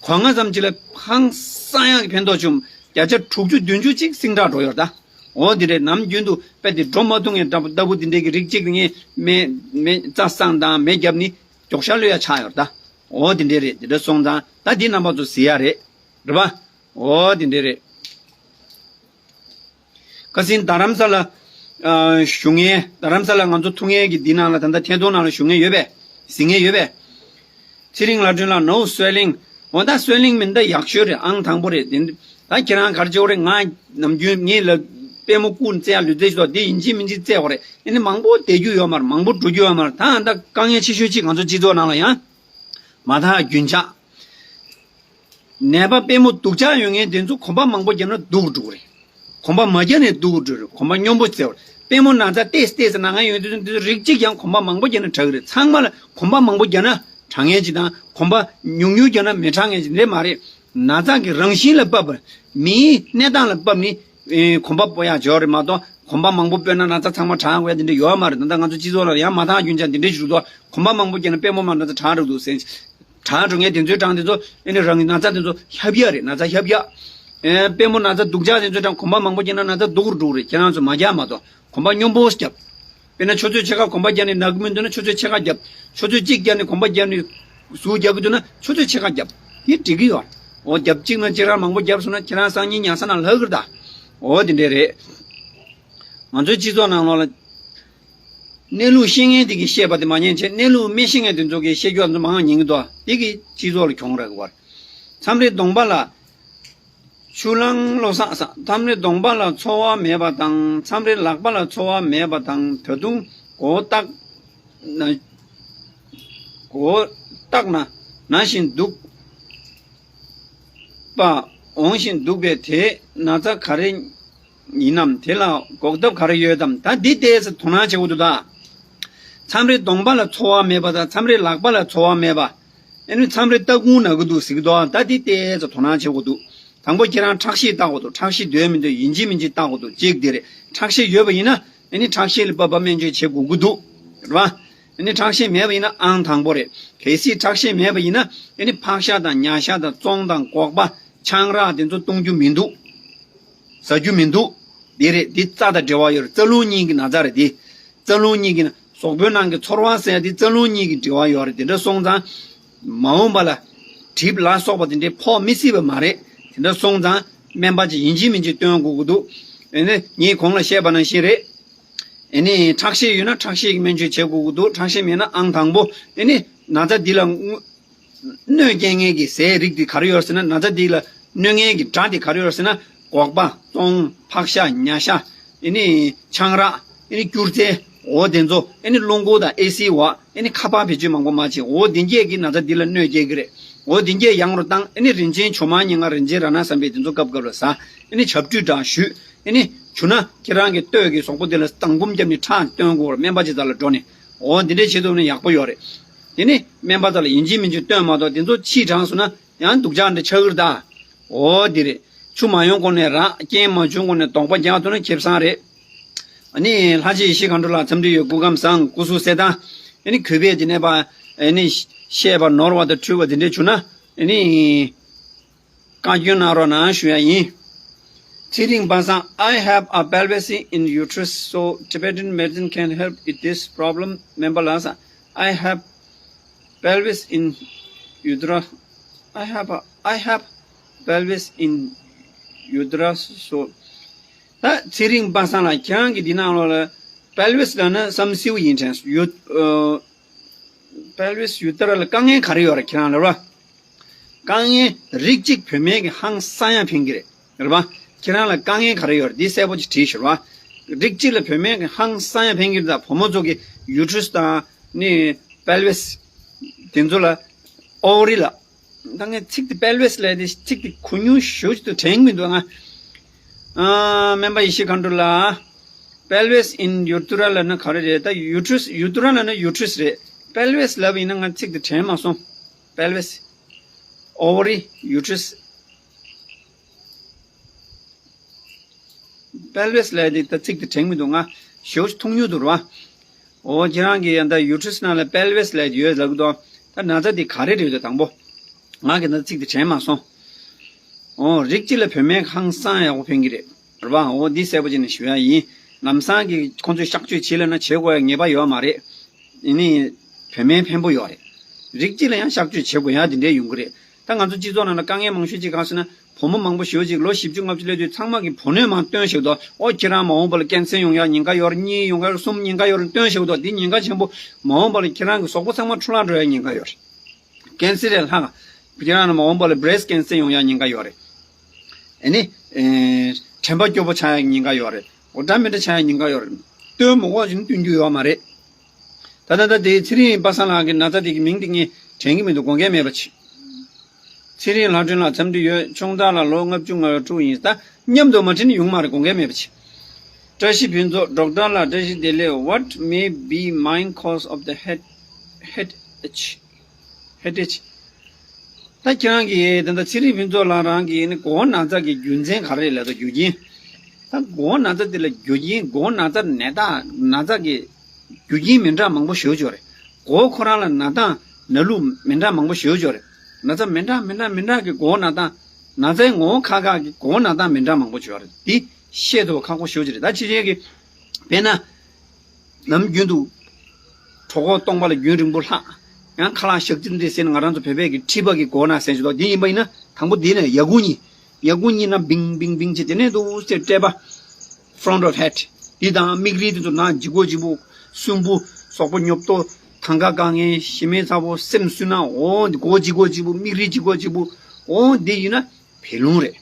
གོ་ལྔ་ཙམ་ཅིག་ལ་ཧང་སང་ཡག་གི་ཕན་ཐོགས་བྱུང་། བརྒྱ་ཆ་དྲུག་ཅུ་བདུན་ཅུ་ཅིག་སིང་དྲག་འགྲོ་ཡོད་རེད་ད། འོ་འདི་རེད། ནམ་རྒྱུན་དུ་དཔེ་དེ་འགྲོ་མ་ཐུབ་མཁན་འདྲ་པོ་ལྟ་བུ་འདི་འདྲའི་གི་རིགས་གཅིག་ངས་མེ་མེ་རྩ་གསང་དང་མེ་བརྒྱབ་ནི་མགྱོགས་ཤ་ལོས་ཡ་ཆགས་ཡོད་རེད་ད། འོ་འདི་འདྲས་རེད། འདི་འདྲ་སོང་ཙང་ད་འདི་རྣམ་པ་ཚོ་གཟིགས་ཡ་རེད། རེད་པ། འོ་འདི་འདྲས་རེད། ཁ་སང་རྡ་རམ་ས་ལ་ཨ། བཞུགས་མཁན། རྡ་རམ་ས་ལ་ང་ཚོ་ཐུག་མཁན་གྱི་འདི་ནང་ལ་ད་ལྟ་ཐད་གཏོང་ནང་ལ་བཞུགས་མཁན་ཡོད་པས། གཟིགས་མཁན་ཡོད་པས། ཚེ་རིང་ལྷ་སྒྲོན་ལགས། No swelling. འོ་ད་སུའེ་ལིང་མིན་ད་ཡག་ཤོས་རེད། ཨང་དང་པོ་རེད། དེ་ད་ཁྱེད་རང་ག་རེ་བྱེད་དགོས་རེད། ང་ནམ་རྒྱུན་ངེད་ལ་པུས་མོ་བཀུག་རྩེ་ཡག་ལུས་རྩལ་ཞིག་འདུག་དེ་ཡིན་གཅིག་མིན་གཅིག་རྩེ་དགོས་རེད། ཨ་ནི་མང་པོ་བསྡད་རྒྱུ་ཡོད་མ་རེད། མང་པོ་འགྲོ་རྒྱུ་ཡོད་མ་རེད། ད་ད་དཀའ་ངལ་ཆེ་ཤོས་གཅིག་ང་ཚོ་སྤྱི་ཚོགས་ནང་ལ་ཡང་མ་དག་རྒྱུན་ཆགས། ནད་པ་པུས་མོ་སྡུག་ཅག་ཡོད་མཁན་དེ་ཚོ་གོམ་པ་མང་པོ་བརྒྱབ་ན་སྡུག་འགྲོ་གི་རེད། གོམ་པ་མ་བརྒྱབ་ནས་སྡུག་འགྲོ་གི་རེད། གོམ་པ་སྙོམས་པོ་བརྩེ་བར། པུས་མོ་ན་ཚ་ཏོག་ཙམ་ཏོག་ཙམ་ན་མཁན་ཡོད་དུས་དེ་ཚོ་རིགས་གཅིག་ཀྱང་གོམ་པ་མང་པོ་བརྒྱབ་ན་དྲག་གི་རེད། ཚང་མ་ལ་གོམ་པ་མང་པོ་བརྒྱབ་ན་དྲག་མཁན་ཅིག་དང་། གོམ་པ་ཉུང་ཉུང་བརྒྱབ་ན་མི་དྲག་མཁན་ཅིག་འདྲ་མ་རེད། ན་ཚ་གི་རང་བཞིན་ལ་བབས་པ། མིའི་གནས་སྟངས་ལ་བབས་ནས་ཨེ། གོམ་པ་སྤོ་ཡག་ཅིག་ཡོད་རེད་མ་གཏོགས། གོམ་པ་མང་པོ་སྤོས་ན་ན་ཚ་ཚང་མ་དྲག་དགོས་ཡ་དེ་འདྲ་ཡོད་མ་རེད། ད་ལྟ་ང་ཚོ་སྤྱི་ཚོགས་ལ་ཡང་མ་དག་རྒྱུན་ཆགས་འདི་འདྲ་ཞིག་འདུག་གོམ་པ་མང་པོ་བརྒྱབ་ན་པུས་མོ་མ་ན་ཚ་དྲག་འགྲོ་གི་འདུག་ཟེར། དྲག་འགྲོ་མཁན་དེ་ཚོའི་གྲངས་དེ་ཚོ་ཨེ་ནི་རང་གི་ན་ཚ་དེ་ཚོ་ཧབ་ཡག་རེད། ན་ཚ་ཧབ་ཡག་ཨེ། པུས་མོ་ན་ཚ་སྡུག་ཅག་དེ་ཚོའི་གྲངས་གོམ་པ་མང་པོ་བརྒྱབ་ན་ན་ཚ་སྡུག་རུ་འགྲོ་གི་རེད། ཁྱེད་རང་ཚོ་མ་རྒྱག་མ་གཏོགས། གོམ་པ་སྙོམས་པོ་རྒྱབ། དཔེར་ན་ཆུ་ཚོད་ཕྱེད་ཀ་གོམ་པ་བརྒྱབ་ནས་ན་གི་མི་འདུག་ན་ཆུ་ཚོད་ཕྱེད་ཀ་རྒྱབ། ཆུ་ཚོད་གཅིག་བརྒྱབ་ནས་གོམ་པ་བརྒྱབ་ནས་ཟུག་རྒྱག་གི་འདུག་ན་ཆུ་ཚོད་ཕྱེད་ཀ་རྒྱབ། དེ་འགྲིག་གི་ཡོད། འོ་རྒྱབ་གཅིག་ན་གཅིག་རང་མང་པོ་བརྒྱབ་སོང་ན་ཁྱེད་རང་སང་ཉིན་ཉལ་ས་ནང་ལྷག་གི་རེད་ད། འོ་དེ་འདྲས་རེད། ང་ཚོའི་སྤྱི་ཚོགས་ནང་ལོགས་ལ། གནས་ལུགས་ཤེས་མཁན་དེ་གིས་བཤད་པ་དེ་མ་ཉན་བྱས། གནས་ལུགས་མི་ཤེས་མཁན་དེ་ཚོ་གིས་བཤད་རྒྱུ་ང་ཚོ་མང་ང་ཉན་གི་འདུག་དེ་གིས་སྤྱི་ཚོགས་ལ་གྱོང་རག་གི་བར། མཚམས་རེ་གདོང་པ་ལ་ཆུ་ལང་བློ་བཟང་ས། མཚམས་རེ་གདོང་པ་ལ་ཚོར་བ་མེད་པ་དང་། མཚམས་རེ་ལག་པ་ལ་ཚོར་བ་མེད་པ་དང་། ད་དུང་མགོ་བཏགས་ན། མགོ་བཏགས་ན་ན་བཞིན་འདུག་པ་འོང་བཞིན་འདུག་པས། དེ་ན་ཚ་ག་རེ་ཡིན་ནམ། དེ་ལ་འགོག་ཐབས་ག་རེ་ཡོད་དམ། ད་འདི་ལྟས་ཚེ་དོ་སྣང་བྱེད་དགོས་འདུག་ད། མཚམས་རེ་གདོང་པ་ལ་ཚོར་བ་མེད་པ་དང་། མཚམས་རེ་ལག་པ་ལ་ཚོར་བ་མེད་པ། ཨ་ནི་མཚམས་རེ་ལྟག་ཁུང་ན་གི་འདུག་ཟེར་གི་འདུག་ད་འདི་ལྟས་ཚེ་དོ་སྣང་བྱེད་དགོས་འདུག་དང་པོ་ཁྱེད་རང་ཁྲག་ཤེད་བལྟ་དགོས་འདུག་ཁྲག་ཤེད་སྡོད་མི་སྡོད་ཡིན་གཅིག་མིན་གཅིག་བལྟ་དགོས་འདུག་གཅིག་དེ་རེད། ཁྲག་ཤེད་ཡོད་པ་ཡིན་ན་ཨ་ནི་ཁྲག་ཤེད་ལ་བབས་པ་སྨན་བཅོས་བྱེད་དགོས་ཀྱི་འདུག་རེད་པ། ཨ་ནི་ཁྲག་ཤེད་མེད་པ་ཡིན་ན་ཨང་དང་པོ་རེད། གལ་སྲིད་ཁྲག་ཤེད་མེད་པ་ཡིན་ན་ཨ་ནི་ཕག་ཤ་དང་ཉ་ཤ་དང་ཙོང་དང་སྒོག་པ་ཆང་རག་དེ་ཚོ་བཏུང་རྒྱུ་མི་འདུག་ཟ་རྒྱུ་མི་འདུག་འདི་རེད། འདི་རྩ་དང་འབྲེལ་བ་ཡོད་རེད། རྩ་རླུང་གཉིས་ཀྱི་ན་ཚ་རེད་འདི། རྩ་རླུང་གཉིས་ཀྱི་ན། གཟུགས་པོའི་ནང་གི་ཚོར་བ་ཟེར་ཡ་དེ་རྩ་རླུང་གཉིས་ཀྱི་འབྲེལ་བ་ཡོད་རེད། དེ་འདྲ་སོང་ཙང་མ་འོངས་པ་ལ་གྲིབ་ལ་སོགས་པ་དེ་འདྲའི་ཕོག་མི་སྲིད་པ་མ་རེད། དེ་འདྲ་སོང་ཙང་སྨན་པ་ཅིག་ཡིན་གཅིག་མིན་གཅིག་སྟོན་དགོས་ཀྱི་འདུག་ཨ་ནི་ངས་གོང་ལ་བཤད་པ་ནང་བཞིན་རེད། ཨ་ནི་ཁྲག་ཤེད་ཡོད་ན་ཁྲག་ཤེད་ཀྱི་སྨན་བཅོས་བྱེད་དགོས་ཀྱི་འདུག་ཁྲག་ཤེད་མེད་ན་ཨང་དང་པོ། ཨ་ནི་ན་ཚ་འདི་ལ་དངོས། གནོད་སྐྱེལ་མཁན་གྱི་ཟས་རིགས་དེ་ག་རེ་ཡོད་ཟེར་ན། ན་ཚ་འདི་ལ་གནོད་མཁན་གྱི་སྒྲ་དེ་ག་རེ་ཡོད་ཟེར་ན། སྒོག་པ། ཙོང་། ཕག་ཤ། ཉ་ཤ། ཨེ་ནི་ཆང་རག་ཨེ་ནི་སྐྱུར་རྫས། འོ་དེ་ཚོ། ཨེ་ནི་རླུང་ཁུག་དང་ཨེ་སི་འོག་ཨེ་ནི་ཁ་པར་བེད་སྤྱོད་མང་པོ་མ་བྱེད། འོ་དེ་འགས་ཀྱི་ན་ཚ་འདི་ལ་གནོད་སྐྱེལ་གྱི་རེད། འོ་དེ་འགས་ཡང་རུ་བཏང་། ཨེ་ནི་རིན་ཆེན་ཇོ་མང་སྙན་ངག་རིན་ཆེན་རཏྣ་བསམ་འཕེལ་དེ་ཚོ་སྐབས་སྐབས་ལ་ཟ། ཨེ་ནི་ཇ་སྤྲུག་འདྲ་བཞུས། ཨེ་ནི་བྱུང་ན་ཁྱེད་རང་གི་སྟོད་ཀྱི་གཟུགས་པོ་དེ་ལ་ལྡང་སྐུམ་བརྒྱབ་ནས་ཁྲག་བཏོན་དགོས། སྨན་པ་ཅིག་རྩ་ལ་འགྲོ་ནས། འོ་འདི་འདྲས་བྱེད་ཐུབ་ན་ཡག་པོ་ཡོད་རེད། དེ་ནི་སྨན་པ་རྩ་ལ་ཡིན་གཅིག་མིན་གཅིག་སྟོན་མ་གཏོགས། དེ་ཚོ་ཕྱིས་དྲགས་སོང་ན་ཡང་སྡུག་ཅག་འདྲ་ཆགས་ཀྱི་རེད་ད། འོ་འདི་རེད། ཆུ་མ་ཡོང་གོང་ནས་རགས། རྐྱེན་མ་བྱུང་གོང་ནས་དོགས་པ་རྒྱག་ཐུབ་ན་ཁེ་བཟང་རེད། ཨ་ནི་ལྷ་རྗེ་ཡེ་ཤེས་མཁའ་འགྲོ་ལགས་འཚམས་འདྲི་ཡོད། སྐུ་ཁམས་བཟང་། སྐུ་གཟུགས་གསལ་ཐང་། ཨ་ནི་གུས་པས་དེ་ནས་པ་ཨ་ནི་བཤད་པ་ནོར་བ་དང་འཁྲུལ་བ་དེ་འདྲས་བྱུང་ན་ཨ་ནི་བཀའ་བཀྱོན་གནང་རོགས་གནང་ཞུ་ཡ་ཡིན། ཚེ་རིང་པ་སངས། I have a pelvis in uterus, so Tibetan medicine can help with this problem. སྨན་པ་ལགས། I have pelvis in uterus. I have a, I have pelvis in uterus, so. ད་ཚེ་རིང་པ་སངས་ལགས། ཁྱེད་རང་གི་འདི་ནང་ལོགས་ལ་ པེལ་ཝེས་ལབ་ན་བསམ་སེའུ་ཡིན་དྲན་ཡོད། པེལ་ཝེས་ཡུ་ཏི་ར་ལ་དཀའ་ངལ་ག་རེ་ཡོད་རེད་ཁྱེད་རང་ལབ་ར། དཀའ་ངལ་རིགས་གཅིག་བུད་མེད་ཀྱི་ཧང་སང་ཡ་ཕན་གྱི་རེད་རེད་པ། ཁྱེད་རང་ལ་དཀའ་ངལ་ག་རེ་ཡོད་རེད་འདི་གསལ་པོ་ཅིག་བྲིས་ཤོག་རེད་པ། རིགས་གཅིག་ལ་བུད་མེད་ཀྱི་ཧང་སང་ཡ་ཕན་གྱི་རེད་ད་བུ་མོ་ཚོ་གི་ཡུ་ཊི་རི་སི་དང་ནི་པེལ་ཝེས་དེ་ཚོ་ལ་ཨོ་རི་ལ། ད་ངས་ཚིག་དེ་པེལ་ཝེས་ལབ་དེ་ཚིག་དེ་གོ་མྱོང་ཞེ་པོ་ཅིག་ཏུ་དྲན་མི་འདུག་ང་། ཨ་སྨན་པ་ཡེ་ཤེས་མཁའ་འགྲོ་ལགས། པེལ་ཝེས་ཨིན་ཡུ་ཏི་ར་ལབ་ན་ག་རེ་རེད་ད་ཡུ་ཊི་རི་སི་ཡུ་ཏི་ར་ལབ་ན་ཡུ་ཊི་རི་སི་རེད། པེལ་ཝེས་ལབ་ཡིན་ན་ང་ཚིག་དེ་དྲན་མ་སོང་། པེལ་ཝེས། ཨོ་ཝ་རི་ཡུ་ཊི་རི་སི། པེལ་ཝེས་ལབ་དེ་ད་ཚིག་དེ་དྲན་མི་འདུག་ང་ཞེ་པོ་ཅིག་མཐོང་མྱོང་འདུག་ར། འོ་ཁྱེད་རང་གིས་ཡང་ད་ཡུ་ཊི་རི་སི་ནང་ལ་པེལ་ཝེས་ལབ་ཡོད་ལབ་གི་འདུག་ད་ན་ཚ་དེ་ག་རེ་རེད་ད་དང་པོ། ང་གི་ད་ཚིག་དེ་དྲན་མ་སོང་། འོ་རིགས་གཅིག་ལ་བུད་མེད་ཧང་སང་ཡག་པོ་ཕན་གྱི་རེད་རེད་པ། འོ་འདི་གསལ་པོ་བྱས་ནས་ཞུ་ཡ་ཡིན། ལམ་སང་གི་ཁོང་ཚོས་གཤག་བཅོས་བྱེད་ལབ་ན་བྱེད་དགོས་ཡ་ངེས་པ་ཡོད་མ་རེད། ཡིན་ནའི་བུད་མེད་ཕན་པོ་ཡོད་རེད། རིགས་གཅིག་ལ་ཡང་གཤག་བཅོས་བྱེད་དགོས་ཡ་དེ་འདྲས་ཡོང་གི་རེད། ད་ང་ཚོ་སྤྱི་ཚོགས་ནང་ལ་དཀའ་ངལ་མང་ཤོས་ཅིག་གང་ཟེར་ན། བུ་མོ་མང་པོ་ཞེ་པོ་ཅིག་ལོ་བཞི་བཅུ་ལྔ་བཅུ་སླེབས་དུས་ཚང་མ་གིས་བུ་སྣོད་མང་སྟོན་ཞིག་འདུག་ཨོ་ཁྱེད་རང་མ་འོངས་པ་ལ་ཀན་སར་ཡོང་ཡག་ཉེན་ཁ་ཡོད་རེད། གཉིས་ཡོང་ཡག་རེད། གསུམ་ཉེན་ཁ་ཡོད་རེད་སྟོན་ཞིག་འདུག་འདི་ཉེན་ཁ་ཆེན་པོ། མ་འོངས་པ་ལ་ཁྱེད་རང་གི་གཟུགས་པོ་ཚང་མ་འཕྲོ་བརླག་འགྲོ་ཡག་ཉེན་ཁ་ཡོད་རེད། ཀན་སར་ལས་ལྷག་ཁྱེད་རང་ལ་མ་འོངས་པ་ལ་བྷི་རེ་སི་ཊི་ཀན་སར་ཡོང་ཡག་ཉེན་ཁ་ཡོད་རེད། ཨ་ནི། ཨེ། དྲན་པ་སྐྱོ་པོ་ཆགས་ཡག་ཉེན་ཁ་ཡོད་རེད། འོ་འདྲ་མི་འདྲ་ཆགས་ཡག་ཉེན་ཁ་ཡོད་རེད། སྟོན་མི་དགོས་ཅིག་སྟོན་རྒྱུ་ཡོད་མ་རེད། ད་ལྟ་ད་དེ་ཚེ་རིང་པ་སངས་ལགས་ཀྱི་ན་ཚ་དེ་གི་མིང་དེ་ངས་དྲན་གྱི་མི་འདུག་དགོངས་འགལ་མེད་པ་བྱེད། ཚེ་རིང་ལྷ་སྒྲོན་ལགས་འཚམས་འདྲི་ཡོད། ཆུང་བདག་ལ་ལོ་ལྔ་བཅུ་ང་དྲུག་ཡིན། ད་མཉམ་དུ་མ་འཕྲད་ན་ཡོང་མ་རེད། དགོངས་འགལ་མེད་པ་བྱེད། བཀྲ་ཤིས་ཕུན་ཚོགས་ཌོག་ཊར་ལགས་བཀྲ་ཤིས་བདེ་ལེགས། What may be main cause of the head headache? Headache. ད་ཁྱེད་རང་གིས་ད་ལྟ་ཚེ་རིང་ཕུན་ཚོགས་ལགས་རང་གིས་ནི་མགོ་བོ་ན་ཚ་གི་རྒྱུ་མཚན་ག་རེ་རེད་ལབ་ད་རྒྱུ་རྐྱེན། ད་མགོ་བོ་ན་ཚ་དེ་ལ་རྒྱུ་རྐྱེན་མགོ་བོ་ན་ཚ་ནད་རྟགས་ན་ཚ་གི་རྒྱུ་རྐྱེན་མི་འདྲ་མང་པོ་ཞེ་པོ་ཅིག་ཡོད་རེད། མགོ་བོ་ཁོ་རང་ལ་ན་སྟངས་ན་ལུགས་མི་འདྲ་མང་པོ་ཞེ་པོ་ཅིག་ཡོད་རེད། ན་ཚ་མི་འདྲ་མི་འདྲ་མི་འདྲ་གི་མགོ་བོ་ན་སྟངས་ན་ཚའི་ངོ་བོ་ཁག་ཁག་གི་མགོ་བོ་ན་སྟངས་མི་འདྲ་མང་པོ་ཅིག་ཡོད་རེད། འདི་ཤེས་ཐུབ་པ་ཁག་པོ་ཞེ་པོ་ཅིག་རེད། ད་ཕྱི་རྒྱལ་གྱི་དཔེར་ན། ནམ་རྒྱུན་དུ་གྲོད་ཁོག་སྟོང་པ་ལ་རྒྱུན་རིང་པོ་ལྷག་ཡང་ཁ་ལག་ཞག་གཅིག་འདི་ཟེར་ན་ང་རང་ཚོ་བོད་པའི་གི་མཁྲིས་པ་གི་མགོ་ན་ཟེར་ཞིག་འདུག་འདི་ཡིན་པ་ཡིན་ན་དང་པོ་འདི་ནས་ཡ་ཁུ་གཉིས། ཡ་ཁུ་གཉིས་ན་བིང་བིང་བིང་བྱེད་དེ་ནས་འདུག་ཟེར་སྤྲད་པ། Front of head འདི་དང་མིག་རིལ་འདི་ཚོ་ན་ལྗིད་ཁོག་ལྗིད་པོ། སུན་པོ། གཟུགས་པོ་ཉོབ་ཏོ། ཐང་ག་དཀའ་ངལ། ཞེ་མེར་ཚ་པོ། སེམས་སུན་ན། འོ་འདི་མགོ་ལྗིད་ཁོག་ལྗིད་པོ། མིག་རིལ་ལྗིད་ཁོག་ལྗིད་པོ། འོ་འདི་ཡིན་ན་བད་རླུང་རེད།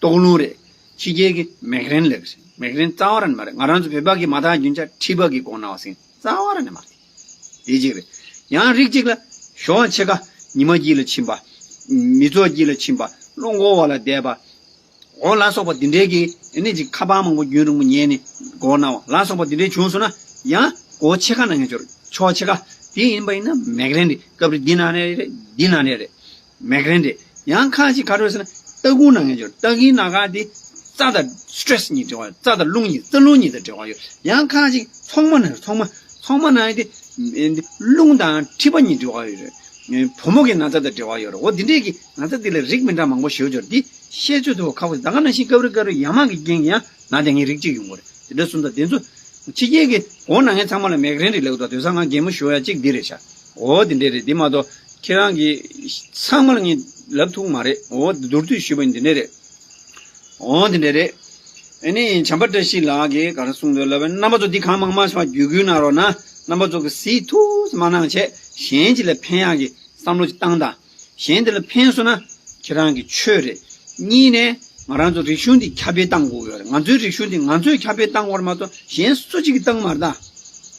ལྟོགས་རླུང་རེད། ཕྱི་རྒྱལ་གྱི་མེག་རེན་ལབ་ཀྱི་རེད། མེག་རེན་རྩ་བ་ར་ནས་མ་རེད། ང་རང་ཚོ་བོད་པ་གི་མ་དག་རྒྱུན་ཆགས་མཁྲིས་པ་གི་མགོ་ན་བ་ཟེར་རྩ་བ་ར་ནས་མ་རེད། དེ་གཅིག་རེད། ཡང་རིགས་གཅིག་ལ་ཞོགས་ཕྱེད་ཀ་ཉི་མ་དཀྱིལ་ལ་ཕྱིན་པ། མི་ཚོགས་དཀྱིལ་ལ་ཕྱིན་པ། རླངས་འཁོར་བ་ལ་བསྡད་པ། འོ་ལ་སོགས་པ་འདི་འདྲའི་གི་ཨ་ནི་ཅིག་ཁ་པར་མང་པོ་རྒྱུན་རིང་པོ་ཉན་ནས་མགོ་ན་བ་ལ་སོགས་པ་འདི་འདྲའི་བྱུང་སོང་ན་ཡང་མགོ་ཕྱེད་ཀ་ན་ངེས་ཅོར་ཕྱོགས་ཕྱེད་ཀ་དེ་ཡིན་པ་ཡིན་ན་མེག་རེན་རེད། སྐབས་རེ་འདི་ན་ནས་རེད། འདི་ན་ནས་རེད། མེག་རེན་རེད། ཡང་ཁ་ཅིག་ག་རེ་ཟེར་ན་སྟག་ཁུང་ན་ངེས་ཅོར་སྟག་ཁུང་ན་ག་དེ་རྩ་དང་སི་ཊེ་རེ་སི་གཉིས་འབྲེལ་བ་ཡོད། རྩ་དང་རླུང་གཉིས་རྩ་རླུང་གཉིས་དང་འབྲེལ་བ་ཡོད། ཡང་ཁ་ཅིག་མཚོག་མ་ན་མཚོག་མ་མཚོག་མ་ན་དེ་རླུང་དང་མཁྲིས་པ་གཉིས་འབྲེལ་བ་ཡོད་རེད། བུ་མོ་གི་ན་ཚ་དང་འབྲེལ་བ་ཡོད་རེད། འོ་འདི་འདྲས་ཀྱི་ན་ཚ་འདི་ལ་རིགས་མི་འདྲ་མང་པོ་ཞེ་པོ་ཅིག་ཡོད་རེད། འདི་ཤེས་ཚོད་ཐུབ་པ་ཁག་པོ་ད་ག་ནང་བཞིན་སྐབས་རེ་སྐབས་རེ་ཡ་མ་གི་རྐྱེན་གྱིས་ཡང་ན་དེ་ངའི་རིགས་གཅིག་ཡོང་གི་རེད། དེ་འདྲ་སོང་ཙང་དེ་ཚོ་ཕྱི་རྒྱལ་གྱི་འོ་ན་ངས་ཚང་མ་ལ་མེག་རེན་རེད་ལབ་འདུག་དེང་སང་ང་གད་མོ་ཞུ་ཡ་གཅིག་འདི་རེད་ཤག་འོ་འདི་འདྲས་རེད། འདི་མ་གཏོགས་ཁྱེད་རང་གི་ཚང་མ་ལ་ངས་ལབ་ཐུབ་མ་རེད། འོ་མདོར་བསྡུས་ཞུས་པ་ཡིན་འདི་འདྲས་རེད། འོ་འདི་འདྲས་རེད། ཨ་ནི་བྱམས་པ་བཀྲ་ཤིས་ལགས་ཀྱིས་ག་རེ་གསུངས་འདུག་ལབ་པ་རྣམ་པ་ཚོ་འདི་གང་མང་མང་ཞིག་བརྒྱུད་སྐུལ་གནང་རོགས་གནང་། རྣམ་པ་ཚོ་གི་གཟིགས་ཐུབ་མ་གནང་བྱས་གཞན་གྱི་ལ་ཕན་ཡག་གི་བསམ་བློ་ཅིག་བཏང་དང་། གཞན་དེ་ལ་ཕན་སོང་ན་ཁྱེད་རང་གི་ཆོས་རེད། གཉིས་ནས་ང་རང་ཚོ་རིག་གཞུང་འདི་ཁྱབ་སྤེལ་བཏང་དགོས་ཡོད་རེད། ང་ཚོའི་རིག་གཞུང་འདི་ང་ཚོས་ཁྱབ་སྤེལ་བཏང་དགོས་རེད་མ་གཏོགས་གཞན་སུ་གཅིག་གིས་བཏང་མ་རེད་ད།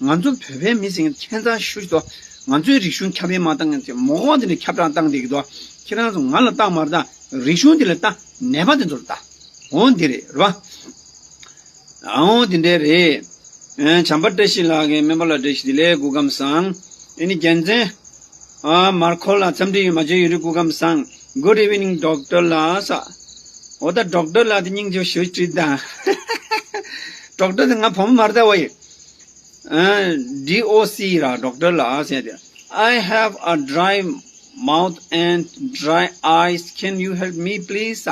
ང་ཚོ་བོད་པའི་མི་ཟེར་མཁན་ཁྱད་མཚར་ཤོས་ཤིག་འདུག་ང་ཚོའི་རིག་གཞུང་ཁྱབ་སྤེལ་མ་བཏང་མཁན་ཚོས་མགོ་འདི་ནས་ཁྱབ་བསྒྲགས་བཏང་བསྡད་ཀྱི་འདུག་ཁྱེད་རང་ཚོ་ང་ལ་བཏང་མ་རེད་ད། རིག་གཞུང་འདི་ལ་ད་ནད་པ་དེ་ཚོར་ད། འོ་འདི་རེད་རེད་བ། ཨའོ་དེ་འདྲས་རེད། ཨེ་བྱམས་པ་བཀྲ་ཤིས་ལགས་ཀྱིས་སྨན་པ་ལགས་བཀྲ་ཤིས་བདེ་ལེགས་སྐུ་ཁམས་བཟང་། ཨེ་ནི་རྒྱལ་མཚན། ཨ་མར་ཁོ་ལགས་འཚམས་འདྲི་ཡོད་མ་བྱོན་ཡོད་རེད་སྐུ་ཁམས་བཟང་། Good evening doctor ལགས་ས། འོ་ད་ཌོག་ཊར་ལགས་དེ་སྙིང་རྗེ་ཞུ་བྲིས་དང་། ཌོག་ཊར་དེ་ང་བུ་མོ་མ་རེད་ད་བ་ཡི། ཨ་D O C ར་ཌོག་ཊར་ལགས་ཟེར་དེ། I have a dry mouth and dry eyes. Can you help me please?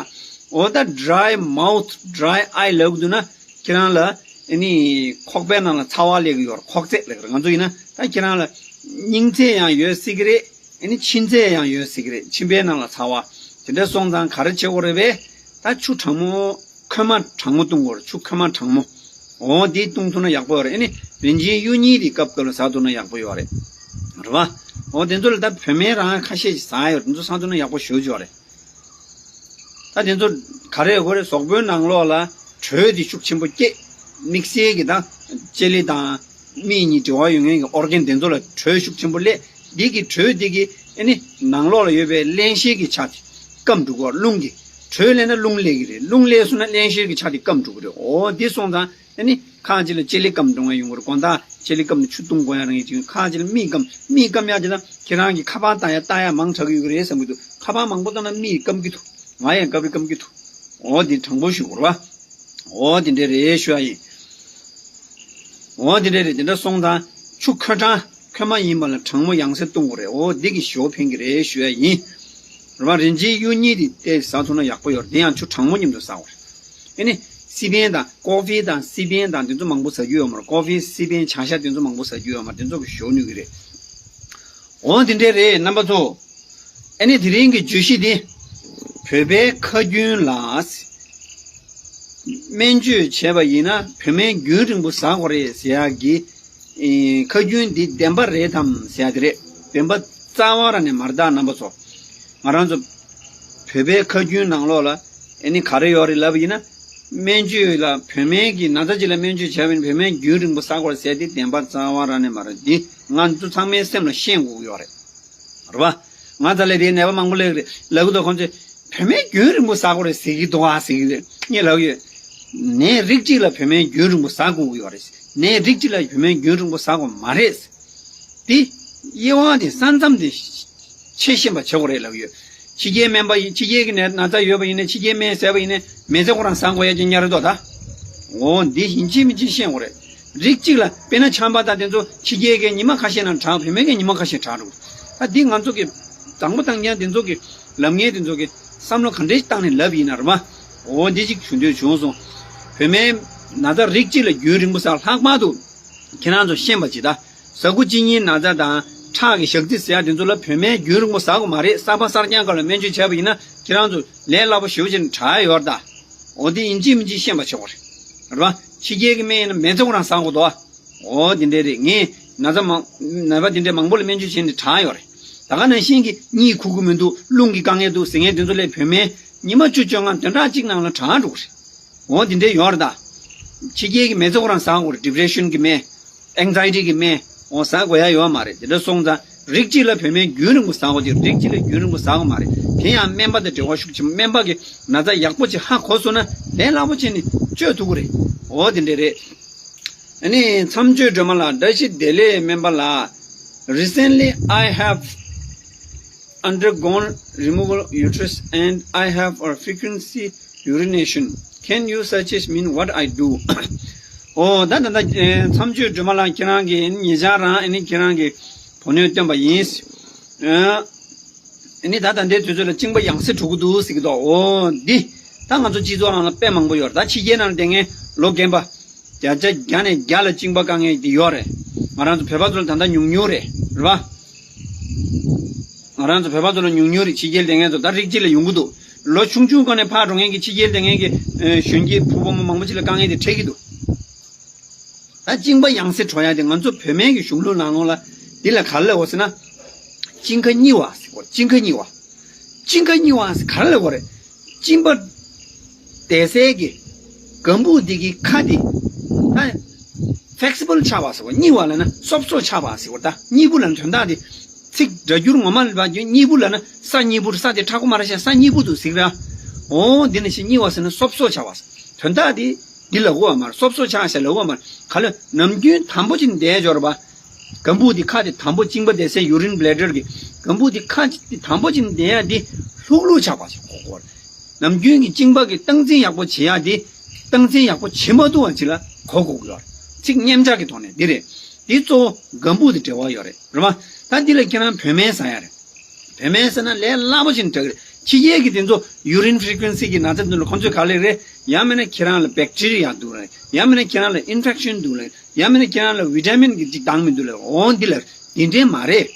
འོ་ད་dry mouth, dry eye ལབ་དུས་ན་ཁྱེད་རང་ལ་ཨ་ནི་ཁོག་པའི་ནང་ལ་ཚ་བ་སླེབས་ཀྱི་ཡོད་རེད། ཁོག་ཚད་ལབ་ཀྱི་རེད། ང་ཚོ་ཡིན་ན་ད་ཁྱེད་རང་ལ་སྙིང་ཚད་ཡང་ཡོད་སྲིད་ཀྱི་རེད། ཨ་ནི་མཆིན་ཚད་ཡང་ཡོད་སྲིད་ཀྱི་རེད། མཆིན་པའི་ནང་ལ་ཚ་བ་དེ་འདྲ་སོང་ཙང་ག་རེ་བྱེད་དགོས་རེད་པས། ད་ཆུ་གྲང་མོ་ཁོལ་མ་གྲང་མོ་བཏུང་དགོས་རེད། ཆུ་ཁོལ་མ་གྲང་མོ། འོ་འདི་བཏུང་ཐུབ་ན་ཡག་པོ་ཡོད་རེད། ཨ་ནི་རིན་ཆེན་གཡུ་བརྙིལ་དེ་སྐབས་སྐབས་ལ་ཟ་ཐུབ་ན་ཡག་པོ་ཡོད་རེད། རེད་བ། འོ་དེ་ཚོ་ལ་ད་བུད་མེད་རང་ཁ་ཤས་ཤིག་ཟ་ཡོད་རེད། དེ་ཚོ་ཟ་ཐུབ་ན་ཡག་པོ་ཞེ་པོ་ཅིག་ཡོད་རེད། ད་དེ་ཚོ་ག་རེ་ཡོད་རེད། གཟུགས་པོའི་ནང་ལོགས་ལ་དྲོད་དེ་ཤུགས་ཆེན་པོ་སྐྱེད། དམིགས་བསལ་གྱི་ད་ལྕེ་ལེ་དང་མིག་གཉིས་འབྲེལ་བ་ཡོད་མཁན་གྱི་ཨོར་གན་དེ་ཚོ་ལ་དྲོད་ཤུགས་ཆེན་པོ་སླེབས། འདི་གི་དྲོད་འདི་གི་ཨ་ནི་ནང་ལོགས་ལ་ཡོད་པའི་བརླན་གཤེར་གྱི་ཆ་དེ་སྐམ་འགྲོ་གི་རེད། རླུང་གི་དྲོད་སླེབས་ན་རླུང་སླེབས་ཀྱི་རེད། རླུང་སླེབས་སོང་ན་བརླན་གཤེར་གྱི་ཆ་དེ་སྐམ་འགྲོ་གི་རེད། འོ་འདི་སོང་ཙང་ཨ་ནི་ཁ་ཅིག་ལ་ལྕེ་ལེ་སྐམ་འགྲོ་ཡ་ཡོང་གི་རེད། དགོང་དག་ལྕེ་ལེ་སྐམ་ནས་ཆུ་བཏུང་དགོས་ཡ་རང་ཡིན་ཅིག་ཁ་ཅིག་ལ་མིག་སྐམ། མིག་སྐམ་ཡ་དེ་ན་ཁྱེད་རང་གི་ཁ་པར་ལྟ་ཡ་ལྟ་ཡ་མང་དྲགས་ཀྱི་ཡོད་གི་རེད་བསམ་གྱི་འདུག་ཁ་པར་མང་པོ་ལྟ་ན་མིག་སྐམ་གྱི་འདུག་ང་ཡང་སྐབས་རེ་སྐམ་གྱི་འདུག་འོ་འདི་དྲང་པོ་ཞུ་དགོས་རེད་བ། འོ་འདི་འདྲ་རེད་ཞུ་ཡ་ཡིན། འོ་འདི་འདྲ་རེད། འདི་འདྲ་སོང་ཙང་ཆུ་ཁོལ་གྲང་ཁོལ་མ་ཡིན་པ་ལ་གྲང་མོ་ཡང་སེ་བཏུང་དགོས་རེད། འོ་འདི་གི་ཞོ་ཕན་གྱི་རེད་ཞུ་ཡ་ཡིན། རེད་བ། རིན་ཆེན་གཡུ་བརྙིལ་དེ་བལྟས་ཟ་ཐུབ་ན་ཡག་པོ་ཡོད་རེད། དེ་ཡང་ཆུ་གྲང་མོ་མཉམ་དུ་ཟ་དགོས་རེད། ཨ་ནི་སི་པན་དང་ཀོ་ཧྥི་དང་སི་པན་དང་དེ་ཚོ་མང་པོ་ཟ་རྒྱུ་ཡོད་མ་རེད། ཀོ་ཧྥི་སི་པན་བྱ་ཤ་དེ་ཚོ་མང་པོ་ཟ་རྒྱུ་ཡོད་མ་རེད། དེ་ཚོ་གི་ཞོ་ནུས་ཀྱི་རེད། འོ་དེ་འདྲས་རེད་རྣམ་པ་ཚོ། ཨ་ནི་དེ་རིང་གི་བརྗོད་གཞི་འདི། བོད་པའི་ཁ་རྒྱུན་ལ། སྨན་བཅོས་བྱས་པ་ཡིན་ན་བོད་སྨན་རྒྱུན་རིང་པོ་ཟ་དགོས་རེད་ཟེར་ཡག་གི་ཨེ། ཁ་རྒྱུན་འདི་བདེན་པ་རེད་དམ་ཟེར་ཡག་དེ་རེད། བདེན་པ་རྩ་བ་རང་ནས་མ་རེད་ད་རྣམ་པ་ཚོ། ང་རང་ཚོ་བོད་པའི་ཁ་རྒྱུན་ནང་ལོགས་ལ་ཨ་ནི་ག་རེ་ཡོད་རེད་ལབ་པ་ཡིན་ན། སྨན་བཅོས་ལ་བོད་སྨན་གྱི་ན་ཚ་ཅིག་ལ་སྨན་བཅོས་བྱས་པ་ཡིན་ན་བོད་སྨན་རྒྱུན་རིང་པོ་ཟ་དགོས་རེད་ཟེར་དེ་བདེན་པ་རྩ་བ་རང་ནས་མ་རེད། འདི་ང་ཚོ་ཚང་མའི་སེམས་ལ་ཤེས་དགོས་ཀྱི་ཡོད་རེད། རེད་པ། ང་ཚ་ལས་དེའི་ནད་པ་མང་པོ་སླེབས་ཀྱི་རེད་ལབ་ཀྱི་འདུག་ཁོང་ཚོས་བོད་སྨན་རྒྱུན་རིང་པོ་ཟ་དགོས་རེད་ཟེར་གྱི་འདུག་ཨ་ཟེར་གྱི་རེད། ངས་ལབ་ཀྱི་ཡོད། ནད་རིགས་གཅིག་ལ་བོད་སྨན་རྒྱུན་རིང་པོ་ཟ་དགོས་ཀྱི་ཡོད་རེད། ནད་རིགས་གཅིག་ལ་བོད་སྨན་རྒྱུན་རིང་པོ་ཟ་དགོས་མ་རེད། དེ་དབྱེ་བ་དེ་ས་མཚམས་དེ་ཕྱེ་ཤེས་པ་བྱེད་དགོས་རེད་ལབ་ཀྱི་ཡོད། ཕྱི་རྒྱལ་སྨན་པ་ཡིན། ཕྱི་རྒྱལ་གྱི་ནད་ན་ཚ་ཡོད་པ་ཡིན་ན་ཕྱི་རྒྱལ་སྨན་ཟས་པ་ཡིན་ན་མི་ཚེ་ཁོ་རང་བཟང་དགོས་ཡ་ཅིག་ཉར་འདུག་ད། འོ་འདི་ཡིན་གཅིག་མིན་གཅིག་ཤེས་དགོས་རེད། རིགས་གཅིག་ལ་དཔེར་ན་ཆམ་པ་དང་དེ་ཚོ་ཕྱི་རྒྱལ་གྱི་ཉི་མ་ཁ་ཤས་ནང་དྲག་བོད་སྨན་གྱི་ཉི་མ་ཁ་ཤས་དྲག་འགྲོ། ད་འདི་ང་ཚོ་གི་དང་པོ་དང་རྐྱང་དེ་ཚོ་གི་ལབ་མཁན་དེ་ཚོ་གི་བསམ་བློ་ག་འདྲས་བཏང་ནས་ལབ་ཡིན་ན་རེད་མ། འོ་འདི་གཅིག་ཞུ་འདོད་བྱུང་སོང་། བོད་སྨན་ན་ཚ་རིགས་གཅིག་ལ་རྒྱུན་རིང་པོ་ཟ། ལྷག་པར་དུ་ཁྱེད་རང་ཚོ་ཤེས་པ་ཅིག་ད། ཟ་ཁུ་གཅིན་སྙི་ན་ཚ་དང་ཁྲག་གི་ཞག་རྩི་ཟེར་ཡ་དེ་ཚོ་ལ་བོད་སྨན་རྒྱུན་རིང་པོ་ཟ་དགོས་མ་རེད། གསར་པ་གསར་རྐྱང་སྐབས་ལ་སྨན་བཅོས་བྱས་པ་ཡིན་ན་ཁྱེད་རང་ཚོ་ལས་སླ་པོ་ཞེ་པོ་ཅིག་དྲག་ཡོད་རེད་ད། འོ་དེ་ཡིན་གཅིག་མིན་གཅིག་ཤེས་པ་བྱེད་དགོས་རེད། རེད་པ། ཕྱི་རྒྱལ་གྱི་སྨན་ཡིན་ན་མི་ཚེ་ཁོ་རང་བཟང་དགོས་དོ། འོ་དེ་འདྲས་རེད། ངས་ན་ཚ་མང་ན་པ་དེ་འདྲས་མང་པོ་ལ་སྨན་བཅོས་བྱས་ནས་དྲག་ཡོད་རེད། ད་ག་ནང་བཞིན་གྱི་གཉིད་ཁུག་གི་མི་འདུག་རླུང་གི་དཀའ་ངལ་འདུག་ཟེར་མཁན་དེ་ཚོ་ལ་བོད་སྨན་ཉི་མ་བཅུ་བཅོ་ལྔ་བདུན་ཕྲག་གཅིག་ནང་ལ་དྲག་འགྲོ་གི་རེད། འོ་དེ་འདྲས་ཡོད་རེད་ད། ཕྱི་རྒྱལ་གྱི་མི་ཚེ་ཁོ་རང་བཟང་དགོས་རེད། ཌི་པི་རེ་ཤན་གྱི་སྨན། ཨེང་ཛའི་ཊི་གི་སྨན། འོ་ཟ་དགོས་ཡ་ཡོད་མ་རེད། དེ་འདྲ་སོང་ཙང་རིགས་གཅིག་ལ་བོད་སྨན་རྒྱུན་རིང་པོ་ཟ་དགོས་ཀྱི་རེད། རིགས་གཅིག་ལ་རྒྱུན་རིང་པོ་ཟ་དགོས་མ་རེད། དེ་ཡང་སྨན་པ་དང་འབྲེལ་བ་ཤུགས་ཆེན་པོ། སྨན་པ་གིས་ན་ཚ་ཡག་པོ་ཅིག་ཧ་གོ་སོང་ན་ལས་སླ་པོ་བྱས་ནས་བཅོས་ཐུབ་ཀྱི་རེད། འོ་དེ་འདྲ་རེད། ཨ་ནི་མཚམས་གཅོད་སྒྲོལ་མ་ལགས། བཀྲ་ཤིས་བདེ་ལེགས་སྨན་པ་ལགས། Recently I have undergone removal uterus and I have a frequency urination. Can you suggest me what I do? ཨོ་ད་ད་ད་མཚམས་གཅོད་སྒྲོལ་མ་ལགས། ཁྱེད་རང་གིས་ཉེ་ཆར་རང་ཨ་ནི་ཁྱེད་རང་གི་བུ་སྣོད་བཏོན་པ་ཡིན། ཨ་ནི་ད་ད་ལྟའི་དུས་ཚོད་ལ་གཅིན་པ་ཡང་སེ་འགྲོ་གི་འདུག་ཟེར་གྱི་འདུག་ཨོ་འདི་ད་ང་ཚོ་སྤྱི་ཚོགས་ནང་ལ་དཔེ་མང་པོ་ཡོད་རེད། ད་ཕྱི་རྒྱལ་ནང་ལ་བསྡད་མཁན་ལོ་རྒན་པ་བརྒྱ་ཆ་བརྒྱ་ནས་བརྒྱ་ལ་གཅིན་པ་བཀག་མཁན་འདི་ཡོད་རེད། ང་རང་ཚོ་བོད་པ་ཚོ་ལ་ད་ལྟ་ཉུང་ཉུང་རེད། རེད་པ། ང་རང་ཚོ་བོད་པ་ཚོ་ལ་ཉུང་ཉུང་རེད། ཕྱི་རྒྱལ་བསྡད་མཁན་ཚོ་ད་རིགས་གཅིག་ལ་ཡོང་གི་འདུག་ལོ་ཆུང་ཆུང་སྒང་ནས་ཕར་འགྲོ་མཁན་གྱི་ཕྱི་རྒྱལ་བསྡད་མཁན་གྱི་ཨ་གཞོན་སྐྱེས་ཕྲུ་གུ་མང་པོ་ཅིག་ལ་དཀའ་ངལ་དེ་འཕྲད་ཀྱི་འདུག་ད་གཅིན་པ་ཡང་སེ་འགྲོ་ཡ་དེ་ང་ཚོ་བོད་སྨན་གྱི་གཞུང་ལུགས་ནང་ལོགས་ལ་འདི་ལ་ག་རེ་ལབ་དགོས་ཟེར་ན། གཅིན་ཁ་སྙི་བ་ཟེར་གོ། གཅིན་ཁ་སྙི་བ། གཅིན་ཁ་སྙི་བ་ཟེར་ག་རེ་ལབ་དགོས་རེད། གཅིན་པ་བསྡད་སའི་གི་སྒམ་པོ་འདི་གི་ཁ་འདི་ད་ཕེག་སི་བལ་ཆགས་པ་ཟེར་གོ། སྙི་བ་ལབ་ན་སོབ་སོབ་ཆགས་པ་ཟེར་གོ། ད་སྙི་བུ་ལབ་ན་དོན་དག་འདི་ཚིག་སྒྲ་སྒྱུར་ངོ་མ་ལ་བ་སྙི་བུ་ལབ་ན་ས་སྙི་བུ། ས་དེ་མཁྲེགས་པོ་མ་རེད་ཤག་ས་སྙི་བུ་འདུག་ཟེར་གི་ར། འོ་འདི་ནང་བཞིན་སྙི་བ་ཟེར་ན་སོབ་སོབ་ཆགས་པ་ཟེར། དོན་དག་འདི་འདི་ལབ་དགོས་པ་མ་རེད། སོབ་སོབ་ཆགས་ཤག་ལབ་དགོས་པ་མ་རེད། ག་ལ་ནམ་རྒྱུན་དམ་པོ་ཅིག་བསྡད་འཇོག་རེད་པ། སྒམ་པོ་འདི་ཁ་དེ་དམ་པོ་གཅིན་པ་བསྡད་སའི་ཡུ་རིན་བྷི་ལེ་ཌར་གི་སྒམ་པོ་འདི་ཁ་དེ་དམ་པོ་ཅིག་བསྡད་ཡ་འདི་ལྷུག་ལྷུག་ཆགས་པ་ཞིག་གོ་དགོས་རེད། ནམ་རྒྱུན་གྱི་གཅིན་པ་གི་སྟངས་འཛིན་ཡག་པོ་བྱེད་ཡ་འདི་སྟངས་འཛིན་ཡག་པོ་བྱེད་མ་ཐུབ་པ་ཅིག་ལ་གོ་དགོས་ཀྱི་ཡོད་རེད། ཚིག་མཉམ་འཇོག་གི་ཐོག་ནས་འདི་རེད། འདི་གཙོ་བོ་སྒམ་པོ་དེ་འབྲེལ་བ་ཡོད་རེད། རེད་པ། ད་འདི་ལ་ཁྱེད་རང་བོད་སྨན་ཟ་ཡ་རེད། བོད་སྨན་ཟ་ན་ལས་སླ་པོ་ཞིག་འགྲིག་གི་རེད། ཕྱི་རྒྱལ་གྱི་དེ་ཚོ་ཡུ་རིན་ཕི་རི་ཀུ་ཨེན་སི་གི་ན་ཚ་འདི་ལ་ཁོང་ཚོས་ག་ལབ་རེད། ཡང་མིན་ན་ཁྱེད་རང་ལ་བེག་ཊི་རི་ཡ་འདུག་ལབ། ཡང་མིན་ན་ཁྱེད་རང་ལ་ཨིན་ཕེག་ཤན་འདུག་ལབ། ཡང་མིན་ན་ཁྱེད་རང་ལ་བི་ཊ་མིན་གྱི་ཅིག་འདང་མི་འདུག་ལབ། འོ་འདི་ལ་དེ་འདྲས་མ་རེད།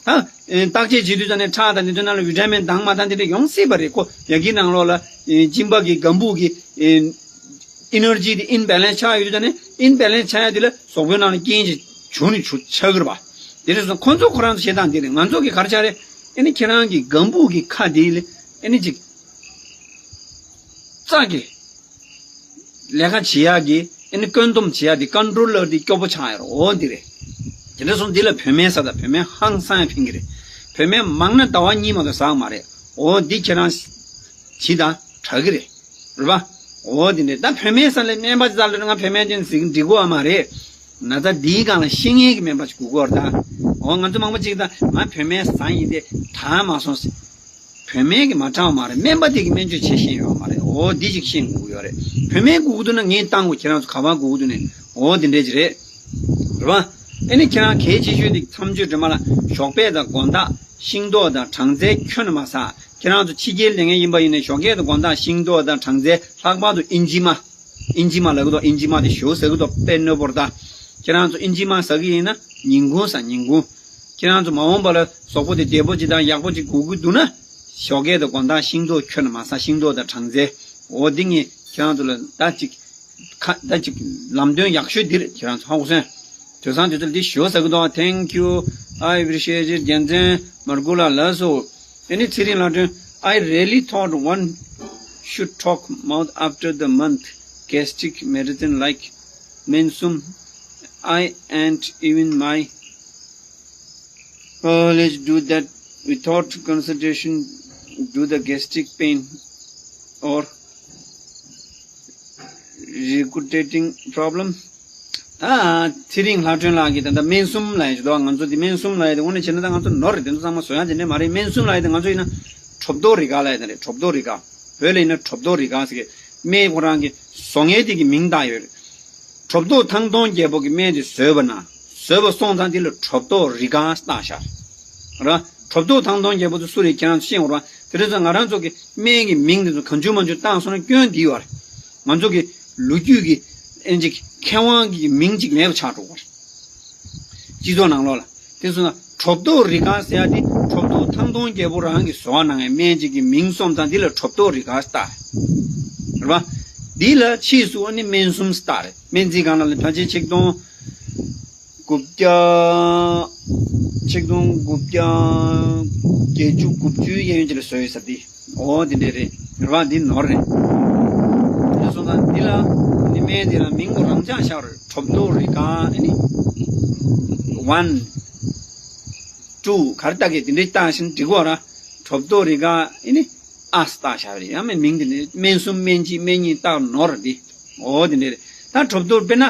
ད་བརྟག་དཔྱད་བྱེད་དུས་ཙམ་ནས་ཁྲག་དང་དེ་ཚོའི་ནང་ལ་བི་ཊ་མིན་འདང་མ་འདང་དེ་འདྲས་ཡོང་སྲིད་པ་རེད། ཁོ་ཡ་གི་ནང་ལོགས་ལ་གཅིན་པ་གི་སྒམ་པོ་གི་ ཨེ་ནར་ཇི་དེ་ཨིམ་བེ་ལེན་སི་ཆགས་ཡོད་དུས་ད་ནི་ཨིམ་བེ་ལེན་སི་ཆགས་ཡ་དེ་ལ་གཟུགས་པོའི་ནང་ལ་རྐྱེན་ཅིག་བྱུང་ནས་བྱུང་ཆགས་ཀྱི་རེད་པ། དེ་རེད་སོང་ཁོ་ཚོ་ཁོ་རང་ཚོ་བྱེད་སྟངས་དེ་རེད། ང་ཚོ་གི་ག་རེ་ཆགས་རེད། ཨེ་ནི་ཁྱེད་རང་གི་སྒམ་པོ་གི་ཁ་དེ་ལ་ཨེ་ནི་ཅིག་རྩ་གི་ལས་ཀ་བྱེད་ཡག་གི་ཨེ་ནི་བཀོད་འདོམས་བྱེད་ཡག་དེ་ཀོན་ཊོ་ལར་དེ་སྐྱོ་པོ་ཆགས་ཡ་རེད། འོ་འདི་རེད། དེ་འདྲ་སོང་འདི་ལ་བོད་སྨན་ཟ་དང་། བོད་སྨན་ཧང་སང་ཡ་ཕན་གི་རེད། བོད་སྨན་མང་ན་ཟླ་བ་གཉིས་མ་གཏོགས་ཟ་གི་མ་རེད། འོ་འདི་ཁྱེད་རང་བྱེད་དང་དྲག་གི་རེད། རེད་པ། འོ་དེ་འདྲས་ད་བོད་སྨན་ཟ་ལ་སྨན་པ་ཅིག་ལ་ང་བོད་སྨན་ཅན་ཟིག་འགྲིག་གོ་བ་མ་རེད། ན་ཚ་འདིའི་སྒང་ལ་ཤེས་མཁན་གྱི་སྨན་པ་ཅིག་དགོས་ཀྱི་ཡོད་རེད་ད། འོ་ང་ཚོ་མང་པོ་ཅིག་ད་ང་བོད་སྨན་ཟ་ཡིན་ཏེ་དྲག་མ་སོང་ཟེར། བོད་སྨན་གྱིས་མ་དྲག་པ་མ་རེད། སྨན་པ་དེ་གིས་སྨན་བཅོས་བྱེད་ཤེས་ཡོད་མ་རེད། འོ་འདི་ཅིག་ཤེས་དགོས་ཀྱི་ཡོད་རེད། བོད་སྨན་དགོས་ཀྱི་འདུག་ན་ངས་བཏང་དགོས། ཁྱེད་རང་ཚོ་ག་པར་དགོས་ཀྱི་འདུག་ནས། འོ་དེ་འདྲས་ཅིག་རེད། རེད་པ། ཨེ་ནི་ཁྱེད་རང་གལ་ཆེ་ཤོས་དེ་མཚམས་གཅོད་སྒྲོལ་མ་ལ་ཞོགས་པ་དང་དགོང་དག་ཤིང་ཏོག་དང་སྦྲང་རྩི་ཁྱོན་ནས་མ་ཟ། ཁྱེད་རང་ཚོ་ཕྱི་རྒྱལ་སླེབས་མཁན་ཡིན་པ་ཡིན་ན་ཞོགས་ཀས་དང་དགོང་དག་ཤིང་ཏོག་དང་སྦྲང་རྩི། ལྷག་པར་དུ་ཨིན་ཇི་མ། ཨིན་ཇི་མ་ལབ་ཀྱི་འདུག་ཨིན་ཇི་མ་དེ་ཞེ་པོ་ཟ་གི་འདུག་དཔེ་གནོད་པ་རེད་ད། ཁྱེད་རང་ཚོ་ཨིན་ཇི་མ་ཟ་གི་ཡིན་ན་ཉིན་གུང་ཟ། ཉིན་གུང་། ཁྱེད་རང་ཚོ་མ་འོངས་པ་ལ་གཟུགས་པོ་དེ་བདེ་པོ་ཅིག་དང་ཡག་པོ་ཅིག་དགོས་ཀྱི་འདུག་ན། ཞོགས་ཀས་དང་དགོང་དག་ཤིང་ཏོག་ཁྱོན་ནས་མ་ཟ། ཤིང་ཏོག་དང་སྦྲང་རྩི། འོ་འདི་ངས་ཁྱེད་རང་ཚོ་ལ་ད་ཅིག་ཁ་ད་ཅིག་ལམ་སྟོན་ཡག་ཤོས་འདི་རེད། ཁྱེད་རང་ཚོ་ཧ་གོ་སོང་། དེང་སང་དུས་ཚོད་འདི་ཞེ་པོ་ཟ་གི་འདུག Thank you, I appreciate it. རྒྱལ་མཚན་མར་ཁུ་ལ་ལགས་སོ། ཨེ་ནི་ཚེ་རིང་ལྷ་སྒྲོན། I really thought one should talk about after the month gastric medicine like Mensum. I and even my colleague do that without consultation, do the gastric pain or regurgitating problem. ད་ཚེ་རིང་ལྷ་སྒྲོན་ལགས་ཀྱིས་ད་ལྟ་སྨན་གསུམ་ལབ་ཡ་ཅིག་འདུག་ང་ཚོ་འདི་སྨན་གསུམ་ལབ་ཡ་དེ་དངོས་གནས་བྱས་ན་ད་ང་ཚོ་ནོར་རེད། དེ་ཚོ་ཚང་མ་བཟོ་ཡ་དེ་འདྲ་མ་རེད། སྨན་གསུམ་ལབ་ཡ་དེ་ང་ཚོ་ཡིན་ན་གྲོད་ཐོག་རིགས་འགའ་ལབ་ཡ་དེ་རེད། གྲོད་ཐོག་རིགས་འགའ། བོད་ལ་ཡིན་ན་གྲོད་ཐོག་རིགས་འགའ་ཟེར་གི། སྨན་ཁོ་རང་གི་བཟོ་མཁན་དེ་གི་མིང་བཏགས་ཡོད་རེད། གྲོད་ཐོག་ཐང་སྟོང་རྒྱལ་པོ་གི་སྨན་དེ་བཟོས་པ་ན། བཟོས་པ་སོང་ཙང་དེ་ལ་གྲོད་ཐོག་རིགས་འགའ་བཏགས་ཤག་ར། གྲོད་ཐོག་ཐང་སྟོང་རྒྱལ་པོ་དེ་སུ་རེད་ཁྱེད་རང་ཚོ་ཤེས་ཡོང་ར། དེ་རེད་ཙང་ང་རང་ཚོ་གི་སྨན་གྱི་མིང་དེ་ཚོ་གང་བྱུང་མང་བྱུང་བཏགས་སོང་ན་སྐྱོན་འདི་ཡོད་རེད། ང་ཚོ་གི་ལོ་རྒྱུས་ཀྱི་ཨེ་ཅིག་མཁས་དབང་གི་མིང་ཅིག་མེད་པ་ཆགས་འགྲོ་གི་རེད། སྤྱི་ཚོགས་ནང་ལོགས་ལ། དེ་སོང་ན་གྲོད་ཐོག་རིགས་འགའ་ཟེར་ཡ་དེ་གྲོད་ཐོག་ཐང་སྟོང་རྒྱལ་པོ་རང་གི་བཟོ་བ་གནང་བའི་སྨན་ཅིག་གི་མིང་སོང་ཙང་འདི་ལ་གྲོད་ཐོག་རིགས་འགའ་བཏགས། རེད་པ། འདི་ལ་ཕྱིས་སུ་ཨ་ནི་སྨན་གསུམ་བཏགས་རེད། སྨན་རྩིས་ཁང་ནང་ལ་ཕལ་ཆེར་ཆིག་སྟོང་དགུ་བརྒྱ། ཆིག་སྟོང་དགུ་བརྒྱ་བརྒྱད་ཅུ་དགུ་བཅུའི་གཡས་གཡོན་ཅིག་ལ་བཟོས་ཡོད་ས་འདི། འོ་འདི་འདྲས་རེད། རེད་པ། འདི་ནོར་རེད། དེ་སོང་ཙང་འདི་ལ་ནི་སྨན་འདི་ལ་མིང་པོ་རང་འཇགས་བཞག་རེད། གྲོད་ཐོག་རིགས་འགའ་ཨ་ནི་ཝན། ཊུ་ག་རེ་བཏགས་ཀྱི་དེ་འདྲས་བཏགས་ཤིང་འགྲིག་གོ་ར། གྲོད་ཐོག་རིགས་འགའ་ཨ་ནི་ཨ་བཏགས་བཞག་རེད། ཡང་མིན་མིང་འདི་ནི་སྨན་གསུམ་སྨན་གཅིག་སྨན་གཉིས་བཏགས་ནོར་འདི། འོ་དེ་འདྲས་རེད། ད་གྲོད་ཐོག་དཔེར་ན།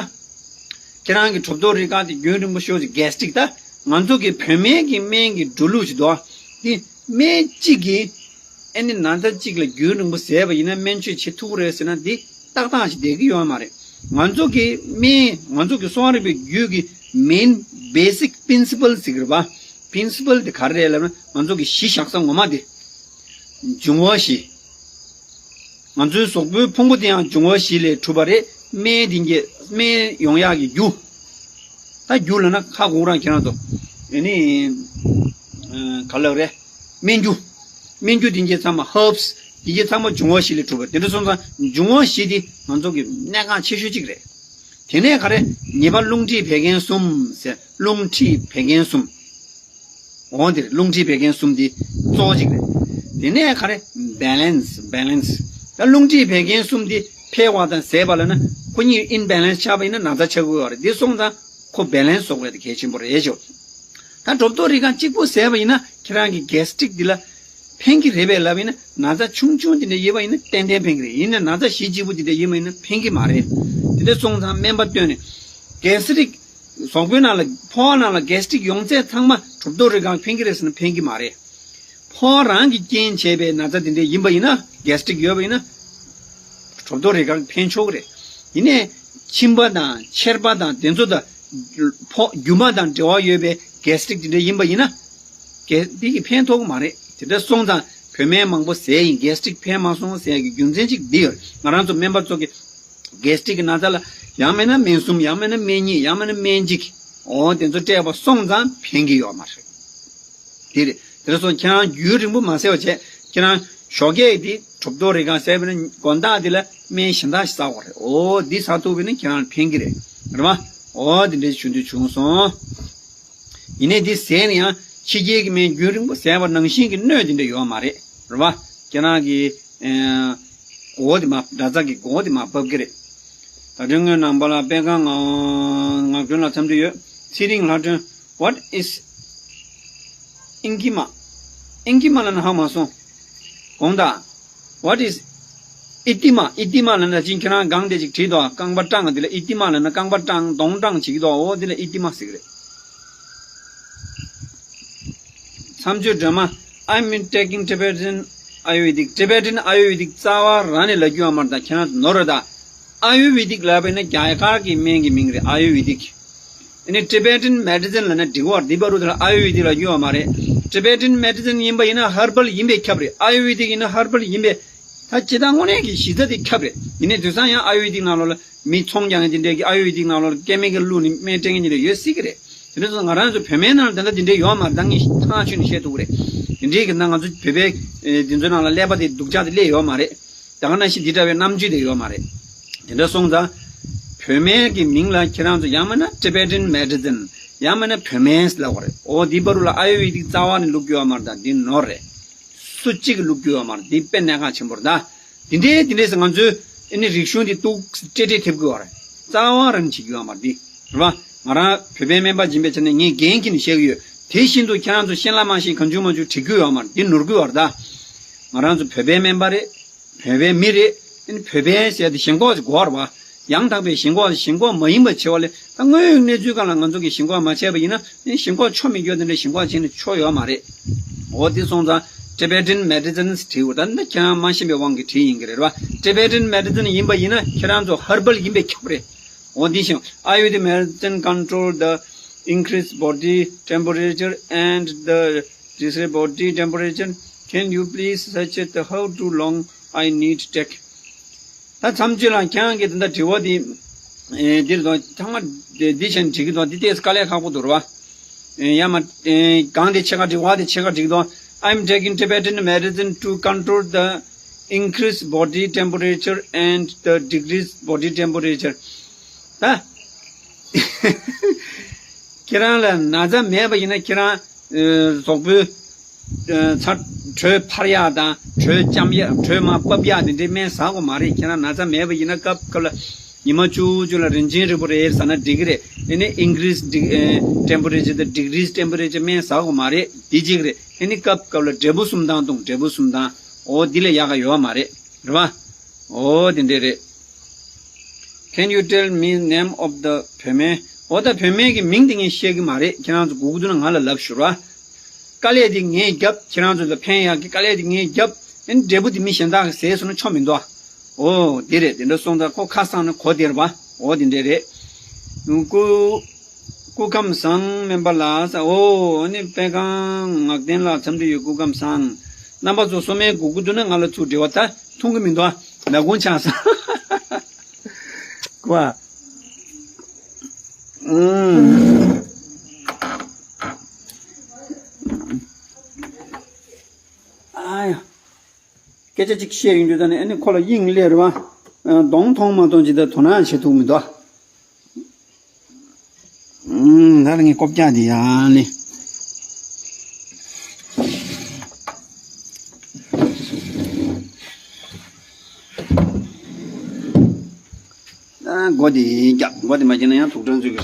ཁྱེད་རང་གི་གྲོད་ཐོག་རིགས་འགའ་དེ་རྒྱུན་རིང་པོ་ཤོར་ཅིག་གེ་སི་ཊིག་ད། ང་ཚོ་གི་བོད་སྨན་གྱི་སྨན་གྱི་འགྲོ་ལུགས་ཅིག་འདུག་ཨ། དེ་སྨན་གཅིག་གིས་ཨ་ནི་ན་ཚ་གཅིག་ལ་རྒྱུན་རིང་པོ་ཟས་པ་ཡིན་ན་སྨན་བཅོས་བྱེད་ཐུབ་ཀྱི་རེད་ཟེར་ན་འདི་ཏག་ཏག་ཅིག་བསྡད་ཀྱི་ཡོད་མ་རེད། ང་ཚོ་གི་སྨན་ང་ཚོ་གི་གསོ་བ་རིག་པའི་རྒྱུད་ཀྱི་མེན་བེ་སིག་པིན་སི་པལ་ཟེར་གི་རེད་པ། པིན་སི་པལ་དེ་ག་རེ་རེད་ལབ་ན་ང་ཚོ་གི་གཞི་བཞག་ས་ངོ་མ་དེ། འབྱུང་བ་བཞི། ང་ཚོའི་གཟུགས་པོའི་ཕུང་པོ་དེ་ཡང་འབྱུང་བ་བཞི་ལས་གྲུབ་པ་རེད། སྨན་དེ་གྱི་སྨན་ཡོང་ཡག་གི་རྒྱུ། ད་རྒྱུ་ལབ་ན་ཁ་གོང་རང་ཁྱེད་རང་ཚོ་ཨེ་ནི་ཨ་ག་ལབ་རེད། སྨན་རྒྱུ། སྨན་རྒྱུ་དེ་གྱི་ཚང་མ་ཧརབ་སི་དེ་གྱི་ཚང་མ་འབྱུང་བ་བཞི་ལས་གྲུབ་པ། དེ་འདྲ་སོང་ཙང་འབྱུང་བ་བཞི་དེ་ང་ཚོ་གི་གནད་འགག་ཆེ་ཤོས་གཅིག་རེད། དེ་ནས་ག་རེ། ཉེས་པ་རླུང་མཁྲིས་བད་ཀན་གསུམ་ཟེར། རླུང་མཁྲིས་བད་ཀན་གསུམ། འོ་འདིར་རླུང་མཁྲིས་བད་ཀན་གསུམ་འདི་གཙོ་བོ་གཅིག་རེད། དེ་ནས་ག་རེ། བེ་ལེན་སི། བེ་ལེན་སི། ད་རླུང་མཁྲིས་བད་ཀན་གསུམ་འདི་འཕེལ་བ་དང་ཟད་པ་ལབ་ན་ཁོ་གཉིས་ཨིམ་བེ་ལེན་སི་ཆགས་པ་ཡིན་ན་ན་ཚ་ཆགས་ཀྱི་ཡོད་རེད། འདི་སོང་ཙང་ཁོ་བེ་ལེན་སི་བཟོ་དགོས་དེ་གལ་ཆེན་པོ་རེད་ཤོག་ད་གྲོད་ཐོག་རིགས་འགའ་གཅིག་པོ་ཟས་པ་ཡིན་ན་ཁྱེད་རང་གི་གེ་སི་ཊིག་འདི་ལ་ཕན་གྱི་རེད་པས་ལབ་ཡིན་ན་ན་ཚ་ཆུང་ཆུང་འདི་འདྲ་ཡོད་པ་ཡིན་ན་ཏན་ཏན་ཕན་གྱི་རེད། ཡིན་ན་ན་ཚ་གཞི་གཅིག་པུ་འདི་འདྲ་ཡོད་པ་ཡིན་ན་ཕན་གྱི་མ་རེད། དེ་འདྲ་སོང་ཙང་སྨན་པ་བསྟེན་ནས་གེ་སི་ཊིག་གཟུགས་པོའི་ནང་ལ་ཕོ་བ་ནང་ལ་གེ་སི་ཊིག་ཡོང་ཚད་ཚང་མ་གྲོད་ཐོག་རིགས་འགའ་ཕན་གྱི་རེད་ཟེར་ན་ཕན་གྱི་མ་རེད། ཕོ་བ་རང་གིས་རྐྱེན་བྱས་པའི་ན་ཚ་དེ་འདྲ་ཡིན་པ་ཡིན་ན་གེ་སི་ཊིག་ཡོད་པ་ཡིན་ན་གྲོད་ཐོག་རིགས་འགའ་ཕན་ཆོག་གི་རེད། ཡིན་ནའི་མཆིན་པ་དང་མཆེར་པ་དང་དེ་ཚོ་དང་ཕོ་རྒྱུ་མ་དང་འབྲེལ་བ་ཡོད་པའི་གེ་སི་ཊིག་དེ་འདྲ་ཡིན་པ་ཡིན་ན་གེ་འདི་གིས་ཕན་ཐོགས་ཀྱི་མ་རེད། དེ་འདྲ་སོང་ཙང་བོད་སྨན་མང་པོ་ཟས་ཡིན་གེ་སི་ཊིག་ཕན་མ་སོང་ཟེར་ཡ་གི་རྒྱུ་མཚན་གཅིག་འདི་ཡོད་རེད། ང་རང་ཚོ་སྨན་པ་ཚོ་གི་གེ་སི་ཊིག་གི་ན་ཚ་ལ་ཡང་མིན་ན་སྨན་གསུམ་ཡང་མིན་ན་སྨན་གཉིས་ཡང་མིན་ན་སྨན་གཅིག་འོ་དེ་ཚོ་སྤྲད་པ་སོང་ཙང་ཕན་གྱི་ཡོད་མ་རེད། དེ་རེད། དེ་རེད་སོང་ཁྱེད་རང་རྒྱུན་རིང་པོ་མ་ཟས་པ་བྱས་ཁྱེད་རང་ཞོགས་ཀས་དེ་ གྲུབ་ཐོབ་རེ་གང་ཟས་པ་ཡིན་ན་དགོང་དག་དེ་ལ་སྨན་གཞན་དག་ཞིག་ཟ་དགོས་རེད། འོ་འདི་ཟ་ཐུབ་པ་ཡིན་ན་ཁྱེད་རང་ལ་ཕན་གི་རེད། རེད་བ། འོ་དེ་འདྲའི་ཞུ་འདོད་བྱུང་སོང་། ཡིན་ནའི་འདི་ཟས་ན་ཡང་ཕྱི་རྒྱལ་གྱི་སྨན་རྒྱུན་རིང་པོ་ཟས་པ་ནང་བཞིན་གྱི་གནོད་དེ་འདྲ་ཡོད་མ་རེད། རེད་བ། ཁྱེད་རང་གི་ཨ་མགོ་བོ་དེ་མ་འདྲ་ཚ་གི་མགོ་བོ་དེ་མ་བབས་ཀྱི་རེད། ད་དྲན་སྔོན་ནང་པ་ལ་དཔལ་ཁང་ངག་སྒྲོན་ལ་འཚམས་འདྲི་ཡོད། ཚེ་རིང་ལྷ་སྒྲོན། What is ཨིང་ཀི་མ། ཨིང་ཀི་མ་ལ་ན་ཧ་མ་སོང་། དགོངས་དག What is ཨི་ཏི་མ། ཨི་ཏི་མ་ལ་ན་ཅིང་ཁྱེད་རང་གང་དེ་ཅིག་བྲིས་དོ། རྐང་པ་སྐྲངས་དེ་ལ་ཨི་ཏི་མ་ལ་ན། རྐང་པ་སྐྲངས་གདོང་སྐྲངས་བྱེད་ཀྱི་དོ། འོ་དེ་ལ་ཨི་ཏི་མ་ཟེར་གི་རེད། མཚམས་གཅོད་སྒྲོལ་མ། I'm taking Tibetan Ayurvedic. Tibetan Ayurvedic རྩ་བ་རང་ནས་ལབ་རྒྱུ་ཡོད་མ་རེད། ད་ཁྱེད་རང་ཚོ་ནོར་རེད་ད། ཨ་ཡུར་ཝེ་དིག་ལབ་པ་ཡིན་ན་རྒྱ་གར་གྱི་སྨན་གྱི་མིང་རེད། ཨ་ཡུར་ཝེ་དིག་ཨ་ནི་Tibetan medicine ལབ་ན་འགྲིག་གི་རེད། འདི་བར་དུ་ལ་ཨ་ཡུར་ཝེ་དིག་ལབ་རྒྱུ་ཡོད་མ་རེད། Tibetan medicine ཡིན་པ་ཡིན་ན་herbal ཡིན་པས་ཁྱབ་རེད། ཨ་ཡུར་ཝེ་དིག་ཡིན་ན་herbal ཡིན་པས། ད་ཇི་ལྟར་དངོས་གནས་ཀྱི་གཞི་རྩ་དེ་ཁྱབ་རེད། ཡིན་ནའི་དེང་སང་ཡང་ཨ་ཡུར་ཝེ་དིག་ནང་ལོགས་ལ་མི་ཚོང་རྒྱག་མཁན་དེ་འདྲས་ཀྱི་ཨ་ཡུར་ཝེ་དིག་ནང་ལོགས་ལ་ཀེ་མི་ཀལ་བླུགས་ནས་སྨན་སྤྲད་མཁན་དེ་འདྲས་ཡོད་སྲིད་ཀྱི་རེད། དེ་འདྲ་སོང་ཙང་ང་རང་ཚོ་བོད་སྨན་ནང་ལ་དེ་འདྲ་དེ་འདྲས་ཡོད་མ་རེད། ད་ངས་ཐག་ཆོད་ནས་བཤད་ཐུབ་ཀྱི་རེད། དེ་འདྲས་ཀྱི་ན་ང་ཚོ་བོད་པའི་ཨེ་དེ་ཚོའི་ནང་ལ་ཀླད་པ་དེ་སྡུག་ཅག་དེ་སླེབས་ཡོད་མ་རེད། ད་ག་ནང་བཞིན་འདི་འདྲ་བའི་རྣམ་དཔྱོད་དེ་ཡོད་མ་རེད། དེ་འདྲ་སོང་ཙང་བོད་སྨན་གྱི་མིང་ལ་ཁྱེད་རང་ཚོ་ཡང་མིན་ན་Tibetan medicine ཡང་མིན་ན་བོད་སྨན་ལབ་དགོས་རེད། འོ་འདི་བར་དུ་ལ་ཨ་ཡུར་ཝེ་དིག་རྩ་བ་ནས་བླུག་རྒྱུ་ཡོད་མ་རེད། ད་འདི་ནོར་རེད། སུ་གཅིག་གིས་བླུག་རྒྱུ་ཡོད་མ་རེད། འདི་དཔེ་གནད་འགག་ཆེན་པོ་རེད་ད། འདི་འདྲའི་འདི་འདྲའི་ང་ཚོའི་ཨ་ནི་རིག་གཞུང་འདི་ཏོག་ཙམ་བཀྲེས་བཀྲེས་ཐེབས་ཀྱི་ཡོད་རེད། རྩ་བ་རང་བྱེད་ཀྱི་ཡོད་མ་རེད་འདི། རེད་བ། ང་རང་བོད་པའི་སྨན་པ་ཡིན་པའི་ཆ་ནས་ངས་འགན་འཁྱེར་ནས་བཤད་ཀྱི་ཡོད། དེ་བཞིན་དུ་ཁྱེད་རང་ཚོ་ཤེས་ལ་མ་ཤེས་གང་བྱུང་མང་བྱུང་བྲིས་ཀྱི་ཡོད་མ་རེད། འདི་ནོར་གྱི་ཡོད་རེད་ད། ང་རང་ཚོ་བོད་པའི་སྨན་པ་རེད། བོད་པའི་མི་རེད། ཨ་ནི་བོད་པའི་ཟེར་དེ་ཞེན་ཁོག་ཅིག་དགོས་རེད་བ། ཡང་དག་པའི་ཞེན་ཁོག་དེ་ཞེན་ཁོག་མ་ཡིན་པ་བྱེད་པ་ལས། ད་དངོས་ཡོད་གནས་ཚུལ་སྒང་ལ་ང་ཚོ་གིས་ཞེན་ཁོག་མ་བྱས་པ་ཡིན་ན། ཨ་ནི་ཞེན་ཁོག་ཆོ་མི་རྒྱུ་དེ་འདྲ་ཞེན་ཁོག་བྱས་ནས་ཆོ་ཡོད་མ་རེད། འོ་དེ་སོང་ཙང་Tibetan medicine བྲིས་འོ། ད་ནི་ཁྱེད་རང་མ་ཤེས་པའི་དབང་གིས་བྲིས་ཡིན་གྱི་རེད་བ། Tibetan medicine ཡིན་པ་ཡིན་ན་ཁྱེད་རང་ཚོ་herbal ཡིན་པས་ཁྱབ་རེད། འོ་འདི་བཞིན་Ayurvedic medicine control the increased body temperature and the decreased body temperature. Can you please suggest how too long I need take? ད་མཚམས་གཅོད་ལ་ཁྱེད་རང་གིས་ད་ལྟ་དྲི་བ་འདི་ཨེ་འདིར་དང་ཚང་མ་འདི་བྱས་ནས་འགྲིག་གི་འདུག་འདི་ཏོག་ཙམ་དཀའ་ལས་ཁག་པོ་འདུག་རེད་བ། ཡང་མ་གང་དེ་ཕྱེད་ཀ་འགྲིག་བ་དེ་ཕྱེད་ཀ་འགྲིག་དོ། I'm taking Tibetan medicine to control the increased body temperature and the decreased body temperature. ད་ཁྱེད་རང་ལ་ན་ཚ་མེད་པ་ཡིན་ན་ཁྱེད་རང་གཟུགས་པོའི་ཚ་དྲོད་འཕར་ཡག་དང་དྲོད་བཅམ་ཡག་དྲོད་མར་ཕབ་ཡག་དེ་འདྲའི་སྨན་ཟ་དགོས་མ་རེད། ཁྱེད་རང་ན་ཚ་མེད་པ་ཡིན་ན་སྐབས་སྐབས་ལ། ཉི་མ་བཅུ་བཅུ་ལ་རིན་ཆེན་རིལ་བུ་རེ་ཟ་ན་འགྲིག་གི་རེད། ཨེ་ནི་increase temperature དང་decrease temperature སྨན་ཟ་དགོས་མ་རེད། འདི་གཅིག་རེད། ཨེ་ནི་སྐབས་སྐབས་ལ་འབྲས་བུ་གསུམ་ཐང་བཏུང་། འབྲས་བུ་གསུམ་ཐང་། འོ་འདི་ལས་ཡག་ག་ཡོད་མ་རེད། རེད་བ། འོ་དེ་འདྲས་རེད། Can you tell me name of the བོད་སྨན། འོ་ད་བོད་སྨན་གྱི་མིང་དེ་ངས་ཤེས་ཀྱི་མ་རེད། ཁྱེད་རང་ཚོ་སྒུག་གི་འདུག་ན་ང་ལ་ལབ་ཤོག་ར། དཀའ་ལས་དེ་ངས་བརྒྱབ། ཁྱེད་རང་ཚོ་ལ་ཕན་ཡག་གི་དཀའ་ལས་དེ་ངས་བརྒྱབ། ཨེ་ནི་འབྲས་བུ་དེ་མི་གཞན་དག་གིས་ཟས་སོང་ན་ཆོ་མི་འདུག་ཨ། འོ་དེ་རེད། དེ་འདྲ་སོང་ཙང་ཁོ་ཁ་སང་ནས་གོ་བདེ་རེད་པ། འོ་དེ་འདྲས་རེད། སྐུ་སྐུ་ཁམས་བཟང་སྨན་པ་ལགས། འོ་ཨ་ནི་དཔལ་ཁང་ངག་ལྡན་ལགས་འཚམས་འདྲི་ཡོད། སྐུ་ཁམས་བཟང་། རྣམ་པ་ཚོ་གསོ་སྨན་དགོས་ཀྱི་འདུག་ན་ང་ལ་ཚུར་འབྲེལ་བ། ད་འཐུང་གི་མི་འདུག་ཨ། ནག་ཁུང་ཆགས་སོང་། ཀུ་ཨ། ཨུམ། ཨ་ཡ། སྐད་ཆ་གཅིག་བཤད་ཡོང་དུས་ད་ནི་ཨ་ནི་ཁོ་ལ་དབྱིངས་སླེབས་རེད་པ། གདོང་མཐོང་མ་མཐོང་ཇི་ལྟར་དོ་སྣང་བྱེད་ཐུབ་མི་འདུག་ཨུམ། ད་ལ་ངས་ཀོ་བཀྱག་འདི་ཡང་ནི། ཨ་མགོ་འདི་བཀྱག་མགོ་འདི་མ་བཀྱག་ན་ཡང་དུག་སྦྲང་འཛུལ་གི་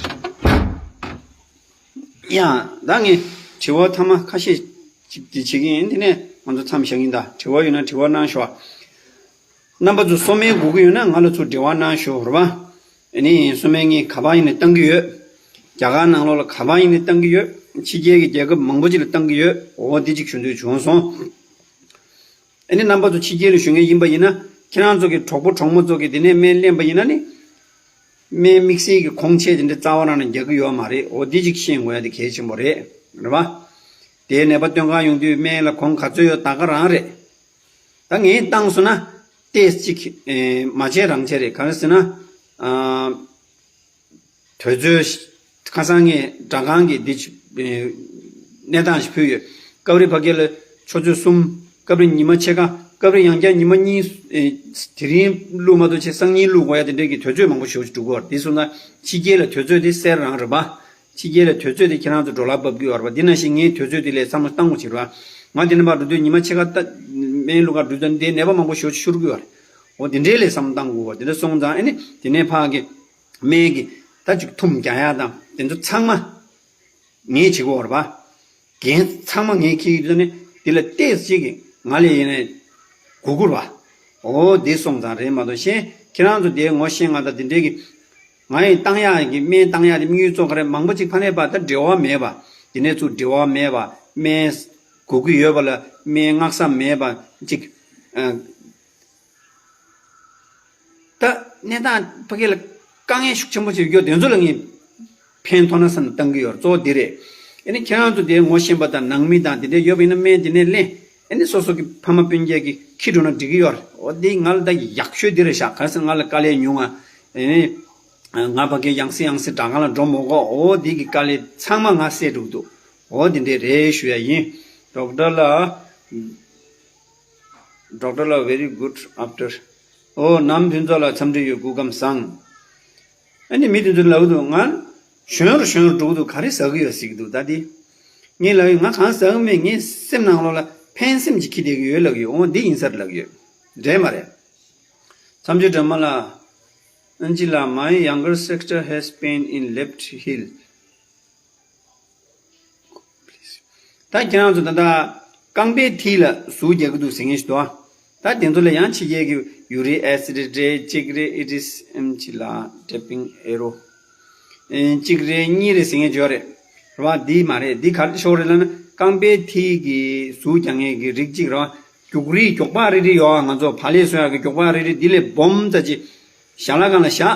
རེད། ཡ། ད་ངས་དྲི་བ་ཐ་མ་ཁ་ཤས་ཅིག་འདི་བྱེད་ཀྱི་ཡིན། དེ་ནས་ང་ཚོ་མཚམས་བཞག་གི་ཡིན། ད་དྲི་བ་ཡོད་ན་དྲི་བ་གནང་ཤོག་རྣམ་པ་ཚོ་གསོ་སྨན་དགོས་ཀྱི་ཡོད་ན་ང་ལ་ཚུར་འབྲེལ་བ་གནང་ཤོག་རེད་པ། ཨ་ནི་གསོ་སྨན་ངས་ག་པར་ཡིན་ནའི་བཏང་གི་ཡོད། རྒྱ་གར་ནང་ལོགས་ལ་ག་པར་ཡིན་ནའི་བཏང་གི་ཡོད། ཕྱི་རྒྱལ་གྱི་རྒྱལ་ཁབ་མང་པོ་ཅིག་ལ་བཏང་གི་ཡོད། འོ་འདི་ཅིག་ཞུ་འདོད་བྱུང་སོང་། ཨ་ནི་རྣམ་པ་ཚོ་ཕྱི་རྒྱལ་ལ་བཞུགས་མཁན་ཡིན་པ་ཡིན་ན། ཁྱེད་རང་ཚོ་གི་གྲོགས་པོ་གྲོགས་མོ་ཚོ་གིས་དེ་ནས་སྨན་ལེན་པ་ཡིན་ན་ནི། སྨན་དམིགས་བསལ་གྱི་ཁུངས་ཆེ་དེ་འདྲ་རྩ་བ་རང་ནས་རྒྱག་གི་ཡོད་མ་རེད། འོ་འདི་ཅིག་ཤེས་དགོས་ཡ་དེ་གལ་ཆེན་པོ་རེད། རེད་པ། དེའི་ནད་པ་སྟོན་ག་ཡོང་དུས་སྨན་ལ་གོང་ག་ཚོད་ཡོད་ད་ག་རང་རེད། ད་ངས་བཏང་སོང་ན་ཏོག་ཙམ་ཅིག་ཨེ་མ་བྱས་རང་བྱས་རེད། ག་རེ་ཟེར་ན། ཨ། དུས་ཚོད་ཁ་སང་ངས་སྦྲག་ཁང་གི་འདི་ཅིག་ཨེ་གནས་སྟངས་ཤིག་ཕུལ་ཡོད། སྐབས་རེ་ཕ་གི་ལ་ཆུ་ཚོད་གསུམ། སྐབས་རེ་ཉི་མ་ཕྱེད་ཀ། སྐབས་རེ་ཡང་བསྐྱར་ཉི་མ་གཉིས། ཨེ། དེ་རིང་བླུག་མ་གཏོགས་ཆེད་སང་ཉིན་བླུག་དགོས་ཡ་དེ་འདྲས་ཀྱི་དུས་ཚོད་མང་པོ་ཞེ་པོ་ཅིག་འགྲོ་གི་ཡོད་རེད། དེ་སོང་ཙང་ཕྱི་རྒྱལ་ལ་དུས་ཚོད་དེ་གསལ་རང་རེད་པ། ཕྱི་རྒྱལ་ལ་དུས་ཚོད་དེ་ཁྱེད་རང་ཚོ་འགྲོ་ལ་བབས་ཀྱི་ཡོད་རེད་པ། འདི་ནང་བཞིན་ངའི་དུས་ཚོད་དེ་ལས་བསམ་བློ་བཏང་དགོས་ཀྱི་རེད་པ། ང་དེ་ནས་ཕར་འགྲོ་དུས་ཉི་མ་ཕྱེད་ཀ་ལྟ། སྨན་བླུག་ག་འགྲོ་དུས་འདི་ནད་པ་མང་པོ་ཞེ་པོ་ཅིག་ཤོར་གྱི་ཡོད་རེད། འོ་དེ་འདྲས་ལས་བསམ་བློ་བཏང་དགོས་པ། དེ་འདྲ་སོང་ཙང་ཨ་ནི་དེ་ནས་ཕར་གྱི་སྨན་གྱི་ད་ཅིག་ཐུམ་རྒྱག་ཡ་དང་དེ་ཚོ་ཚང་མ་ངས་བྱེད་ཀྱི་ཡོད་རེད་པ། འགན་ཚང་མ་ངས་འཁྱེར་གྱི་འདུག་ནས་དེ་ལ་ཏོག་ཙམ་ཅིག་གིས་ང་ལ་ཡིན་ནས་སྒུག་དགོས་རེད་པ། འོ་དེ་སོང་ཙང་རེད་མ་གཏོགས་གཞན་ཁྱེད་རང་ཚོ་དེ་ངོ་ཤེས་ང་དང་དེ་འདྲས་ཀྱི། ང་ཡིས་བཏང་ཡག་གི་སྨན་བཏང་ཡག་དེ་དམིགས་ཡུལ་གཙོ་ག་རེ་མང་པོ་ཅིག་ཕ་ནས་པ་ད་འབྲེལ་བ་མེད་པ། དེ་ནས་ཚུར་འབྲེལ་བ་མེད་པ། སྨན་དགོས་ཀྱི་ཡོད་པ་ལ་སྨན་མངགས་ས་མེད་པ་ཅིག་ཨ། ད་གནས་སྟངས་ཕ་གི་ལ་དཀའ་ངལ་ཤུགས་ཆེན་པོ་ཞིག་ཡོད་དེ་ཚོ་ལ་ངས་ཕན་ཐོགས་ན་བསམ་ནས་བཏང་གི་ཡོད་རེད། གཙོ་བོ་འདི་རེད། ཨ་ནི་ཁྱེད་རང་ཚོ་དེ་ངོ་ཤེས་པ་དང་ནང་མི་དང་དེ་འདྲ་ཡོད་པ་ཡིན་ན་སྨན་དེ་ནས་ལེན། ཨ་ནི་སོ་སོ་གི་ཕ་མ་སྤུན་ཀྱག་གིས་འཁྱེར་འགྲོ་ན་འགྲིག་གི་ཡོད་རེད། འོ་དེ་ང་ལ་ད་ཡག་ཤོས་འདི་རེད་ཤག་ག་རེ་ཟེར་ང་ལ་དཀའ་ལས་ཉུང་ང་། ཨ་ནི་ང་ཕ་གི་ཡང་སེ་ཡང་སེ་དྲ་སྒང་ལ་འགྲོ་མ་དགོས། འོ་དེ་གི་དཀའ་ལས་ཚང་མ་ང་སེལ་འགྲོ་གི་འདུག་འོ་དེ་འདྲས་རེད་ཞུ་ཡ་ཡིན། ཌོག་ཊར་ལགས། ཌོག་ཊར་ལགས། Very good after. ཨོ་ནམ་ཕུན་ཚོགས་ལགས། འཚམས་འདྲི་ཡོད། སྐུ་ཁམས་བཟང་། ཨ་ནི་མི་དེ་ཚོ་ལབ་འདུག་ང་གཞོན་རུ་གཞོན་རུ་འགྲོ་གི་འདུག་ག་རེ་ཟ་གི་ཡོད་ཟེར་གི་འདུག་ད་དེ་ངས་ལབ་ཡོད། ང་གང་ཟ་གི་མེད། ངའི་སེམས་ནང་ལོགས་ལ་ཕན་སེམས་ཀྱི་འཁྱེར་བསྡད་གི་ཡོད་ལབ་ཡོད། འོ་འདི་ཡིན་ས་རེད་ལབ་ཡོད། རེད་མ་རེད། མཚམས་གཅོད་སྒྲོལ་མ་ལགས། ཨན་ཅི་ལགས། My younger sister has pain in left heel. ད་ཁྱེད་རང་ཚོ་ད་ལྟ་རྐང་པའི་མཐིལ་ལ་ཟུག་རྒྱག་གི་འདུག་ཟེར་མཁན་ཞིག་འདུག་ད་དེ་ཚོ་ལ་ཡང་ཕྱི་རྒྱལ་གྱི་ཡུ་རིག་ཨེ་སི་ཌི་རེད། གཅིག་རེད། It is ཨམ་ཅི་ལགས། Tapping arrow གཅིག་རེད། གཉིས་རེད་ཟེར་མཁན་ཅིག་ཡོད་རེད། རེད་བ། འདི་མ་རེད། འདི་ག་རེ་ཤོག་རེད་ལབ་ན་རྐང་པའི་མཐིལ་གྱི་ཟུག་རྒྱག་མཁན་གྱི་རིགས་གཅིག་རེད་བ། རྒྱུག་རིས་མགྱོགས་པ་རིལ་རིལ་ཡོད་ཨ། ང་ཚོ་བག་ལེབ་བཟོ་ཡག་གི་མགྱོགས་པ་རིལ་རིལ་འདི་ལས་སྦོམ་ཙམ་ཅིག་ཞལ་ལག་སྒང་ལ་བཞག་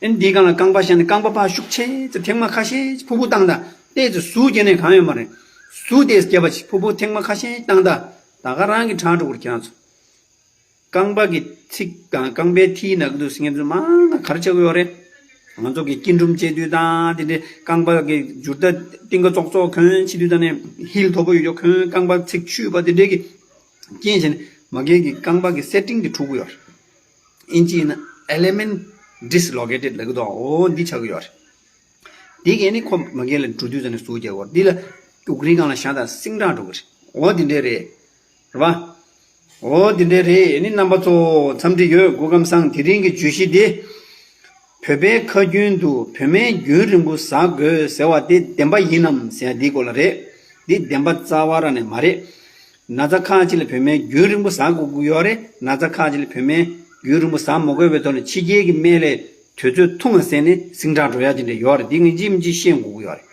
ཨེ་འདིའི་སྒང་ལ་རྐང་པ་བཞག་ནས་རྐང་པ་ཕར་ཤུགས་ཆེ་ཙམ་ཐེངས་མ་ཁ་ཤས་ཕུ་བུ་བཏང་ད། ཏོག་ཙམ་ཟུག་རྒྱག་ནས་གང་ཡོད་མ་རེད། ཟུག་ཏོག་ཙམ་རྒྱབ་པ་ཅིག་ཕུ་བུ་ཐེངས་མ་ཁ་ཤས་བཏང་ད། ད་ག་རང་གི་ཁྲག་འགྲོ་གི་རེད་ཁྱེད་རང་ཚོ། རྐང་པ་གི་ཚིགས་དང་རྐང་པའི་མཐིལ་ན་གི་འདུག་ཟེར་མཁན་ཚོ་མང་ང་ག་རེ་ཆགས་ཀྱི་ཡོད་རེད། ང་ཚོ་གི་སྐྱིལ་ཀྲུང་བྱེད་དུས་དང་དེ་འདྲའི་རྐང་པ་གི་འཇུར་རྟ་རྟིང་ག་ཙོག་ཙོག་གོན་བྱེད་དུས་དང་ནས་ཧིལ་མཐོ་པོ་ཡོད་ཀྱོག་གོན། རྐང་པ་ཚིགས་ཆུད་པ་དེ་འདྲའི་གི་རྐྱེན་བྱས་ནས་མ་གི་གི་རྐང་པ་གི་སེ་ཊིང་དེ་འཁྲུག་གི་ཡོད་རེད། ཨིན་ཇི་ཡིན་ན་element dislocated ལབ་ཀྱི་འདུག་འོ་འདི་ཆགས་ཀྱི་ཡོད་རེད། འདི་གས་ནི་ཁོ་མ་གི་ལ་འགྲོ་དུས་ཙམ་ནས་ཟུག་རྒྱག་གི་ཡོད་རེད། འདི་ལ་རྒྱུག་རིས་སྒང་ལ་བཞག་ད་སིང་དྲག་འགྲོ་གི་རེད། འོ་འདི་འདྲས་རེད། རེད་བ། འོ་འདི་འདྲས་རེད། ཨ་ནི་རྣམ་པ་ཚོ་འཚམས་འདྲི་ཡོད། སྐུ་ཁམས་བཟང་། དེ་རིང་གི་བརྗོད་གཞི་འདི། བོད་པའི་ཁ་རྒྱུན་དུ་བོད་སྨན་རྒྱུན་རིང་པོ་ཟ་དགོས་ཟེར་བ་དེ་བདེན་པ་ཡིན་ནམ་ཟེར་ཡ་འདིའི་སྐོར་ལ་རེད། འདི་བདེན་པ་རྩ་བ་རང་ནས་མ་རེད། ན་ཚ་ཁག་ཅིག་ལ་བོད་སྨན་རྒྱུན་རིང་པོ་ཟ་དགོས་ཀྱི་ཡོད་རེད། ན་ཚ་ཁག་ཅིག་ལ་བོད་སྨན་རྒྱུན་རིང་པོ་ཟ་མ་དགོས་པའི་ཐོག་ནས་ཕྱི་རྒྱལ་གྱི་སྨན་ལས་དུས་ཚོད་ཐུང་བ་བཟས་ནས་སིང་དྲག་འགྲོ་ཡ་དེ་འདྲ་ཡོད་རེད། འདི་ངས་ཡིན་གཅིག་མིན་གཅིག་ཤེས་དགོས་ཀྱི་ཡོད་རེད།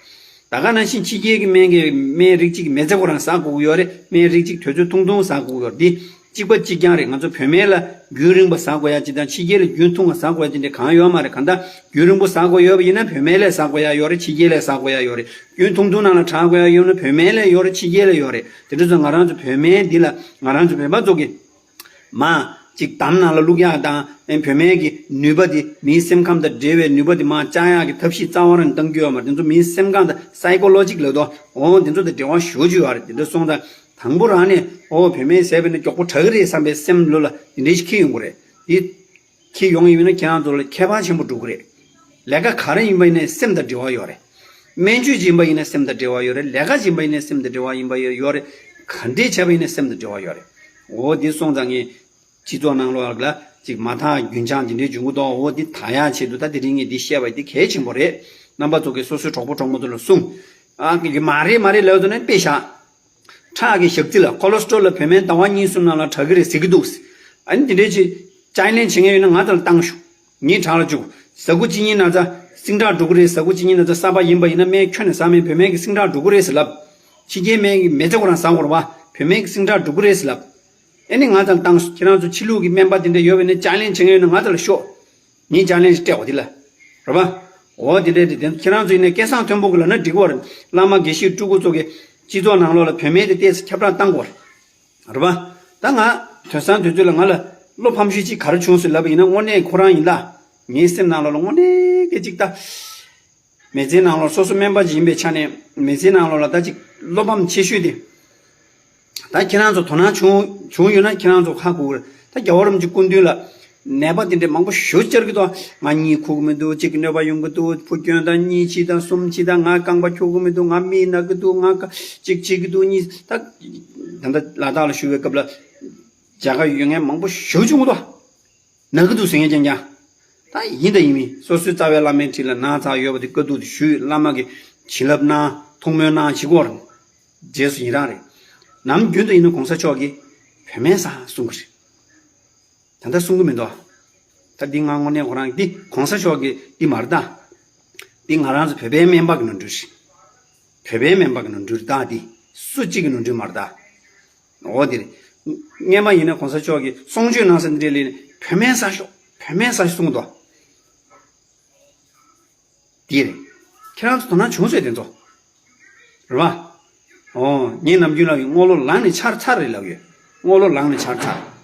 ད་ག་ནང་བཞིན་ཕྱི་རྒྱལ་གྱི་སྨན་གྱི་སྨན་རིགས་གཅིག་མི་ཚེ་ཁོ་རང་ཟ་དགོས་ཀྱི་ཡོད་རེད། སྨན་རིགས་གཅིག་དུས་ཚོད་ཐུང་ཐུང་ཟ་དགོས་ཀྱི་ཡོད་རེད། འདི་གཅིག་པ་གཅིག་རྐྱང་རེད། ང་ཚོ་བོད་སྨན་ལ་རྒྱུན་རིང་པོ་ཟ་དགོས་ཡ་གཅིག་དང་ཕྱི་རྒྱལ་ལ་རྒྱུན་ཐུང་བ་ཟ་དགོས་ཡ་གཅིག་འདྲ་གང་ཡོད་མ་རེད། གང་ལྟར་རྒྱུན་རིང་པོ་ཟ་དགོས་ཡོད་པ་ཡིན་ན་བོད་སྨན་ལས་ཟ་དགོས་ཡ་ཡོད་རེད། ཕྱི་རྒྱལ་ལས་ཟ་དགོས་ཡ་ཡོད་རེད། རྒྱུན་ཐུང་ཐུང་ནང་ལ་དྲག་དགོས་ཡ་ཡོད་ན་བོད་སྨན་ལས་ཡོད་རེད། ཕྱི་རྒྱལ་ལས་ཡོད་རེད། དེ་འདྲ་ཚོ་ང་རང་ཚོ་བོད་སྨན་འདི་ལ་ང་རང་ཚོ་བོད་པ་ཚོ་གི་མ་གཅིག་དམ་ནང་ལ་བླུག་ཡག་དང་ཨེ་བོད་སྨན་གྱི་ནུས་པ་དེ་མིའི་སེམས་ཁམས་དང་འབྲེལ་བའི་ནུས་པ་དེ་མ་བཅག་ཡག་གི་ཐབས་ཤེས་རྩ་བ་རང་གཏང་རྒྱུ་ཡོད་མ་རེད། དེ་ཚོ་མིའི་སེམས་ཁམས་དང་psychological ལབ་དོ། འོ་དེ་ཚོ་དང་འབྲེལ་བ་ཞེ་པོ་ཅིག་ཡོད་རེད། དེ་འདྲ་སོང་ཙང་དང་པོ་རང་ནས་འོ་བོད་སྨན་བཟས་པ་ཡིན་ན་མགྱོགས་པོ་དྲག་གི་རེད་བསམ་པའི་སེམས་ལོ་ལ་དེ་འདྲ་ཞིག་འཁྱེར་ཡོང་གི་རེད། དེ་འཁྱེར་ཡོང་ཡིན་ན་ཁྱེད་རང་ཚོ་ལ་ཁྱད་པར་ཆེན་པོ་འགྲོ་གི་རེད། ལས་ཀ་ག་རེ་ཡིན་པ་ཡིན་ནའི་སེམས་དང་འབྲེལ་བ་ཡོད་རེད། སྨན་བཅོས་ཡིན་པ་ཡིན་ན་སེམས་དང་འབྲེལ་བ་ཡོད་རེད། ལས་ཀ་ཡིན་པ་ཡིན་ནའི་སེམས་དང་འབྲེལ་བ་ཡིན་པ་ཡོད་ཡོད་རེད། ག་འདྲས་བྱས་པ་ཡིན་ནའི་སེམས་དང་འབྲེལ་བ་ཡོད་རེད། འོ་འདི་སོང་ཙང་ངས་སྤྱི་ཚོགས་ནང་ལོགས་ལ་ཅིག་མ་དག་རྒྱུན་ཆགས་འདི་འདྲའི་འབྱུང་གི་འདུག་འོ་འདི་དག་ཡག་ཆེད་དུ་ད་དེ་རིང་ངས་འདི་བཤད་པ་འདི་གལ་ཆེན་པོ་རེད། རྣམ་པ་ཚོ་གིས་སོ་སོའི་གྲོགས་པོ་གྲོགས་མོ་ཚོ་ལ་གསུངས། ཨ་ཡོད་མ་རེད་མ་རེད་ལབ་དུས་ནས་དཔེ་བཞག་ཁྲག་གི་ཞག་རྩི་ལ་ཁོ་ལེ་སི་ཊོ་རོལ་ལ་བོད་སྨན་ཟླ་བ་གཉིས་གསུམ་ནང་ལ་དྲག་གི་རེད་ཟེར་གི་འདུག་ཨ་ནི་དེ་འདྲའི་ཅིག་ཅའི་ལེན་བྱེད་མཁན་ཡོད་ན་ང་ཚོ་ལ་བཏང་ཤོག་ངས་དྲག་ལ་བཅུག་ཟ་ཁུ་གཅིན་སྙི་ན་ཚ་སིང་དྲག་འགྲོ་གི་རེད། ཟ་ཁུ་གཅིན་སྙི་ན་ཚ་གསར་པ་ཡིན་པ་ཡིན་ན་སྨན་ཁྱོན་ནས་ཟ་མེད། བོད་སྨན་གྱི་སིང་དྲག་འགྲོ་གི་རེད་ཟེར་ལབ། ཕྱི་རྒྱལ་སྨན་གྱི་མི་ཚེ་ཁོ་རང་ཟ་དགོས་རེད་བ། བོད་སྨན་གྱི་སིང་དྲག་འགྲོ་གི་རེད་ཟེར་ལབ། ཨེ་ནི་ང་ཚོ་ལ་བཏང་ཁྱེད་རང་ཚོ་ཕྱི་ལུགས་ཀྱི་སྨན་པ་དེ་འདྲ་ཡོད་པ་ཡིན་ན་ཅའི་ལེན་བྱེད་མཁན་ཡོད་ན་ང་ཚོ་ལ་ཤོག་ངས་ཅའི་ལེན་སྤྲད་འོ་དེ་ལ། རེད་པ། འོ་དེ་འདྲས་དེ་དེ་ཁྱེད་རང་ཚོ་ཡིན་ན་སྐལ་བཟང་མཐོན་པོ་གི་ལབ་ན་འགྲིག་གི་བ་རེད། བླ་མ་དགེ་བཤེས་སྤྲུལ་སྐུ་ཚོ་གི་སྤྱི་ཚོགས་ནང་ལོགས་ལ་བོད་སྨན་དེ་ཏོག་ཙམ་ཁྱབ་བསྒྲགས་བཏང་དགོས་རེད། རེད་པ། ད་ང་དོན་སང་དུས་ཚོད་ལ་ང་ལ་བློ་ཕམ་ཤོས་ཅིག་ག་རེ་བྱུང་ཟེར་ལབ་པ་ཡིན་ན་དངོས་གནས་ཁོ་རང་ཡིན་ད། ངའི་སེམས་ནང་ལོགས་ལ་དངོས་གནས་སྐད་ཅིག་ད། མི་ཚེའི་ནང་ལོགས་སོ་སོ་སྨན་པ་ཅིག་ཡིན་པའི་ཆ་ནས་མི་ཚེའི་ནང་ལོགས་ལ་ད་ཅིག་བློ་ཕམ་ཆེ་ཤོས་དེ། ད་ཁྱེད་རང་ཚོ་དོ་སྣང་བྱུང་བྱུང་ཡོད་ན་ཁྱེད་རང་ཚོ་ཧ་གོ་གི་རེད། ད་རྒྱལ་བ་རིན་པོ་ཆེ་སྐུ་མདུན་ལ་ནད་པ་དེ་འདྲས་མང་པོ་ཞེ་པོ་བཅར་གི་འདུག་ང་གཉིད་ཁུག་གི་མི་འདུག་གཅིག་གི་གནོད་པ་ཡོང་གི་འདུག་ཕུགས་སྐྱོན་དང་གཉིད་ཕྱིས་དང་གསུམ་ཕྱིས་དང་ང་རྐང་པ་འཁྱུག་གི་མི་འདུག་ང་མིག་ན་གི་འདུག་ང་ཀ་གཅིག་བྱེད་ཀྱི་འདུག་གཉིས། ད་ད་ལྟ་ལ་ད་ལྟ་ལ་ཞུ་བའི་སྐབས་ལ་རྒྱ་གར་ཡོད་མཁན་མང་པོ་ཞེ་པོ་བྱུང་གི་འདུག་ན་གི་འདུག་ཟེར་མཁན་རྐྱང་རྐྱང་། ད་ཡིན་དང་ཡིན་མིན་སོ་སོའི་རྩ་བའི་བླ་མའི་འཁྲིས་ལ་ན་ཚ་ཡོད་པ་དེ་བཀའ་བསྡུར་དེ་ཞུས། བླ་མ་གི་བྱིན་རླབས་གནང་ཐུགས་སྨོན་གནང་བྱེད་དགོས་རེད། རྗེས་སུ་ཡི་རང་རེད། ནམ་རྒྱུན་དུ་ཡིན་ན་གོང་ས་མཆོག་གིས་བོད་སྨན་ཟ་གསུང་གི་རེད། ད་ལྟ་གསུང་གི་མི་འདུག་ད་འདི་ང་དངོས་གནས་ཁོ་རང་འདི་གོང་ས་མཆོག་གི་འདི་མ་རེད་ད། འདི་ང་རང་ཚོ་བོད་པའི་སྨན་པ་གི་ནོར་འཁྲུལ་རེད། བོད་པའི་སྨན་པ་གི་ནོར་འཁྲུལ་རེད་ད། འདི་སུ་གཅིག་གི་ནོར་འཁྲུལ་མ་རེད་ད། འོ་དེ་རེད། སྔན་མ་ཡིན་ན་གོང་ས་མཆོག་གིས་གསུང་ཆོས་གནང་ས་འདི་འདྲས་ལས་བོད་སྨན་ཟ་ཤོག་བོད་སྨན་ཟ་ཤོག་གསུང་འདུག་དེ་རེད། ཁྱེད་རང་ཚོ་དོ་སྣང་བྱུང་ཟེར་དེ་ཚོ། རེད་བ། ཨོ་ངས་ནམ་རྒྱུན་ལབ་ཡོད། རྔོག་ལོ་ལངས་ནས་ཆར་ཚར་རེད་ལབ་ཡོད། རྔོག་ལོ་ལངས་ནས་ཆར་ཚར།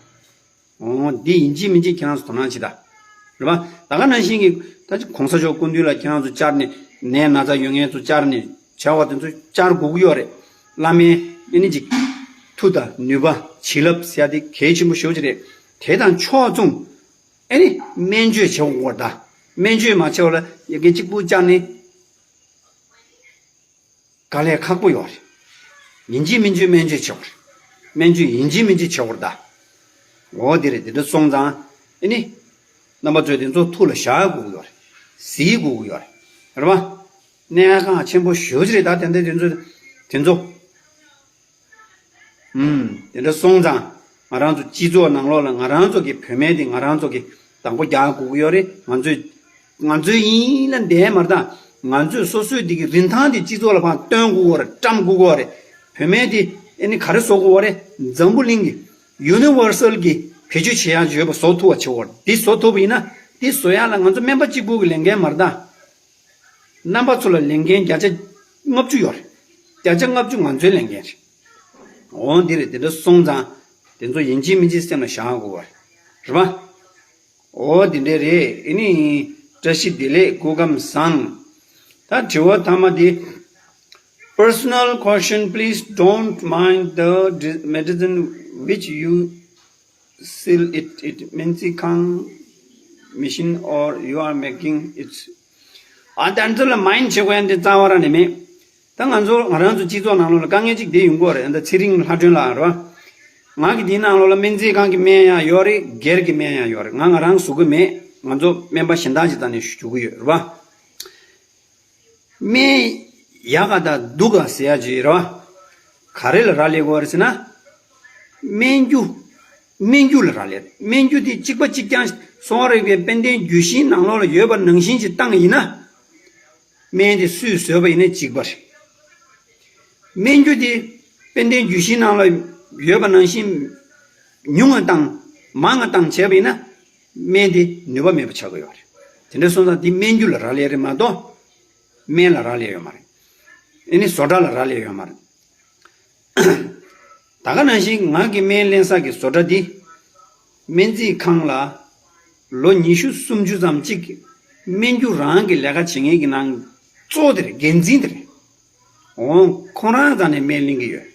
ཨོ་འདི་ཡིན་གཅིག་མིན་གཅིག་ཁྱེད་རང་ཚོ་དོ་སྣང་བྱེད་ད། རེད་བ། ད་ག་ནང་བཞིན་གྱི་ད་ཅི་གོང་ས་མཆོག་སྐུ་མདུན་ལ་ཁྱེད་རང་ཚོ་བཅར་ནས་ནད་ན་ཚ་ཡོད་མཁན་ཚོ་བཅར་ནས་བྱ་བ་དེ་ཚོ་བཅར་དགོས་ཀྱི་ཡོད་རེད། བླ་མའི་ཨེ་ནི་ཅིག་མཐུ་དང་ནུས་པ་བྱིན་རླབས་ཟེར་ཡ་དེ་གལ་ཆེན་པོ་ཞེ་པོ་ཅིག་རེད། དེ་དང་ཕྱོགས་མཚུངས་ཨེ་ནི་སྨན་བཅོས་བྱེད་དགོས་རེད་ད། སྨན་བཅོས་མ་བྱས་པ་ལ་ཡ་གི་གཅིག་པུ་བཅར་ནས། དཀའ་ལས་ཁག་པོ་ཡོད་རེད། ཡིན་གཅིག་མིན་གཅིག་སྨན་བཅོས་བྱེད་དགོས་རེད། སྨན་བཅོས་ཡིན་གཅིག་མིན་གཅིག་བྱེད་དགོས་རེད་ད། འོ་དེ་རེད། དེ་འདྲ་སོང་ཙང་ཨེ་ནི། རྣམ་པ་ཚོས་དེ་ཚོ་ཐུགས་ལ་བཞག་དགོས་ཀྱི་ཡོད་རེད། གཟིགས་དགོས་ཀྱི་ཡོད་རེད། རེད་པ། གནད་འགག་ཆེན་པོ་ཞེ་པོ་ཅིག་རེད་ད། དེ་འདྲ་དེ་ཚོ་དེ་ཚོ། ཨུམ། དེ་འདྲ་སོང་ཙང་ང་རང་ཚོ་སྤྱི་ཚོགས་ནང་ལོགས་ལ་ང་རང་ཚོ་གི་བོད་སྨན་དེ་ང་རང་ཚོ་གི་བདག་པོ་རྒྱག་དགོས་ཀྱི་ཡོད་རེད། ང་ཚོས་ང་ཚོའི་ཡིན་ལ་འདས་མ་རེད་ད། ང་ཚོས་སོ་སོའི་འདི་གི་རིན་ཐང་དེ་སྤྱི་ཚོགས་ལ་ཕར་སྟོན་དགོས་ཀྱི་ཡོད་རེད། བཀྲམ་དགོས་ཀྱི་ཡོད་རེད། བོད་སྨན་དེ་ཨེ་ནི་ག་རེ་བཟོ་དགོས་ཀྱི་ཡོད་རེད། འཛམ་བུ་གླིང་གི་ཡུ་ནི་ཝར་སལ་གི་བེད་སྤྱོད་བྱེད་ཡག་ཡོད་པ་བཟོ་ཐུབ་པ་བྱེད་དགོས་རེད། འདི་བཟོ་ཐུབ་པ་ཡིན་ན་འདི་བཟོ་ཡག་ལ་ང་ཚོ་སྨན་པ་གཅིག་པུ་གི་ལས་འགན་མ་རེད་ད། རྣམ་པ་ཚོ་ལ་ལས་འགན་བརྒྱ་ཆ་ལྔ་བཅུ་ཡོད་རེད། བརྒྱ་ཆ་ལྔ་བཅུ་ང་ཚོའི་ལས་འགན་རེད། འོ་འདི་རེད། དེ་འདྲ་སོང་ཙང་དེ་ཚོ་ཡིན་གཅིག་མིན་གཅིག་སེམས་ལ་བཞག་དགོས་པ་རེད་པ། འོ་འདི་འདྲ་རེད། ཨེ་ནི་བཀྲ་ཤིས་བདེ་ལེགས། སྐུ་ཁམས་བཟང་། ད་དྲི་བ་ཐ་མ་དེ། Personal question, please don't mind the di- medicine which you seal it, it སྨན་རྩིས་ཁང་machine or you are making it. ཨ་ད་ཚོ་ལ་མའིན་ཌི་བྱེད་དགོས་ཡ་འདི་རྩ་བ་རང་ནས་མེད། ད་ང་ཚོ་ང་རང་ཚོ་སྤྱི་ཚོགས་ནང་ལོགས་ལ་དཀའ་ངལ་གཅིག་དེ་ཡོང་གི་ཡོད་རེད། ད་ཚེ་རིང་ལྷ་སྒྲོན་ལགས་རེད་བ། ང་གི་དེའི་ནང་ལོགས་ལ་སྨན་རྩིས་ཁང་གི་སྨན་ཡང་ཡོད་རེད། སྒེར་གྱི་སྨན་ཡང་ཡོད་རེད། ང་ང་རང་བཟོ་གི་མེད། ང་ཚོ་སྨན་པ་གཞན་དག་ཅིག་ད་ནས་ཞུ་གི་ཡོད་རེད་བ། སྨན་ཡག་ག་དང་སྡུག་ག་ཟེར་ཡ་ཅིག་ཡོད་རེད་བ། ག་རེ་ལ་རག་ལས་དགོས་རེད་ཟེར་ན། སྨན་རྒྱུ། སྨན་རྒྱུ་ལ་རག་ལས་རེད། སྨན་རྒྱུ་དེ་གཅིག་པ་གཅིག་རྐྱང་གསོ་བ་རིག་པའི་དཔལ་ལྡན་རྒྱུད་བཞིའི་ནང་ལོགས་ལ་ཡོད་པ་ནང་བཞིན་ཅིག་བཏང་ཡིན་ན། སྨན་དེ་སུས་བཟོས་པ་ཡིན་ན་གཅིག་པ་རེད། སྨན་རྒྱུ་དེ་དཔལ་ལྡན་རྒྱུད་བཞིའི་ནང་ལ་ཡོད་པ་ནང་བཞིན་ཉུང་ང་བཏང་མང་ང་བཏང་བྱས་པ་ཡིན་ན། སྨན་དེ་ནུས་པ་མེད་པ་ཆགས་ཀྱི་ཡོད་རེད། དེ་འདྲ་སོང་ཙང་འདི་སྨན་རྒྱུ་ལ་རག་ལས་རེད་མ་གཏོགས། སྨན་ལ་རག་ལས་ཡོད་མ་རེད། ཨེ་ནི་བཟོ་གྲྭ་ལ་རག་ལས་ཡོད་མ་རེད། ད་ག་ནང་བཞིན་ང་གི་སྨན་ལེན་ས་གི་བཟོ་གྲྭ་འདི། སྨན་རྩིས་ཁང་ལ་ལོ་ཉི་ཤུ་སུམ་ཅུ་ཙམ་གཅིག་སྨན་རྒྱུ་རང་གི་ལས་ཀ་བྱེད་མཁན་གྱི་ནང་གཙོ་བོ་དེ་རེད། འགན་འཛིན་དེ་རེད། འོང་ཁོང་རང་རྩ་ནས་སྨན་ལེན་གྱི་ཡོད།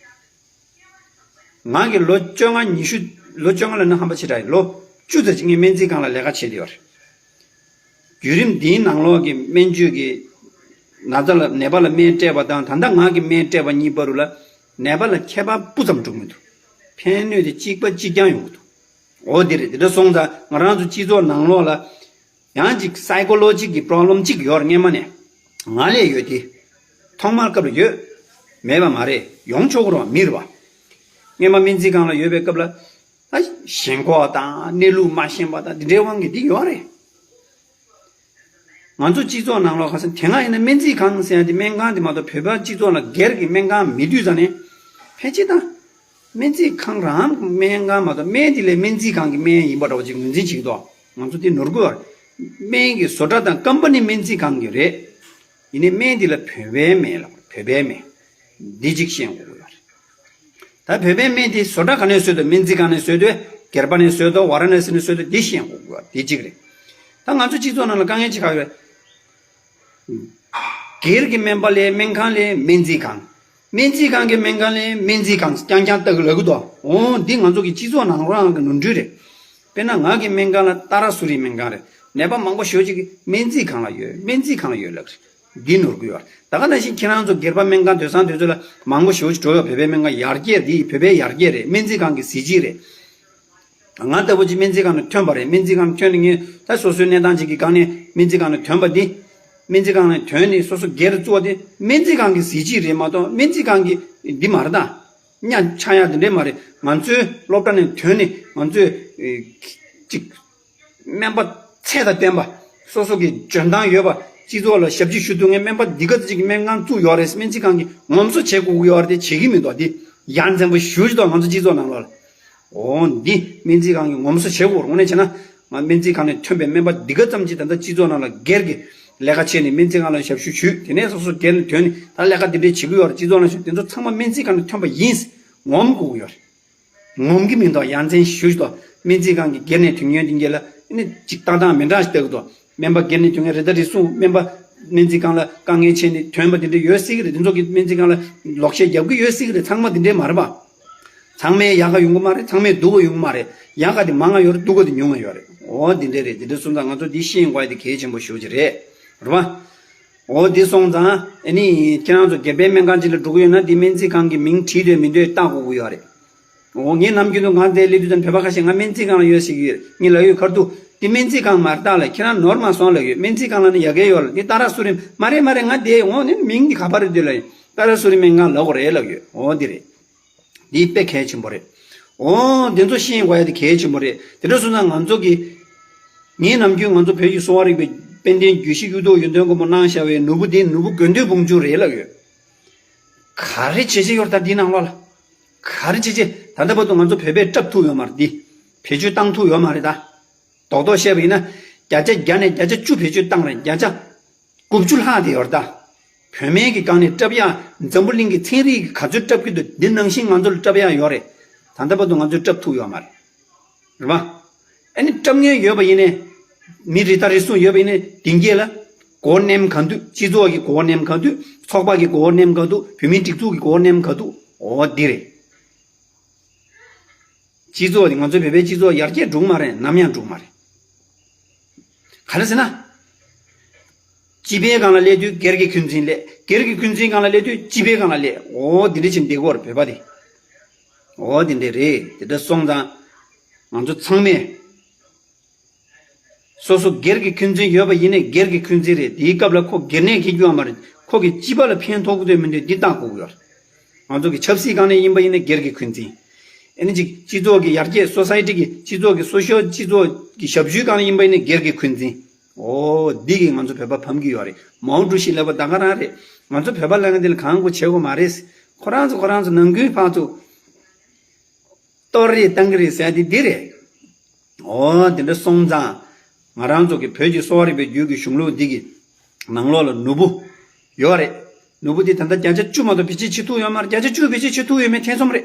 ང་གི་ལོ་བཅོ་ལྔ་ཉི་ཤུ། ལོ་བཅོ་ལྔ་ལ་ནི་ཧམ་པ་ཆེ་དྲགས་ཡིན། ལོ་བཅུ་ཙམ་ཅིག་ངས་སྨན་རྩིས་ཁང་ལ་ལས་ཀ་བྱེད་བསྡད་ཡོད་རེད། བརྒྱུད་རིམ་འདིའི་ནང་ལོགས་ཀྱི་སྨན་བཅོས་ཀྱི་ན་ཚ་ལ་ནད་པ་ལ་སྨན་སྤྲད་པ་དང་ད་ལྟ་ང་གི་སྨན་སྤྲད་པ་གཉིས་བར་དུ་ལ་ནད་པ་ལ་ཁྱད་པར་སྤུ་ཙམ་འགྲོ་གི་མི་འདུག་ཕན་གནོད་དེ་གཅིག་པ་གཅིག་རྐྱང་ཡོང་གི་འདུག་འོ་དེ་རེད། དེ་འདྲ་སོང་ཙང་ང་རང་ཚོ་སྤྱི་ཚོགས་ནང་ལོགས་ལ་ཡང་ཅིག་སའི་ཀོ་ལོ་ཇི་གི་པོ་རོབ་ལེམ་གཅིག་ཡོད་རེད། སྔན་མ་ནས་ང་ལ་ཡོད་དེ། ཐོག་མར་སྐབས་ལ་ཡོད། མེད་པ་མ་རེད། ཡོང་ཆོག་གི་རེད་བ། མི་རེད་བ། སྔན་མ་སྨན་རྩིས་ཁང་ལ་ཡོད་པའི་སྐབས་ལ། ད་ཞེན་ཁོག་དང་གནས་ལུགས་མ་ཤེས་པ་དང་འདི་འདྲའི་དབང་གིས་འདི་ཡོད་རེད། ང་ཚོ་སྤྱི་ཚོགས་ནང་ལོགས་ཁ་སང་དེ་སྔ་ཡིན་ན་སྨན་རྩིས་ཁང་ཟེར་ཡ་དེ་སྨན་ཁང་དེ་མ་གཏོགས་བོད་པ་སྤྱི་ཚོགས་ལ་སྒེར་གྱི་སྨན་ཁང་མེད་དུས་ཙང་ནས་ཕལ་ཆེར་ད། སྨན་རྩིས་ཁང་རང་སྨན་ཁང་མ་གཏོགས་སྨན་དེ་ལས་སྨན་རྩིས་ཁང་གི་སྨན་ཡིན་པ་འདྲ་བོ་ཅིག་ངོས་འཛིན་བྱེད་ཀྱི་འདུག་ང་ཚོ་དེ་ནོར་གི་ཡོད་རེད། སྨན་གྱི་བཟོ་གྲྭ་དང་ཀམ་པ་ནི་སྨན་རྩིས་ཁང་གི་རེད། ཡིན་ནའི་སྨན་དེ་ལ་བོད་པའི་སྨན་ལབ། བོད་པའི་སྨན། འདི་གཅིག་ཤེས་དགོས་ཀྱི་ཡོད་རེད། ད་བོད་པའི་སྨན་དེ་བཟོ་གྲྭ་ག་ནས་བཟོས་འདུག་སྨན་རྩིས་ཁང་ནས་བཟོས་འདུག་སྒེར་པ་ནས་བཟོས་འདུག་ཝཱ་ར་ཎ་སི་ནས་བཟོས་འདུག་འདི་ཤེས་དགོས་ཀྱི་ཡོད་རེད། འདི་གཅིག་རེད། ད་ང་ཚོ་སྤྱི་ཚོགས་ནང་ལ་དཀའ་ངལ་གཅིག་ག་ཡོད་རེད། སྒེར་གྱི་སྨན་པ་ལས་སྨན་ཁང་ལས་སྨན་རྩིས་ཁང་། སྨན་རྩིས་ཁང་གི་སྨན་ཁང་ལ་སྨན་རྩིས་ཁང་རྐྱང་རྐྱང་ལྟ་གི་ལབ་གི་འདུག་འོ་འདི་ང་ཚོ་གི་སྤྱི་ཚོགས་ནང་རང་གི་ནོར་འཁྲུལ་རེད། དཔེར་ན་ང་གི་སྨན་ཁང་ལ་ཏཱ་ར་སུ་རི་སྨན་ཁང་རེད། ནད་པ་མང་པོ་ཞེ་པོ་ཅིག་གི་སྨན་རྩིས་ཁང་ལ་ཡོད། སྨན་རྩིས་ཁང་ལ་ཡོད་ལབ་རེད། འདི་ནོར་གི་ཡོད་རེད། ད་ག་ནང་བཞིན་ཁྱེད་རང་ཚོ་སྒེར་པ་སྨན་ཁང་སྡོད་སའི་དུས་ཚོད་ལ་མང་པོ་ཞེ་པོ་ཅིག་འགྲོ་ཡོད། བོད་པའི་སྨན་ཁང་ཡར་རྒྱས་འདི་བོད་པའི་ཡར་རྒྱས་རེད། སྨན་རྩིས་ཁང་གི་གཟི་བརྗིད་རེད། ང་ལྟ་བུ་ཅིག་སྨན་རྩིས་ཁང་ནས་ཐོན་པ་རེད། སྨན་རྩིས་ཁང་ནས་ཐོན་ནས་ངས་ད་སོ་སོའི་གནས་སྟངས་ཅིག་གི་སྒང་ནས་སྨན་རྩིས་ཁང་ནས་ཐོན་པ་འདི། སྨན་རྩིས་ཁང་ནས་ཐོན་ནས་སོ་སོ་སྒེར་བཙུགས་པ་དེ་སྨན་རྩིས་ཁང་གི་གཟི་བརྗིད་རེད་མ་གཏོགས་སྨན་རྩིས་ཁང་གི་འདི་མ་རེད་ད། གཉའ་ཆག་ཡག་དེ་འདྲས་མ་རེད། ང་ཚོའི་སློབ་གྲྭ་ནས་ཐོན་ནས་ང་ཚོས་ཨེ་ཅིག་སྨན་པ་ཚད་དང་ལྡན་པ། སོ་སོ་གི་འཇོན་ཐང་ཡོད་པ། སྤྱི་ཚོགས་ལ་ཞབས་ཕྱི་ཞུ་ཐུབ་མཁན་སྨན་པ་འདི་ག་ཙམ་ཅིག་གི་སྨན་ཁང་བཙུགས་ཡོད་རེད། སྨན་རྩིས་ཁང་གིས་ངོམ་སོ་བྱེད་དགོས་ཀྱི་ཡོད་རེད་དེ་བྱེད་ཀྱི་མི་འདུག་འདི་ཡ་མཚན་པོ་ཞེ་པོ་ཅིག་འདུག་ང་ཚོ་སྤྱི་ཚོགས་ནང་ལོགས་ལ། འོ་འདི་སྨན་རྩིས་ཁང་གིས་ངོམ་སོ་བྱེད་དགོས་རེད། དངོས་གནས་བྱས་ན་ང་སྨན་རྩིས་ཁང་ནས་ཐོན་པའི་སྨན་པ་འདི་ག་ཙམ་ཅིག་ད་ལྟ་སྤྱི་ཚོགས་ནང་ལ་སྒེར་གྱི་ལས་ཀ་བྱས་ནས་སྨན་རྩིས་ཁང་ལ་ཞབས་ཞུ་ཞུས། དེ་ནས་སོ་སོ་སྒེར་ནས་ཐོན་ནས་ད་ལས་ཀ་འདི་འདྲས་བྱེད་ཀྱི་ཡོད་རེད། སྤྱི་ཚོགས་ནང་ཞུ་དེ་ཚོ་ཚང་མ་སྨན་རྩིས་ཁང་ནས་ཐོན་པ་ཡིན། ངོམ་དགོས་ཀྱི་ཡོད་རེད། ངོམ་གྱི་མི་འདུག་ཡ་མཚན་ཞེ་པོ་ཅིག་འདུག་སྨན་རྩིས་ཁང་གི་སྒེར་ནས་ཐོན་མཁན་དེ་འདྲས་ལ་ཨ་ནི་ཅིག་ལྟ་སྟངས་མི་འདྲ་ཞིག་ལྟ་གི་འདུག་སྨན་པ་སྒེར་ནས་ཐོན་མཁན་རེ་ད་རེ་ཟུང་སྨན་པ་སྨན་རྩིས་ཁང་ལ་དཀའ་ངལ་ཕྱིན་ནས་ཐོན་པ་དེ་འདྲས་ཡོད་སྲིད་ཀྱི་རེད། དེ་ཚོ་གིས་སྨན་རྩིས་ཁང་ལ་ལོག་བཤད་རྒྱབ་ཀྱི་ཡོད་སྲིད་ཀྱི་རེད། ཚང་མ་དེ་འདྲས་མ་རེད་པ། ཚང་མས་ཡག་ག་ཡོང་གི་མ་རེད། ཚང་མས་སྡུག་ག་ཡོང་གི་མ་རེད། ཡག་ག་དེ་མང་ང་ཡོད་རེད། སྡུག་ག་དེ་ཉུང་ང་ཡོད་རེད། འོ་འདི་འདྲས་རེད། འདི་འདྲས་སོང་ཙང་ང་ཚོ་འདི་ཤེས་དགོས་ཡ་དེ་གལ་ཆེན་པོ་ཞེ་པོ་ཅིག་རེད། རེད་པ། འོ་འདི་སོང་ཙང་ཨ་ནི་ཁྱེད་རང་ཚོ་སྒེར་པའི་སྨན་ཁང་ཅིག་ལ་འགྲོ་གི་ཡོད་ན་འདི་སྨན་རྩིས་ཁང་གི་མིང་བྲིས་འདུག་མི་འདུག་བལྟ་དགོས་ཀྱི་ཡོད་རེད། འོ་ངས་ནམ་རྒྱུན་དུ་ང་འདིར་སླེབས་དུས་ཙམ་བོད་པ་ཁ་ཤས་ང་སྨན་རྩིས་ཁང་ལ་ཡོད་ཟེར་གྱི་ཡོད། ངས་ལབ་ཡོད། ཁ་ཐུག་འདི་སྨན་རྩིས་ཁང་མ་རེད་ད་ལབ། ཁྱེད་རང་ནོར་མ་སོང་ལབ་ཡོད། སྨན་རྩིས་ཁང་ལ་ནི་ཡ་གི་ཡོད་ལབ། འདི་ཏཱ་ར་སུ་རི་མ་རེད། མ་རེད། ང་འདིར་འོ་ནི་མིང་འདི་ག་པར་རེད་འདི་ལབ་ཡོད། ཏཱ་ར་སུ་རི་སྨན་ཁང་ལབ་དགོས་རེད་ལབ་ཡོད། འོ་འདི་རེད། འདི་དཔེ་གལ་ཆེན་པོ་རེད། འོ་འདི་ཚོ་ཤེས་དགོས་ཡ་དེ་གལ་ཆེན་པོ་རེད། དེ་འདྲ་སོང་ཙང་ང་ཚོ་གི་ངས་ནམ་རྒྱུན་ང་ཚོ་བོད་ཀྱི་གསོ་བ་རིག་པའི་དཔལ་ལྡན་རྒྱུད་བཞི་གཡུ་ཐོག་ཡོན་ཏན་མགོན་པོ་གནང་བཞག་པའི་ནོར་བུ་དེ་ནོར་བུ་དགོས་འདོད་བུམ་ཆུ་རེད་ལབ་ཡོད། ག་རེ་བྱེད་བྱེད་ཡོད་ད་འདི་ནང་ལོགས་ལ། ག་རེ་བྱེད་བྱེད་ད་ལྟ་བར་དུ་ང་ཚོ་བོད་པས་སྐྲབ་ཐུབ་ཡོད་མ་རེད། འདི་བེད་སྤྱོད་བཏང་ཐུབ་ཡོད་མ་རེད་ད། རྡོག་རྡོག་བཤད་པ་ཡིན་ན་བརྒྱ་ཆ་བརྒྱ་ནས་བརྒྱ་ཆ་བཅུ་བེད་སྤྱོད་བཏང་རེད། བརྒྱ་ཆ་དགུ་བཅུ་ལྷག་དེ་ཡོད་རེད་ད། བུད་མེད་ཀྱི་སྒང་ནས་སྐྲབ་ཡག་འཛམ་བུ་གླིང་གི་ཚན་རིག་གིས་ག་ཚོད་སྐྲབ་ཀྱི་འདུག་འདི་ནང་བཞིན་ང་ཚོ་ལ་སྐྲབ་ཡག་ཡོད་རེད། ད་ལྟ་བར་དུ་ང་ཚོས་སྐྲབ་ཐུབ་ཡོད་མ་རེད། རེད་པ། ཨ་ནི་སྐྲབ་མཁན་ཡོད་པ་ཡིན་ནའི། མི་རེ་ད་རེ་ཟུང་ཡོད་པ་ཡིན་ནའི་དེང་གི་ལ་མགོ་བོ་མནན་གང་དུས། སྤྱི་ཚོགས་ཀྱི་མགོ་བོ་མནན་གང་དུས། ཚོགས་པ་གི་མགོ་བོ་མནན་གང་དུས། བོད་མིའི་སྒྲིག་འཛུགས་ཀྱི་མགོ་བོ་མནན་གང་དུས། འོ་འདི་རེད། སྤྱི་ཚོགས་དེ་ང་ཚོའི་བོད་པའི་སྤྱི་ཚོགས་ཡར་རྒྱས་འགྲོ་གི་མ་རེད། ནམ་ཡང་འགྲོ་གི་མ་རེད། ག་རེ་ཟེར་ན། སྤྱི་པའི་སྒང་ལ་སླེབས་དུས་སྒེར་གྱི་འཁོན་འཛིན་སླེབས། སྒེར་གྱི་འཁོན་འཛིན་སྒང་ལ་སླེབས་དུས་སྤྱི་པའི་སྒང་ལ་སླེབས། འོ་འདི་འདྲ་བྱས་ནས་བསྡད་ཀྱི་ཡོད་རེད་བོད་པ་དེ། འོ་འདི་འདྲ་རེད། དེ་འདྲ་སོང་ཙང་ང་ཚོ་ཚང་མས། སོ་སོ་སྒེར་གྱི་འཁོན་འཛིན་ཡོད་པ་ཡིན་ནའི་སྒེར་གྱི་འཁོན་འཛིན་རེད། དེའི་སྐབས་ལ་ཁོ་སྒེར་ནད་འཁྱེར་རྒྱུ་ཡོད་མ་རེད། ཁོ་གི་སྤྱི་པ་ལ་ཕན་ཐོགས་ཀྱི་འདུག་མི་འདུག་འདི་བལྟ་དགོས་ཀྱི་ཡོད་རེད། ང་ཚོ་གི་ཆབ་སྲིད་སྒང་ནས་ཡིན་པ་ཡིན་ན་སྒེར་གྱི་འཁོན་འཛིན། ཨ་ནི་ཅིག་སྤྱི་ཚོགས་ཀྱི་ཡར་རྒྱས་སོ་སའི་ཊི་གི་སྤྱི་ཚོགས་ཀྱི་སོ་ཤལ་སྤྱི་ཚོགས་ཀྱི་ཞབས་ཞུའི་སྒང་ནས་ཡིན་པ་ཡིན་ན་སྒེར་གྱི་འཁོན་འཛིན། འོ་འདི་གིས་ང་ཚོ་བོད་པ་ཕམ་གྱི་ཡོད་རེད། མའོ་ཀྲུའུ་ཞི་ལབ་པ་ད་ག་རང་རེད། ང་ཚོ་བོད་པ་ལབ་མཁན་དེ་ལ་གང་དགོས་བྱེད་དགོས་མ་རེད། ཁོ་རང་ཚོ་ཁོ་རང་ཚོ་ནང་ཁུལ་ཕར་ཚུར་གཏོར་རེས་བཏང་གི་རེད་ཟེར་ཡ་དེ་འདི་རེད། འོ་དེ་འདྲ་སོང་ཙང་ང་རང་ཚོ་གི་བོད་ཀྱི་གསོ་བ་རིག་པའི་རྒྱུད་ཀྱི་གཞུང་ལུགས་འདི་གི་ནང་ལོགས་ལ་ནོར་བུ་ཡོད་རེད། ནོར་བུ་འདི་ད་ལྟ་བརྒྱ་ཆ་བཅུ་མ་གཏོགས་བེད་སྤྱོད་བྱེད་ཐུབ་ཡོད་མ་རེད། བརྒྱ་ཆ་བཅུ་བེད་སྤྱོད་བྱེད་ཐུབ་ཡོད་མེད་ཐེ་ཚོམ་རེད།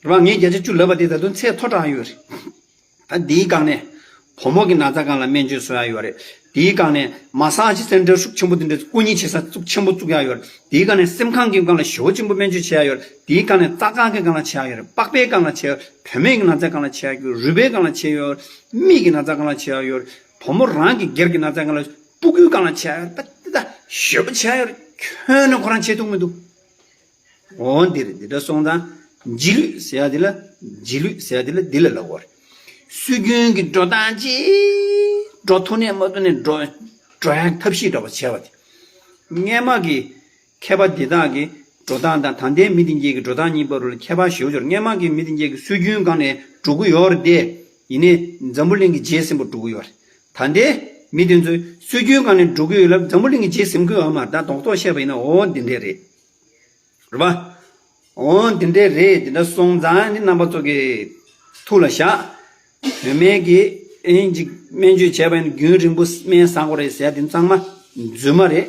རེད་པ། ངས་བརྒྱ་ཆ་བཅུ་ལབ་པ་དེ་ད་དུང་ཚད་མཐོ་དྲགས་ཡོད་རེད། ད་འདིའི་སྒང་ནས་བུ་མོ་གི་ན་ཚ་སྒང་ལ་སྨན་བཅོས་བཟོ་ཡ་ཡོད་རེད། དེའི་སྒང་ནས་མ་སཱ་ཇི་སེན་ཊར་ཤུགས་ཆེན་པོ་དེ་འདྲ་སྐུ་ཉིད་བྱེད་ས་ཤུགས་ཆེན་པོ་བཙུགས་ཡ་ཡོད་རེད། དེའི་སྒང་ནས་སེམས་ཁམས་ཀྱི་སྒང་ལ་ཞེ་པོ་ཆེན་པོ་སྨན་བཅོས་བྱེད་ཡ་ཡོད་རེད། དེའི་སྒང་ནས་རྩ་ཁག་གི་སྒང་ལ་བྱེད་ཡ་ཡོད་རེད། པགས་པའི་སྒང་ལ་བྱེད་ཡ་ཡོད་རེད། བུད་མེད་ཀྱི་ན་ཚའི་སྒང་ལ་བྱེད་ཡ་ཡོད་རེད། རུས་པའི་སྒང་ལ་བྱེད་ཡ་ཡོད་རེད། མིག་གི་ན་ཚའི་སྒང་ལ་བྱེད་ཡ་ཡོད་རེད། བུ་མོ་རང་གི་སྒེར་གྱི་ན་ཚའི་སྒང་ལ་སྤུ་གུའི་སྒང་ལ་བྱེད་ཡ་ཡོད་རེད། ད་ད་ཞེ་པོ་བྱེད་ཡ་ཡོད་རེད། ཁྱོན་ནས་ཁོ་རང་བྱེད་ཐུབ་མི་འདུག་འོ་འདི་རེད། འདི་འདྲ་སོང་ཙང་རྗེས་ལུས་ཟེར་ཡ་འདི་ལ་རྗེས་ལུས་ཟེར་ཡ་འདི་ལ་འདི་ལ་ལབ་དགོས་རེད། སྲོལ་རྒྱུན་གྱི་འགྲོ་སྟངས་ཅིག་འགྲོ་ཐུབ་ནས་མ་ཐུབ་ནས་འགྲོ་འགྲོ་ཡ་ཐབས་ཤེས་འདྲ་བ་བྱས་པ་དེ། སྔས་མ་གི་མཁས་པ་འདི་དག་གི་འགྲོ་སྟངས་དང་ད་ལྟའི་མི་དེ་འགས་ཀྱི་འགྲོ་སྟངས་གཉིས་བར་ལ་ཁྱད་པར་ཞེ་པོ་ཅིག་ཡོད་རེད། སྔས་མ་གི་མི་དེ་འགས་ཀྱི་སྲོལ་རྒྱུན་སྒང་ནས་འགྲོ་གི་ཡོད་རེད་དེ། ཡིན་ནའི་འཛམ་བུ་གླིང་གི་རྗེས་ཟིན་པ་འགྲོ་གི་ཡོད་རེད། ད་ལྟའི་མི་དེ་ཚོས་སྲོལ་རྒྱུན་སྒང་ནས་འགྲོ་གི་ཡོད་ལབ་འཛམ་བུ་གླིང་གི་རྗེས་ཟིན་གི་ཡོད་མ་རེད། ད་རྡོག་རྡོག་བཤད་པ་ཡིན་ན་འོ་འདི་འདྲས་རེད། རེད་པ། འོ་འདི་འདྲས་རེད། འདི་འདྲ་སོང་ཙང་ནི་རྣམ་པ་ཚོ་གི་ཐུགས་ལ་བཞག་བུད་མེད་ཀྱིས་ཨེ་ཅིག་སྨན་བཅོས་བྱས་པ་ཡིན་ན་རྒྱུན་རིང་པོ་སྨན་ཟ་དགོས་རེད་ཟེར་ཡ་དེ་ཚང་མ་རྫུན་མ་རེད།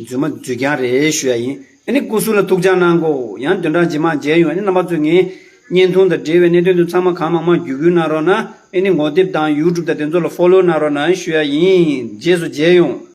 རྫུན་མ་རྫུན་རྐྱང་རེད་ཞུ་ཡ་ཡིན། ཨ་ནི་སྐུ་གཟུགས་ལ་ཐུགས་ཅག་གནང་གོ། ཡང་བདུན་ཕྲག་རྗེས་མ་མཇལ་ཡོང་། ཨ་ནི་རྣམ་པ་ཚོས་ངའི་བརྙན་ཐུང་དང་འབྲེལ་བའི་གནད་དོན་དེ་ཚང་མ་གང་མང་མང་བརྒྱུད་སྐུལ་གནང་རོགས་གནང་། ཨ་ནི་ངོ་དེབ་དང་ཡུ་ཊུབ་དང་དེ་ཚོ་ལ་ཕོ་ལོ་གནང་རོགས་གནང་ཞུ་ཡ་ཡིན། རྗེས་སུ་མཇལ་ཡོང་།